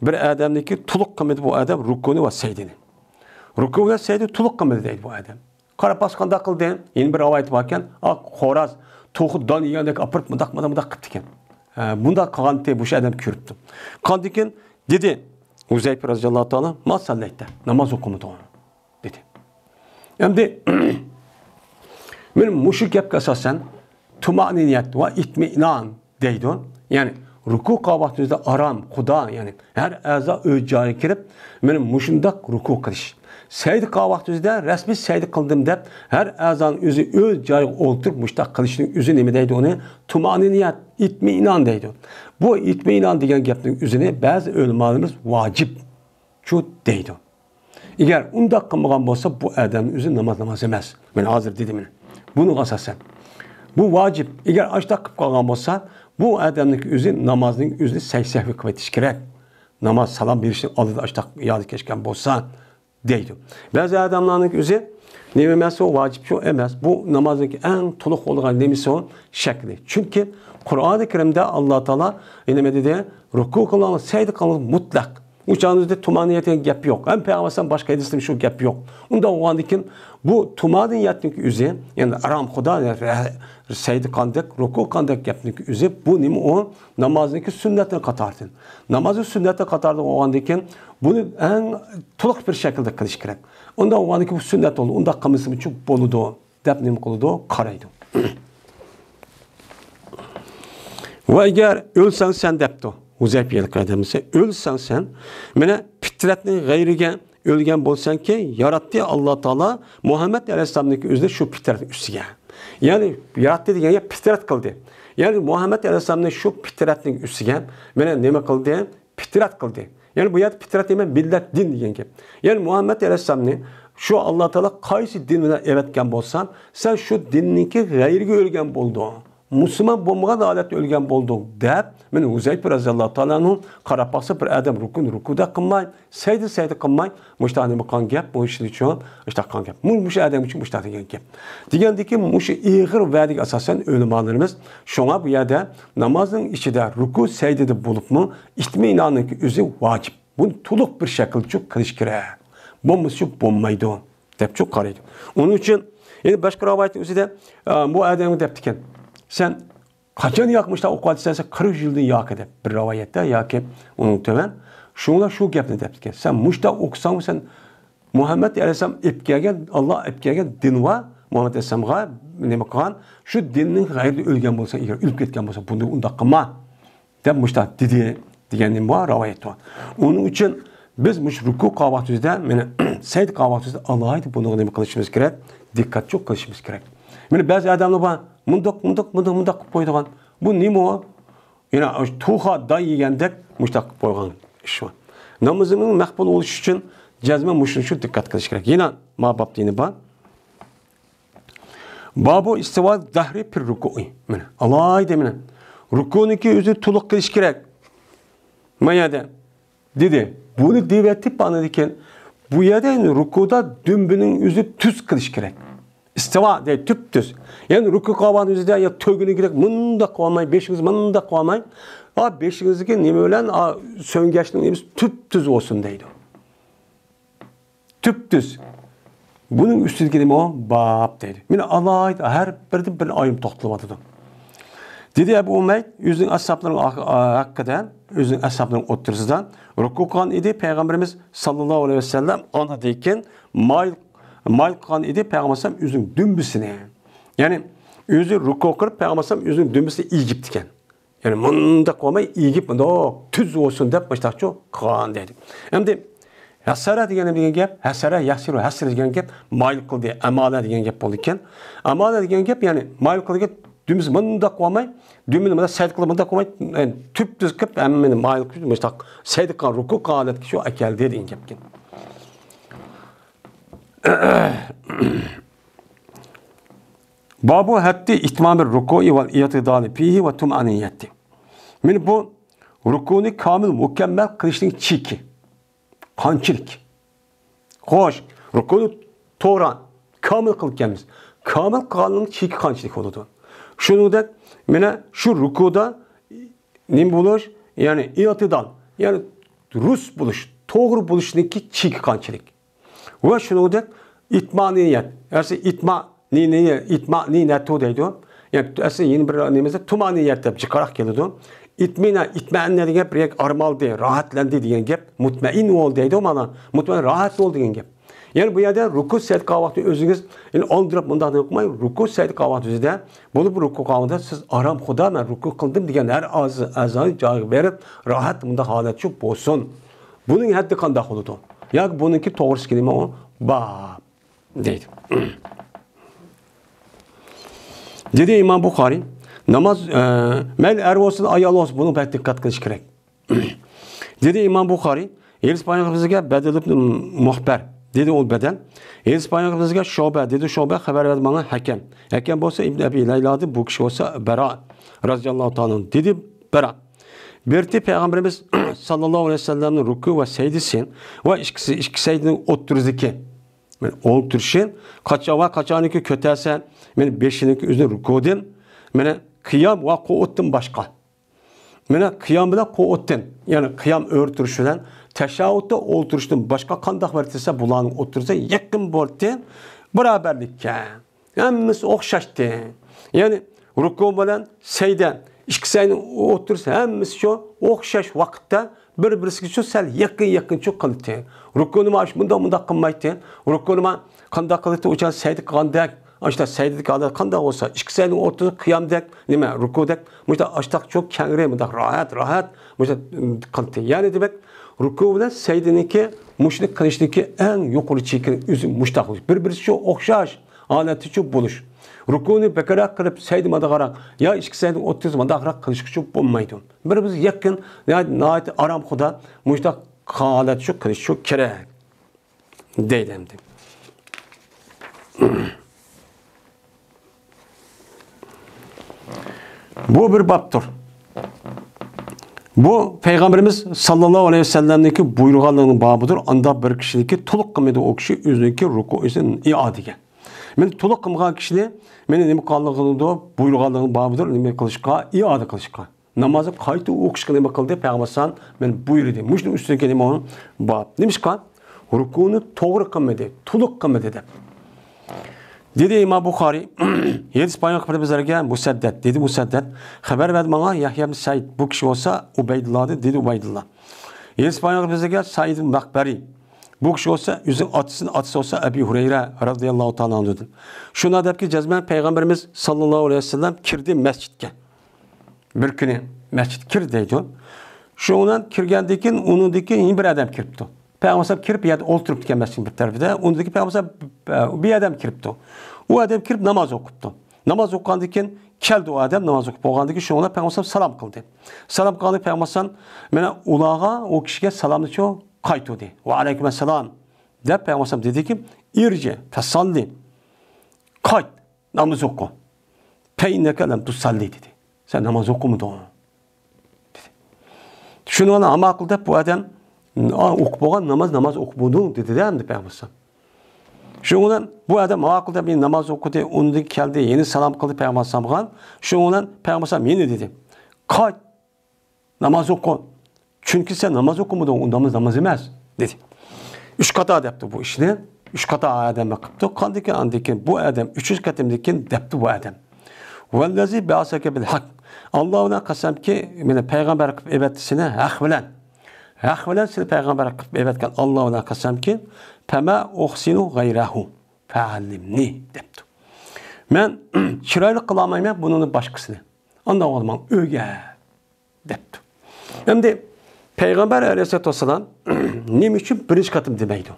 بىر ئادەمنىكى تولۇق قىلمىدى بۇ ئادەم رۇكۇنى ۋە سەجدىنى. رۇكۇ ۋە سەجدە تولۇق قىلمىدى دەيدۇ بۇ ئادەم. قاراپ باقسا قانداق قىلدى؟ يەنە بىر رىۋايەت باركەن، ئاق خوراز، توخۇ دان يېگەندەك ئاپىرىپ مۇنداق، مۇنداق، مۇنداق قىپتىكەن. ھە، بۇنداق قىلغانتى مۇشۇ ئادەم كۆرۈپتۇ. قاندىكىن دېدى ھۇزەيپە رەزىياللاھۇ تائالا، ما سەللەيتە، ناماز ئوقۇمىدىڭ دېدى. ئەمدى مانا مۇشۇ گەپكە ئاساسەن تۇمانىنىيەت ۋە ئىتمىئنان دەيدۇ. يەنى رۇكۇ قىلغان ۋاقتىمىزدا ئارام، خۇدا، يەنى ھەر ئەزا ئۆز جايىغا كىرىپ، مانا مۇشۇنداق رۇكۇ قىلىش. سەجدە قىلغان ۋاقتىمىزدا رەسمىي سەجدە قىلدىم دەپ، ھەر ئەزانىڭ ئۆزى ئۆز جايىغا ئولتۇرۇپ مۇشۇنداق قىلىشنىڭ ئۆزى نېمە دەيدۇ ئۇنى؟ تۇمانىنىيەت، ئىتمىئنان دەيدۇ. بۇ ئىتمىئنان دېگەن گەپنىڭ ئۆزىنى بەزى ئۆلىمالىرىمىز ۋاجىپ شۇ دەيدۇ. ئەگەر ئۇنداق قىلمىغان بولسا، بۇ ئادەمنىڭ ئۆزى ناماز ناماز ئەمەس. مەن ھازىر دېدىم مانا. بۇنىڭغا ئاساسەن. بۇ ۋاجىپ. ئەگەر ئاشۇنداق قىلىپ قالغان بولسا، بۇ ئادەمنىڭ ئۆزى نامازنىڭ ئۆزىنى سەي سەھۋى قىلىپ ئېتىش كېرەك. ناماز سالام بېرىشنىڭ ئالدىدا ئاشۇنداق يادى كەچكەن بولسا، دەيدۇ. بەزى ئادەملەرنىڭ ئۆزى نېمە ئەمەس ئۇ، ۋاجىپچۇ ئەمەس. بۇ نامازنىڭ ئەڭ تولۇق بولغان نېمىسى ئۇ؟ شەكلى. چۈنكى قۇرئانى كەرىمدە ئاللا تائالا نېمە دېدى؟ رۇكۇ قىلىڭ، سەجدە قىلىڭ مۇتلەق. ئۇ چاغدا تۇمانىنە دېگەن گەپ يوق. ھەم پەيغەمبەر باشقا ھەدىستىمۇ شۇ گەپ يوق. ئۇنداق بولغاندىكىن بۇ تۇمانىنەتنىڭ ئۆزى، يەنى ئارام خۇدا، سەجدە قاندەك، رۇكۇ قاندەك گەپنىڭ ئۆزى، بۇ نېمە ئۇ؟ نامازنىڭكى سۈننەتنىڭ قاتارىدىن. نامازنىڭ سۈننەتنىڭ قاتارىدا بولغاندىكىن بۇنى ئەڭ تولۇق بىر شەكىلدە قىلىش كېرەك. ئۇنداق بولغاندىكىن بۇ سۈننەت بولدى، ئۇنداق قىلمىسىمۇچۇ بولىدۇ دەپ نېمە قىلىدۇ؟ قارايدۇ. ۋە ئەگەر ئۆلسەڭ سەن دەپتۇ. ھۇزەيپە ھېلىقى ئادەم دېسە، ئۆلسەڭ سەن، مانا پىترەتنىڭ غەيرىگە ئۆلگەن بولساڭكى، ياراتتى ئاللا تائالا مۇھەممەد ئەلەيھىسسالامنىڭكى ئۆزىنى شۇ پىترەتنىڭ ئۈستىگە. يەنى ياراتتى دېگەن گەپ پىترەت قىلدى. يەنى مۇھەممەد ئەلەيھىسسالامنى شۇ پىترەتنىڭ ئۈستىگە مانا نېمە قىلدى؟ پىترەت قىلدى. يەنى بۇ يەردە پىترەت دېمەي، مىللەت، دىن دېگەن گەپ. يەنى مۇھەممەد ئەلەيھىسسالامنى شۇ ئاللا تائالا قايسى دىن بىلەن ئەۋەتكەن بولسا، سەن شۇ دىننىڭكى غەيرىگە ئۆلگەن بولدۇڭ. مۇسۇلمان بولمىغان ھالەتتە ئۆلگەن بولدۇڭ دەپ، مانا ھۇزەيپە رەزىياللاھۇ تائالا ئەنھۇ قاراپ باقسا، بىر ئادەم رۇكۇن رۇكۇدا قىلماي، سەجدە سەجدە قىلماي، مۇشۇنداق نېمە قىلغان گەپ، بۇ ئىشنى ئۈچۈن مۇشۇنداق قىلغان گەپ. مۇ-، مۇشۇ ئادەم ئۈچۈن مۇشۇنداق دېگەن گەپ. دېگەندىكىن مۇشۇ ئېغىر ۋەدىگە ئاساسەن ئۆلىمالىرىمىز، شۇڭا بۇ يەردە نامازنىڭ ئىچىدە رۇكۇ سەجدىدە بولۇپمۇ، ئىتمىناننىڭكى ئۆزى ۋاجىپ. بۇنى تولۇق بىر شەكىلدىچۇ قىلىش كېرەك. بولمىسىچۇ بولمايدۇ، دەپچۇ قارايدۇ. ئۇنىڭ ئۈچۈن يەنە باشقا رىۋايەتنىڭ ئۆزىدە، ئە، بۇ ئادەمگە دەپتىكەن، سەن قاچان ياكى مۇشۇنداق ئوقۇۋاتىسەن، سەن قىرىق يىلدىن ياكى دەپ بىر رىۋايەتتە ياكى ئۇنىڭ تۆۋەن. شۇڭلا شۇ گەپنى دەپتىكەن. سەن مۇشۇنداق ئوقۇساڭمۇ سەن مۇھەممەد ئەلەيھىسسالام ئېلىپ كەلگەن، ئاللا ئېلىپ كەلگەن دىن بار، مۇھەممەد ئەلەيھىسسالامغا نېمە قىلغان، شۇ دىننىڭ غەيرىدە ئۆلگەن بولساڭ، ئېگەر ئۆلۈپ كەتكەن بولساڭ، بۇنى ئۇنداق قىلما دەپ مۇشۇنداق دېدى دېگەن نېمە بار؟ رىۋايەت بار. ئۇنىڭ ئۈچۈن بىز مۇشۇ رۇكۇ قىلغان ۋاقتىمىزدا، مانا سەجدە قىلغان ۋاقتىمىزدا ئالاھىدە بۇنىڭغا نېمە قىلىشىمىز كېرەك؟ دىققەتچۇ قىلىشىمىز كېرەك. مانا بەزى ئادەملەر بار، مۇنداق، مۇنداق، مۇنداق، مۇنداق قىلىپ قويىدىغان. بۇ نېمە ئۇ؟ يەنە توخۇ دان يېگەندەك مۇشۇنداق قىلىپ قويغان ئىش بار. نامىزىمىزنىڭ مەقبۇل بولۇشى ئۈچۈن جەزمەن مۇشۇنى شۇ دىققەت قىلىش كېرەك. يەنە ما بابتا يەنە بار. بابۇ ئىستىۋا زەھرى پىر رۇكۇئى. مانا، ئالاھىدە مانا. رۇكۇنىڭكى ئۆزى تولۇق قىلىش كېرەك. ما يەردە دېدى. بۇنى دېۋەتىپ ئاندىن كېيىن بۇ يەردە رۇكۇدا دۈمبىنىڭ ئۆزى تۈز قىلىش كېرەك. ئىستىۋا دەي تۈپتۈز. يەنى رۇكۇ قىلغان ئۆزىدە يا تۆگىنىڭكىدەك مۇنداق قىلالماي، بېشىڭىز مۇنداق قىلالماي، ئا، بېشىڭىزدىكى نېمە بىلەن، ئا، سۆڭگەچنىڭ نېمىسى تۈپتۈز بولسۇن دەيدۇ. تۈپتۈز. بۇنىڭ ئۈستىدىكى نېمە ئۇ؟ باب دەيدۇ. مانا ئالاھىدە ھەر بىرىدە بىر ئايرىم توختىلىۋاتىدۇ. دېدى ئەبۇ ئۇمەيد ئۆزىنىڭ ئەسھابلىرىنىڭ ھەققىدە، ئۆزىنىڭ ئەسھابلىرىنىڭ ئوتتۇرىسىدا رۇكۇ قىلغان ئىدى پەيغەمبىرىمىز ساللاللاھۇ ئەلەيھى ۋەسەللەم. ئاندىن كېيىن مايىل، مايىل قىلغان ئىدى پەيغەمبەر ئۆزىنىڭ دۈمبىسىنى. يەنى ئۆزى رۇكۇ قىلىپ، پەيغەمبەر ئەلەيھىسسالام ئۆزىنىڭ دۈمبىسىنى ئېگىپتىكەن. يەنى مۇنداق قىلماي، ئېگىپ، مۇنداق تۈز بولسۇن دەپ مۇشۇنداقچۇ قىلغان دەيدۇ. ئەمدى ھەسسەرە دېگەن نېمە دېگەن گەپ؟ ھەسسەرە، يەھسىرۇ، ھەسسىرە دېگەن گەپ مايىل قىلدى، ئەمالە دېگەن گەپ بولىدىكەن. ئەمالە دېگەن گەپ، يەنى مايىل قىلدى، دۈمبىسى مۇنداق قىلماي، دۈمبىنى مۇنداق سەيدە قىلىپ، مۇنداق قىلماي، يەنى تۈپتۈز قىلىپ، ھەممىنى مايىل قىلىپ، مۇشۇنداق سەيدە قىلغان، رۇكۇ قىلغان ھالەتكە شۇ ئەكەلدى دېگەن گەپكەن. بابۇ ھەددى ئىتمامىر رۇكۇئى ۋەل ئىئتىدالى فىھى ۋە تۇمئەنىنەتى. مانا بۇ رۇكۇنى كامىل، مۇكەممەل قىلىشنىڭ چېكى. قانچىلىك؟ خوش، رۇكۇنى توغرا، كامىل قىلىپ كەلمىز. كامىل قىلغاننىڭ چېكى قانچىلىك بولىدۇ؟ شۇنىڭدەك، مانا شۇ رۇكۇدا نېمە بولۇش، يەنى ئىئتىدال، يەنى رۇس بولۇش، توغرا بولۇشنىڭكى چېكى قانچىلىك؟ ۋە شۇنىڭدەك ئىتمانىيەت. ئەسلى ئىتمانىنى، ئىتمانىنەتۇ دەيدۇ. يەنى ئەسلى يەنە بىر نېمىسى تۇمانىيەت دەپ جىقراق كېلىدۇ. ئىتمىنا، ئىتمەئەننە دېگەن گەپ بىر يەرگە ئارام ئالدى، راھەتلەندى دېگەن گەپ. مۇتمەئىن بول دەيدۇ مانا. مۇتمەئىن، راھەت بول دېگەن گەپ. يەنى بۇ يەردە رۇكۇ سەجدە قىلغان ۋاقتى ئۆزىڭىز، يەنى ئالدىراپ مۇنداق قىلماي، رۇكۇ سەجدە قىلغان ۋاقتى ئۆزىدە بولۇپ، رۇكۇ قىلغاندا سىز ئارام خۇدا، مەن رۇكۇ قىلدىم دېگەن ھەر ئەزا، ئەزانى جايىغا بېرىپ، راھەت مۇنداق ھالەت شۇ بولسۇن. بۇنىڭ ھەددى قانداق بولىدۇ؟ ياكى بۇنىڭكى توغرىسى نېمە ئۇ؟ بار دەيدۇ. دېدى ئىمام بۇخارىي، ناماز، ئە، مەيلى ئەر بولسۇن، ئايال بولسۇن، بۇنىڭ بەك دىققەت قىلىش كېرەك. دېدى ئىمام بۇخارىي، ھېدىس پايغەمبىرىمىزگە بەدىل ئىبن مۇخبەر، دېدى ئۇ بەدەل. ھېدىس پايغەمبىرىمىزگە شۇبە، دېدى شۇبە، خەۋەر بەردى ماڭا ھەكەم. ھەكەم بولسا ئىبن ئەبى لەيلادىن، بۇ كىشى بولسا بەرا، رەزىياللاھۇ تائالا ئەنھۇ. دېدى بەرا، بىر رېتى پەيغەمبىرىمىز ساللاللاھۇ ئەلەيھى ۋەسەللەمنىڭ رۇكۇ ۋە سەجدىسى ۋە ئىككىسى، ئىككى سەجدىنىڭ ئوتتۇرىسىدىكى، مانا، ئولتۇرۇشى، قاچان ۋە قاچانكى كۆتەرسە، مانا، بېشىنىڭكى ئۆزىنى رۇكۇدىن، مانا، قىيام ۋە قۇئۇدتىن باشقا. مانا، قىيام بىلەن قۇئۇدتىن، يەنى قىيام ئۆرە تۇرۇش بىلەن تەشەھھۇدتا ئولتۇرۇشتىن باشقا قانداق بىر رېتى دېسە، بۇلارنىڭ ئوتتۇرىسى يېقىن بولدى، بارابەرلىككە. ھەممىسى ئوخشاشتى. يەنى رۇكۇ بىلەن سەجدە، ئىككى سەجدىنىڭ ئوتتۇرىسى ھەممىسى شۇ ئوخشاش ۋاقىتتا بىر-بىرسىگە شۇ سەل يېقىن-يېقىنچۇ قىلدى. رۇكۇنىمۇ ئاشۇ مۇنداق-مۇنداق قىلمايتتى. رۇكۇنىمۇ قانداق قىلدى؟ ئۇچان سەجدە قىلغاندەك، ئاشۇنداق سەجدىدىكى ھالەت قانداق بولسا، ئىككى سەجدىنىڭ ئوتتۇرىسى قىيامدەك، نېمە، رۇكۇدەك، مۇشۇنداق ئاشتاق شۇ كەڭرى، مۇنداق راھەت، راھەت، مۇشۇنداق قىلدى. يەنى دېمەك، رۇكۇ بىلەن سەجدىنىڭكى مۇشۇنى قىلىشنىڭكى ئەڭ يۇقىرى چېكىنى ئۆزى مۇشۇنداق قىلىش. بىر-بىرسى شۇ ئوخشاش ھالەتتىچۇ بولۇش. رۇكۇنى بەكرەك قىلىپ، سەجدە مانداقراق يا ئىككى سەجدە ئوتتۇرىسى مانداقراق قىلىشقىچۇ بولمايدۇ. بىر-بىرىگە يېقىن، ناھايىتى، ناھايىتى ئارام خۇدا مۇشۇنداق ھالەتچۇ قىلىشچۇ كېرەك دەيدۇ ئەمدى. بۇ بىر بابتۇر. بۇ پەيغەمبىرىمىز ساللاللاھۇ ئەلەيھى ۋەسەللەمنىڭكى بۇيرۇغانلىقىنىڭ بابىدۇر. ئاندا بىر كىشىنىڭكى تولۇق قىلمىدى ئۇ كىشى ئۆزىنىڭكى رۇكۇئىسىنى ئىئادىگە. مانا تولۇق قىلمىغان كىشىنى مانا نېمە قىلغانلىقىدۇر، بۇيرۇغانلىقىنىڭ بابىدۇر، نېمە قىلىشقا، ئىئادە قىلىشقا. نامازنى قايتا ئوقۇشقا نېمە قىلدى؟ پەيغەمبەر ئەلەيھىسسالام مانا بۇيرۇدى. مۇشۇنىڭ ئۈستىدىكى نېمە ئۇنىڭ باب. نېمىشقا؟ رۇكۇنى توغرا قىلمىدى، تولۇق قىلمىدى دەپ. دېدى ئىمام بۇخارىي، ھېدىس بايان قىلىپ بىزلەرگە مۇسەددەت، دېدى مۇسەددەت. خەۋەر بەردى ماڭا يەھيا ئىبن سەئىد، بۇ كىشى بولسا ئۇبەيدۇللا دېدى، دېدى ئۇبەيدۇللا. ھېدىس بايان قىلىپ بىزلەرگە سەئىد ئىبن مەقبەرى، بۇ كىشى بولسا ئۆزىنىڭ ئاتىسىنىڭ ئاتىسى بولسا ئەبى ھۇرەيرە رەزىياللاھۇ تائالا ئەنھۇدىن. شۇنداق دەپكى، جەزمەن پەيغەمبىرىمىز ساللاللاھۇ ئەلەيھى ۋەسەللەم كىردى مەسچىتكە. بىر كۈنى مەسچىتكە كىردى دەيدۇ. شۇنىڭ بىلەن كىرگەندىن كېيىن، ئۇنىڭدىن كېيىن يەنە بىر ئادەم كىرىپتۇ. پەيغەمبەر ئەلەيھىسسالام كىرىپ، بۇ يەردە ئولتۇرۇپتىكەن مەسچىتنىڭ بىر تەرىپىدە. ئۇنىڭدىن كېيىن پەيغەمبەر ئەلەيھىسسالام، بىر ئادەم كىرىپتۇ. ئۇ ئادەم كىرىپ ناماز ئوقۇپتۇ. ناماز ئوقۇغاندىن كېيىن كەلدى ئۇ ئادەم، ناماز ئوقۇپ بولغاندىن كېيىن شۇنىڭ بىلەن پەيغەمبەر ئەلەيھىسسالام سالام قىلدى. سالام قىلغاندىن كېيىن پەيغەمبەر ئەلەيھىسسالام مانا ئۇلارغا، ئۇ كىشىگە سالامنى شۇ قايتۇردى. ۋەئەلەيكۇمەسسالام دەپ پەيغەمبەر ئەلەيھىسسالام دېدىكى، ئىرجىئ فەسەللى، قايت، ناماز ئوقۇ. فەئىننەكە لەم تۇسەللى دېدى. سەن ناماز ئوقۇمىدىڭ دېدى. شۇنىڭ بىلەن ھاماقىل دەپ بۇ ئادەم، ئا، ئوقۇپ بولغان ناماز، ناماز ئوقۇپ بولدۇڭ دېدى-دە ئەمدى پەيغەمبەر ئەلەيھىسسالام. شۇنىڭ بىلەن بۇ ئادەم ماقۇل دەپ ناماز ئوقۇدى، ئۇنىڭدىن كېيىن كەلدى، يەنە سالام قىلدى پەيغەمبەر ئەلەيھىسسالامغا. شۇنىڭ بىلەن پەيغەمبەر ئەلەيھىسسالام يەنە دېدى، قايت، ناماز ئوقۇ. چۈنكى سەن ناماز ئوقۇمىدىڭ، ئۇ ناماز، ناماز ئەمەس، دېدى. ئۈچ قاتا دەپتۇ بۇ ئىشنى. ئۈچ قاتا ئادەمگە قىپتۇ. قاندىكىن ئاندىن كېيىن بۇ ئادەم ئۈچىنچى قېتىمدىن كېيىن دەپتۇ بۇ ئادەم. ۋەللەزى بەئەسەكە بىل ھەق. ئاللا بىلەن قەسەمكى، مېنى پەيغەمبەر قىلىپ ئەۋەتتى سېنى ھەق بىلەن. ھەق بىلەن سېنى پەيغەمبەر قىلىپ ئەۋەتكەن ئاللا بىلەن قەسەمكى، پەما ئۇھسىنۇ غەيرەھۇ. فەئەللىمنى دەپتۇ. مەن چىرايلىق قىلالمايمەن بۇنىڭدىن باشقىسىنى. ئانداق بولغاندا ماڭا ئۆگەت دەپتۇ. ئەمدى پەيغەمبەر ئەلەيھىسسالاتۇ ۋەسسالام نېمە ئۈچۈن بىرىنچى قېتىم دېمەيدۇ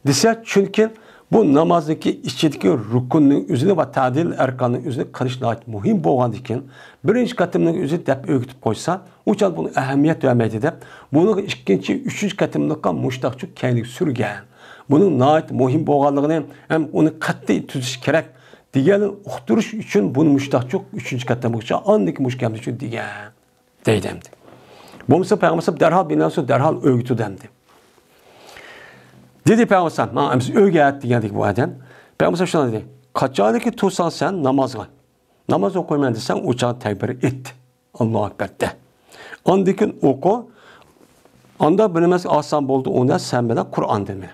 دېسە، چۈنكى بۇ نامازنىڭكى ئىچىدىكى رۇكۇننىڭ ئۆزىنى ۋە تەدىل ئەركاننىڭ ئۆزىنى قىلىش ناھايىتى مۇھىم بولغاندىكىن، بىرىنچى قېتىمنىڭ ئۆزى دەپ ئۆگىتىپ قويسا، ئۇ چاغدا بۇنىڭ ئەھمىيەت بەرمەيدۇ دەپ، بۇنىڭغا ئىككىنچى، ئۈچىنچى قېتىملىققا مۇشتاقچۇ كەينىگە سۈرگەن. بۇنىڭ ناھايىتى مۇھىم بولغانلىقىنى ھەم ئۇنى قەتئىي تۈزىتىش كېرەك دېگەننى ئۇقتۇرۇش ئۈچۈن بۇنى مۇشتاقچۇ ئۈچىنچى قېتىمغىچە ئاندىن كېيىن مۇشۇ گەپنى شۇ دېگەن. دەيدۇ ئەمدى. بولمىسا پەيغەمبەر دەرھال بىناسى دەرھال ئۆگىتىدۇ ئەمدى. دېدى پەيغەمبەر، ماڭا ئەمسە ئۆگەت دېگەندەك بۇ ئادەم. پەيغەمبەر شۇنداق دېدى، قاچانكى تۇرساڭ سەن نامازغا، ناماز ئوقۇيمەن دېسەڭ، ئۇ چاغ تەكبىر ئېيت. ئاللاھۇ ئەكبەر دە. ئاندىن كېيىن ئوقۇ. ئاندا بىلمەس ئاسان بولدى ئۇنى سەن بىلەن قۇرئاندىنمۇ؟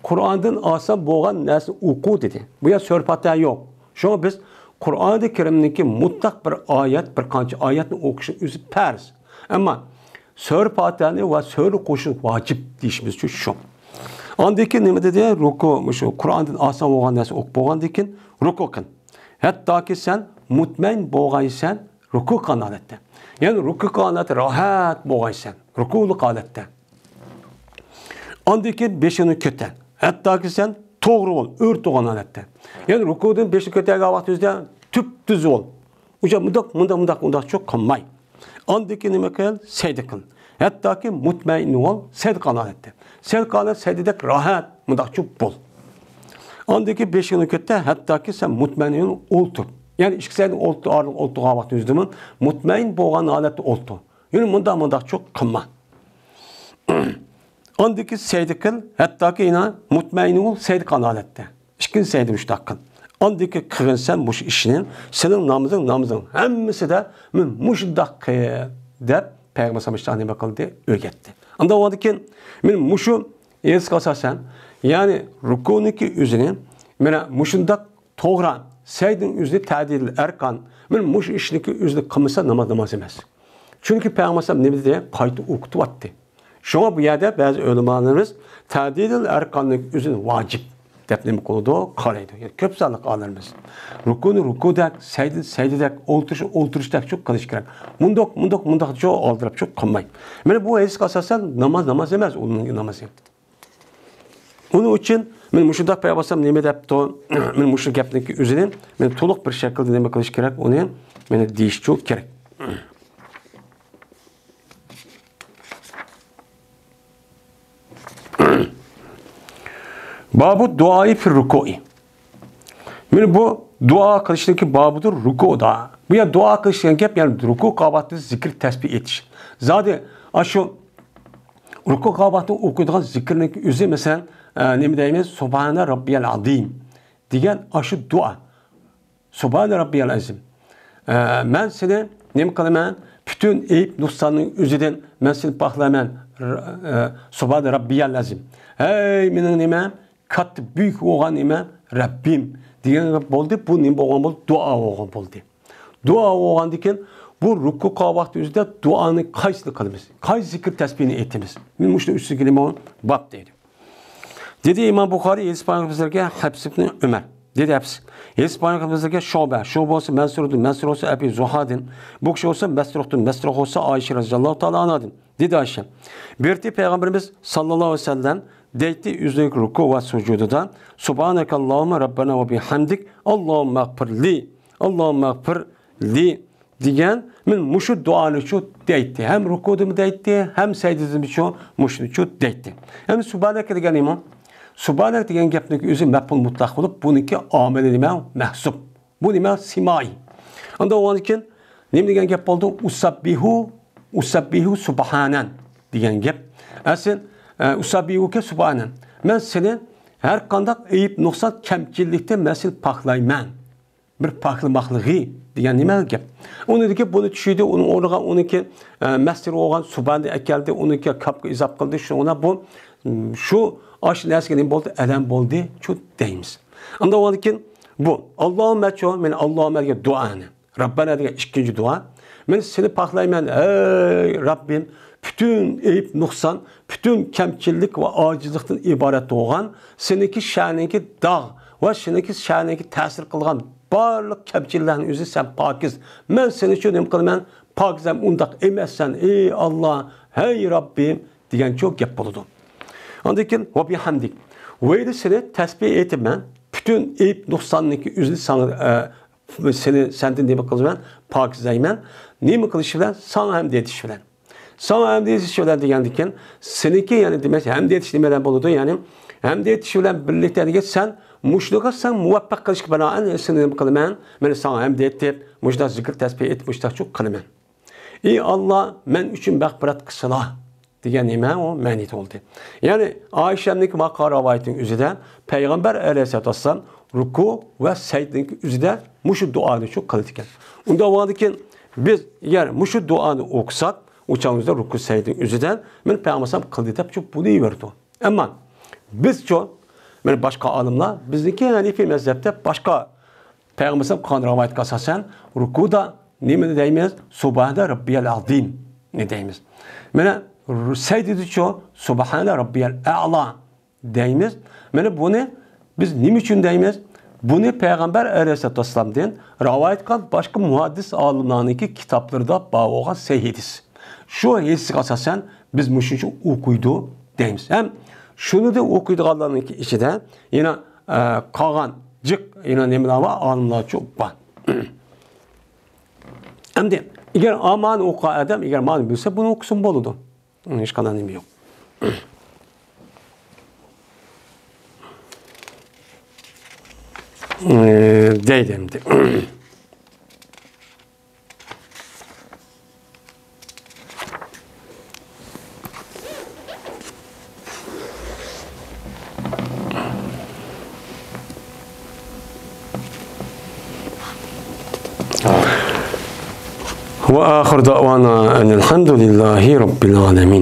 قۇرئاندىن ئاسان بولغان نەرسىنى ئوقۇ دېدى. بۇ يەر سۈرە پاتىھە يوق. شۇڭا بىز قۇرئانى كەرىمنىڭكى مۇتلەق بىر ئايەت، بىر قانچە ئايەتنى ئوقۇشنىڭ ئۆزى پەرز. ئەمما سۈرە پاتىھەنى ۋە سۈرە قوشۇش ۋاجىپ دېيىشىمىز ئۈچۈن شۇ. ئاندىن كېيىن نېمە دېدى؟ رۇكۇ، مۇشۇ قۇرئاندىن ئاسان بولغان نەرسە ئوقۇپ بولغاندىن كېيىن رۇكۇ قىل. ھەتتاكى سەن مۇتمەئىن بولغايسەن، رۇكۇ قىلغان ھالەتتە. يەنى رۇكۇ قىلغان ھالەتتە راھەت بولغايسەن، رۇكۇلۇق ھالەتتە. ئاندىن كېيىن بېشىڭنى كۆتەر. ھەتتاكى سەن توغرا بول، ئۆرە تۇرغان ھالەتتە. يەنى رۇكۇدىن بېشىنى كۆتەرگەن ۋاقتىڭىزدا تۈپتۈز بول. ئۇ مۇنداق، مۇنداق، مۇنداق، مۇنداقچۇ قىلماي. ئاندىن كېيىن نېمە قىل؟ سەجدە قىل. ھەتتاكى مۇتمەئىننى بول، سەجدە قىلغان ھالەتتە. سەجدە قىلغان ھالەت سەجدىدەك راھەت، مۇنداقچۇ بول. ئاندىن كېيىن بېشىڭنى كۆتەر، ھەتتاكى سەن مۇتمەئىننى ئولتۇر. يەنى ئىككى سەجدە ئولتۇر، ئارىلىق ئولتۇرغان ۋاقتىڭىزدىمۇ مۇتمەئىن بولغان ھالەتتە ئولتۇر. يەنى مۇنداق، مۇنداقچۇ قىلما. ئاندىكى سەجدە قىل، ھەتتاكى يەنە مۇتمەئىننى بول، سەجدە قىلغان ھالەتتە. ئىككىنچى سەجدە مۇشۇنداق قىل. ئاندىكى قىلغىن سەن مۇشۇ ئىشنى، سېنىڭ نامىزىڭ، نامىزىڭ ھەممىسىدە مەن مۇشۇنداق قىل دەپ پەيغەمبەر ئەلەيھىسسالام نېمە قىلدى؟ ئۆگەتتى. ئاندىن ئاندىن كېيىن مەن مۇشۇ ھەدىسكە ئاساسەن، يەنى رۇكۇنىڭكى ئۆزىنى مانا مۇشۇنداق توغرا، سەجدىنىڭ ئۆزىنى تەدىل ئەركان، مەن مۇشۇ ئىشنىڭكى ئۆزىنى قىلمىسا ناماز ناماز ئەمەس. چۈنكى پەيغەمبەر ئەلەيھىسسالام نېمە دېدى؟ قايتا ئوقۇتۇۋاتتى. شۇڭا بۇ يەردە بەزى ئۆلىمالىرىمىز تەدىلىل ئەركاننىڭ ئۆزىنى ۋاجىپ دەپ نېمە قىلىدۇ؟ قارايدۇ. يەنى كۆپ سانلىق ئالىملىرىمىز رۇكۇنى رۇكۇدەك، سەجدە سەجدىدەك، ئولتۇرۇش ئولتۇرۇشتەكچۇ قىلىش كېرەك. مۇنداق، مۇنداق، مۇنداقچۇ ئالدىراپچۇ قىلماي. مانا بۇ ھەدىسكە ئاساسەن ناماز ناماز ئەمەس، ئۇنىڭ نامىزى. ئۇنىڭ ئۈچۈن مەن مۇشۇنداق پەيغەمبەر ئەلەيھىسسالام نېمە دەپتۇ؟ مەن مۇشۇ گەپنىڭكى ئۆزىنى مەن تولۇق بىر شەكىلدە نېمە قىلىش كېرەك؟ ئۇنى مانا دېيىشچۇ كېرەك. بابۇ دۇئائى فىر رۇكۇئى. مانا بۇ دۇئا قىلىشنىڭكى بابىدۇر، رۇكۇدا. بۇ يەر دۇئا قىلىش دېگەن گەپ، يەنى رۇكۇ قىلغان ۋاقتىدا زىكىر تەسبىھ ئېيتىش. زادى ئاشۇ رۇكۇ قىلغان ۋاقتىدا ئوقۇيدىغان زىكىرنىڭكى ئۆزى، مەسىلەن، ئە، نېمە دەيمىز؟ سۇبھانە رەببىيەل ئازىم دېگەن ئاشۇ دۇئا. سۇبھانە رەببىيەل ئەزىم. ئە، مەن سېنى نېمە قىلىمەن؟ پۈتۈن ئەيىب نۇقساننىڭ ئۆزىدىن مەن سېنى پاكلايمەن. ر-، ئە، سۇبھانە رەببىيەل ئەزىم. ھەي، مېنىڭ نېمەم؟ كاتتا بۈيۈك بولغان نېمەم؟ رەببىم دېگەن گەپ بولدى. بۇ نېمە بولغان بولدى؟ دۇئا بولغان بولدى. دۇئا بولغاندىن كېيىن بۇ رۇكۇ قىلغان ۋاقتى ئۆزىدە دۇئانى قايسىنى قىلىمىز؟ قايسى زىكىر تەسبىھنى ئېيتىمىز؟ مەن مۇشۇنىڭ ئۈستىگە نېمە باب دەيدۇ. دېدى ئىمام بۇخارى، ھەدىس بايان قىلغان بىزلەرگە ھەپس ئىبنى ئۆمەر. دېدى ھەپس، ھەدىس بايان قىلغان بىزلەرگە شۇبە، شۇبە بولسا مەنسۇردىن، مەنسۇر بولسا ئەبى زۇھادىن، بۇ كىشى بولسا مەسرۇقتىن، مەسرۇق بولسا ئائىشە رەزىياللاھۇ تائالا ئانھادىن. دېدى ئائىشە، بىر رېتى پەيغەمبىرىمىز ساللاللاھۇ ئەلەيھى ۋەسەللەم دەيتتى ئۆزىنىڭ رۇكۇ ۋە سۇجۇدىدا، سۇبھانەكەللاھۇممە رەببەنا ۋە بىھەمدىك، ئاللاھۇممەغفىرلى، ئاللاھۇممەغفىرلى. دېگەن، مەن مۇشۇ دۇئانىچۇ دەيتتى. ھەم رۇكۇدىمۇ دەيتتى، ھەم سەجدىدىمۇچۇ مۇشۇنىچۇ دەيتتى. ھەم سۇبھانەكە دېگەن نېمە؟ سۇبھانەك دېگەن گەپنىڭ ئۆزى مەپئۇل مۇتلەق بولۇپ، بۇنىڭكى ئامىلى نېمە؟ مەھزۇپ. بۇ نېمە؟ سىمائى. ئاندا ئۇنىڭدىن كېيىن نېمە دېگەن گەپ بولدى؟ ئۇسەببىھۇ، ئۇسەببىھۇ سۇبھانەن دېگەن گەپ. ئەسلى، ئە، ئۇسەببىھۇكە سۇبھانەن. مەن سېنى ھەر قانداق ئەيىب، نۇقسان، كەمچىللىكتىن مەن سېنى پاكلايمەن. بىر پاكلىماقلىقى دېگەن نېمە گەپ؟ ئۇنىڭدىكى بۇنى چۈشۈردى، ئۇنىڭ ئورنىغا ئۇنىڭكى، ئە، مەسدىرى بولغان سۇبھاننى ئەكەلدى، ئۇنىڭكى كاپقا ئىزاپ قىلدى. شۇڭا بۇ، م، شۇ، ئاشۇ نەرسىگە نېمە بولدى؟ ئەلەم بولدى، شۇ دەيمىز. ئاندا ئۇنىڭدىن كېيىن بۇ، ئاللاھۇممەچۇ، مەن ئاللاھۇممە دېگەن دۇئانى، رەببەنا دېگەن ئىككىنچى دۇئا. مەن سېنى پاكلايمەن، ئەي رەببىم، پۈتۈن ئەيىب، نۇقسان، پۈتۈن كەمچىللىك ۋە ئاجىزلىقتىن ئىبارەت بولغان سېنىڭكى شەنىڭكى داغ ۋە سېنىڭكى شەنىڭكى تەسىر قىلغان بارلىق كەمچىلىكلەرنىڭ ئۆزى سەن پاكىز. مەن سېنى شۇ نېمە قىلىمەن؟ پاكىز ھەم ئۇنداق ئەمەسسەن، ئەي ئاللا، ھەي رەببىم، دېگەن شۇ گەپ بولىدۇ. ئاندىن كېيىن، ۋە بىھەمدىك. ۋەيلى سېنى تەسبىھ ئېيتىمەن. پۈتۈن ئەيىب نۇقساننىڭكى ئۆزىنى ساڭا، ئە، سېنى، سەندىن نېمە قىلىمەن؟ پاكىزلەيمەن. نېمە قىلىش بىلەن؟ ساڭا ھەمدە ئېيتىش بىلەن. ساڭا ھەمدە ئېيتىش بىلەن دېگەندىكىن، سېنىڭكى، يەنى دېمەك، ھەمدە ئېيتىش نېمە بىلەن بولىدۇ؟ يەنى ھەمدە ئېيتىش بىلەن بىرلىكتە دېگەن، سەن مۇشۇنىڭغا سەن مۇۋەپپەق قىلىشقا بىنائەن سېنى نېمە قىلىمەن؟ مەن ساڭا ھەمدە ئېيتىپ، مۇشۇنداق زىكىر تەسبىھ ئېيتىپ، مۇشۇنداق شۇ قىلىمەن. ئى ئاللا، مەن ئۈچۈن مەغپىرەت قىلسىلا، دېگەن نېمە ئۇ مەنىدە بولدى. يەنى ئائىشەمنىڭكى ۋەقە رىۋايىتىنىڭ ئۆزىدە پەيغەمبەر ئەلەيھىسسالاتۇ ۋەسسالام رۇكۇ ۋە سەجدىنىڭكى ئۆزىدە مۇشۇ دۇئانى شۇ قىلىدىكەن. ئۇنداق بولغاندىكىن، بىز ئەگەر مۇشۇ دۇئانى ئوقۇساق، ئۇ چاغىمىزدا رۇكۇ سەجدىنىڭ ئۆزىدە مەن پەيغەمبەر ئەلەيھىسسالام قىلدى دەپ شۇ بولۇۋېرىدۇ. ئەمما بىزچۇ، مانا باشقا ئالىملار، بىزنىڭكى ھەنىفىي مەزھەپتە باشقا پەيغەمبىرىمىز قىلغان رىۋايەتكە ئاساسەن، رۇكۇدا نېمىنى دەيمىز؟ سۇبھانە رەببىيەل ئەزىمنى دەيمىز. مانا، سەجدىدىچۇ؟ سۇبھانە رەببىيەل ئەلا دەيمىز. مانا بۇنى بىز نېمە ئۈچۈن دەيمىز؟ بۇنى پەيغەمبەر ئەلەيھىسسالاتۇ ۋەسسالامدىن رىۋايەت قىلغان باشقا مۇھەددىس ئالىملارنىڭكى كىتابلىرىدا بار بولغان سەھىھ ھەدىس. شۇ ھەدىسكە ئاساسەن بىز مۇشۇنچە ئوقۇيدۇ دەيمىز. ھەم شۇنى دە ئوقۇيدىغانلارنىڭكى ئىچىدە يەنە، ئە، قالغان جىق يەنە نېمىلەر بار؟ ئالىملارچۇ بار. ئەمدى ئەگەر ئامانى ئوقۇغان ئادەم، ئەگەر مانا بىلسە، بۇنى ئوقۇسىمۇ بولىدۇ. ھېچقانداق نېمە يوق. ئى، دەيدۇ ئەمدى. وآخر دعوانا أن الحمد لله رب العالمين.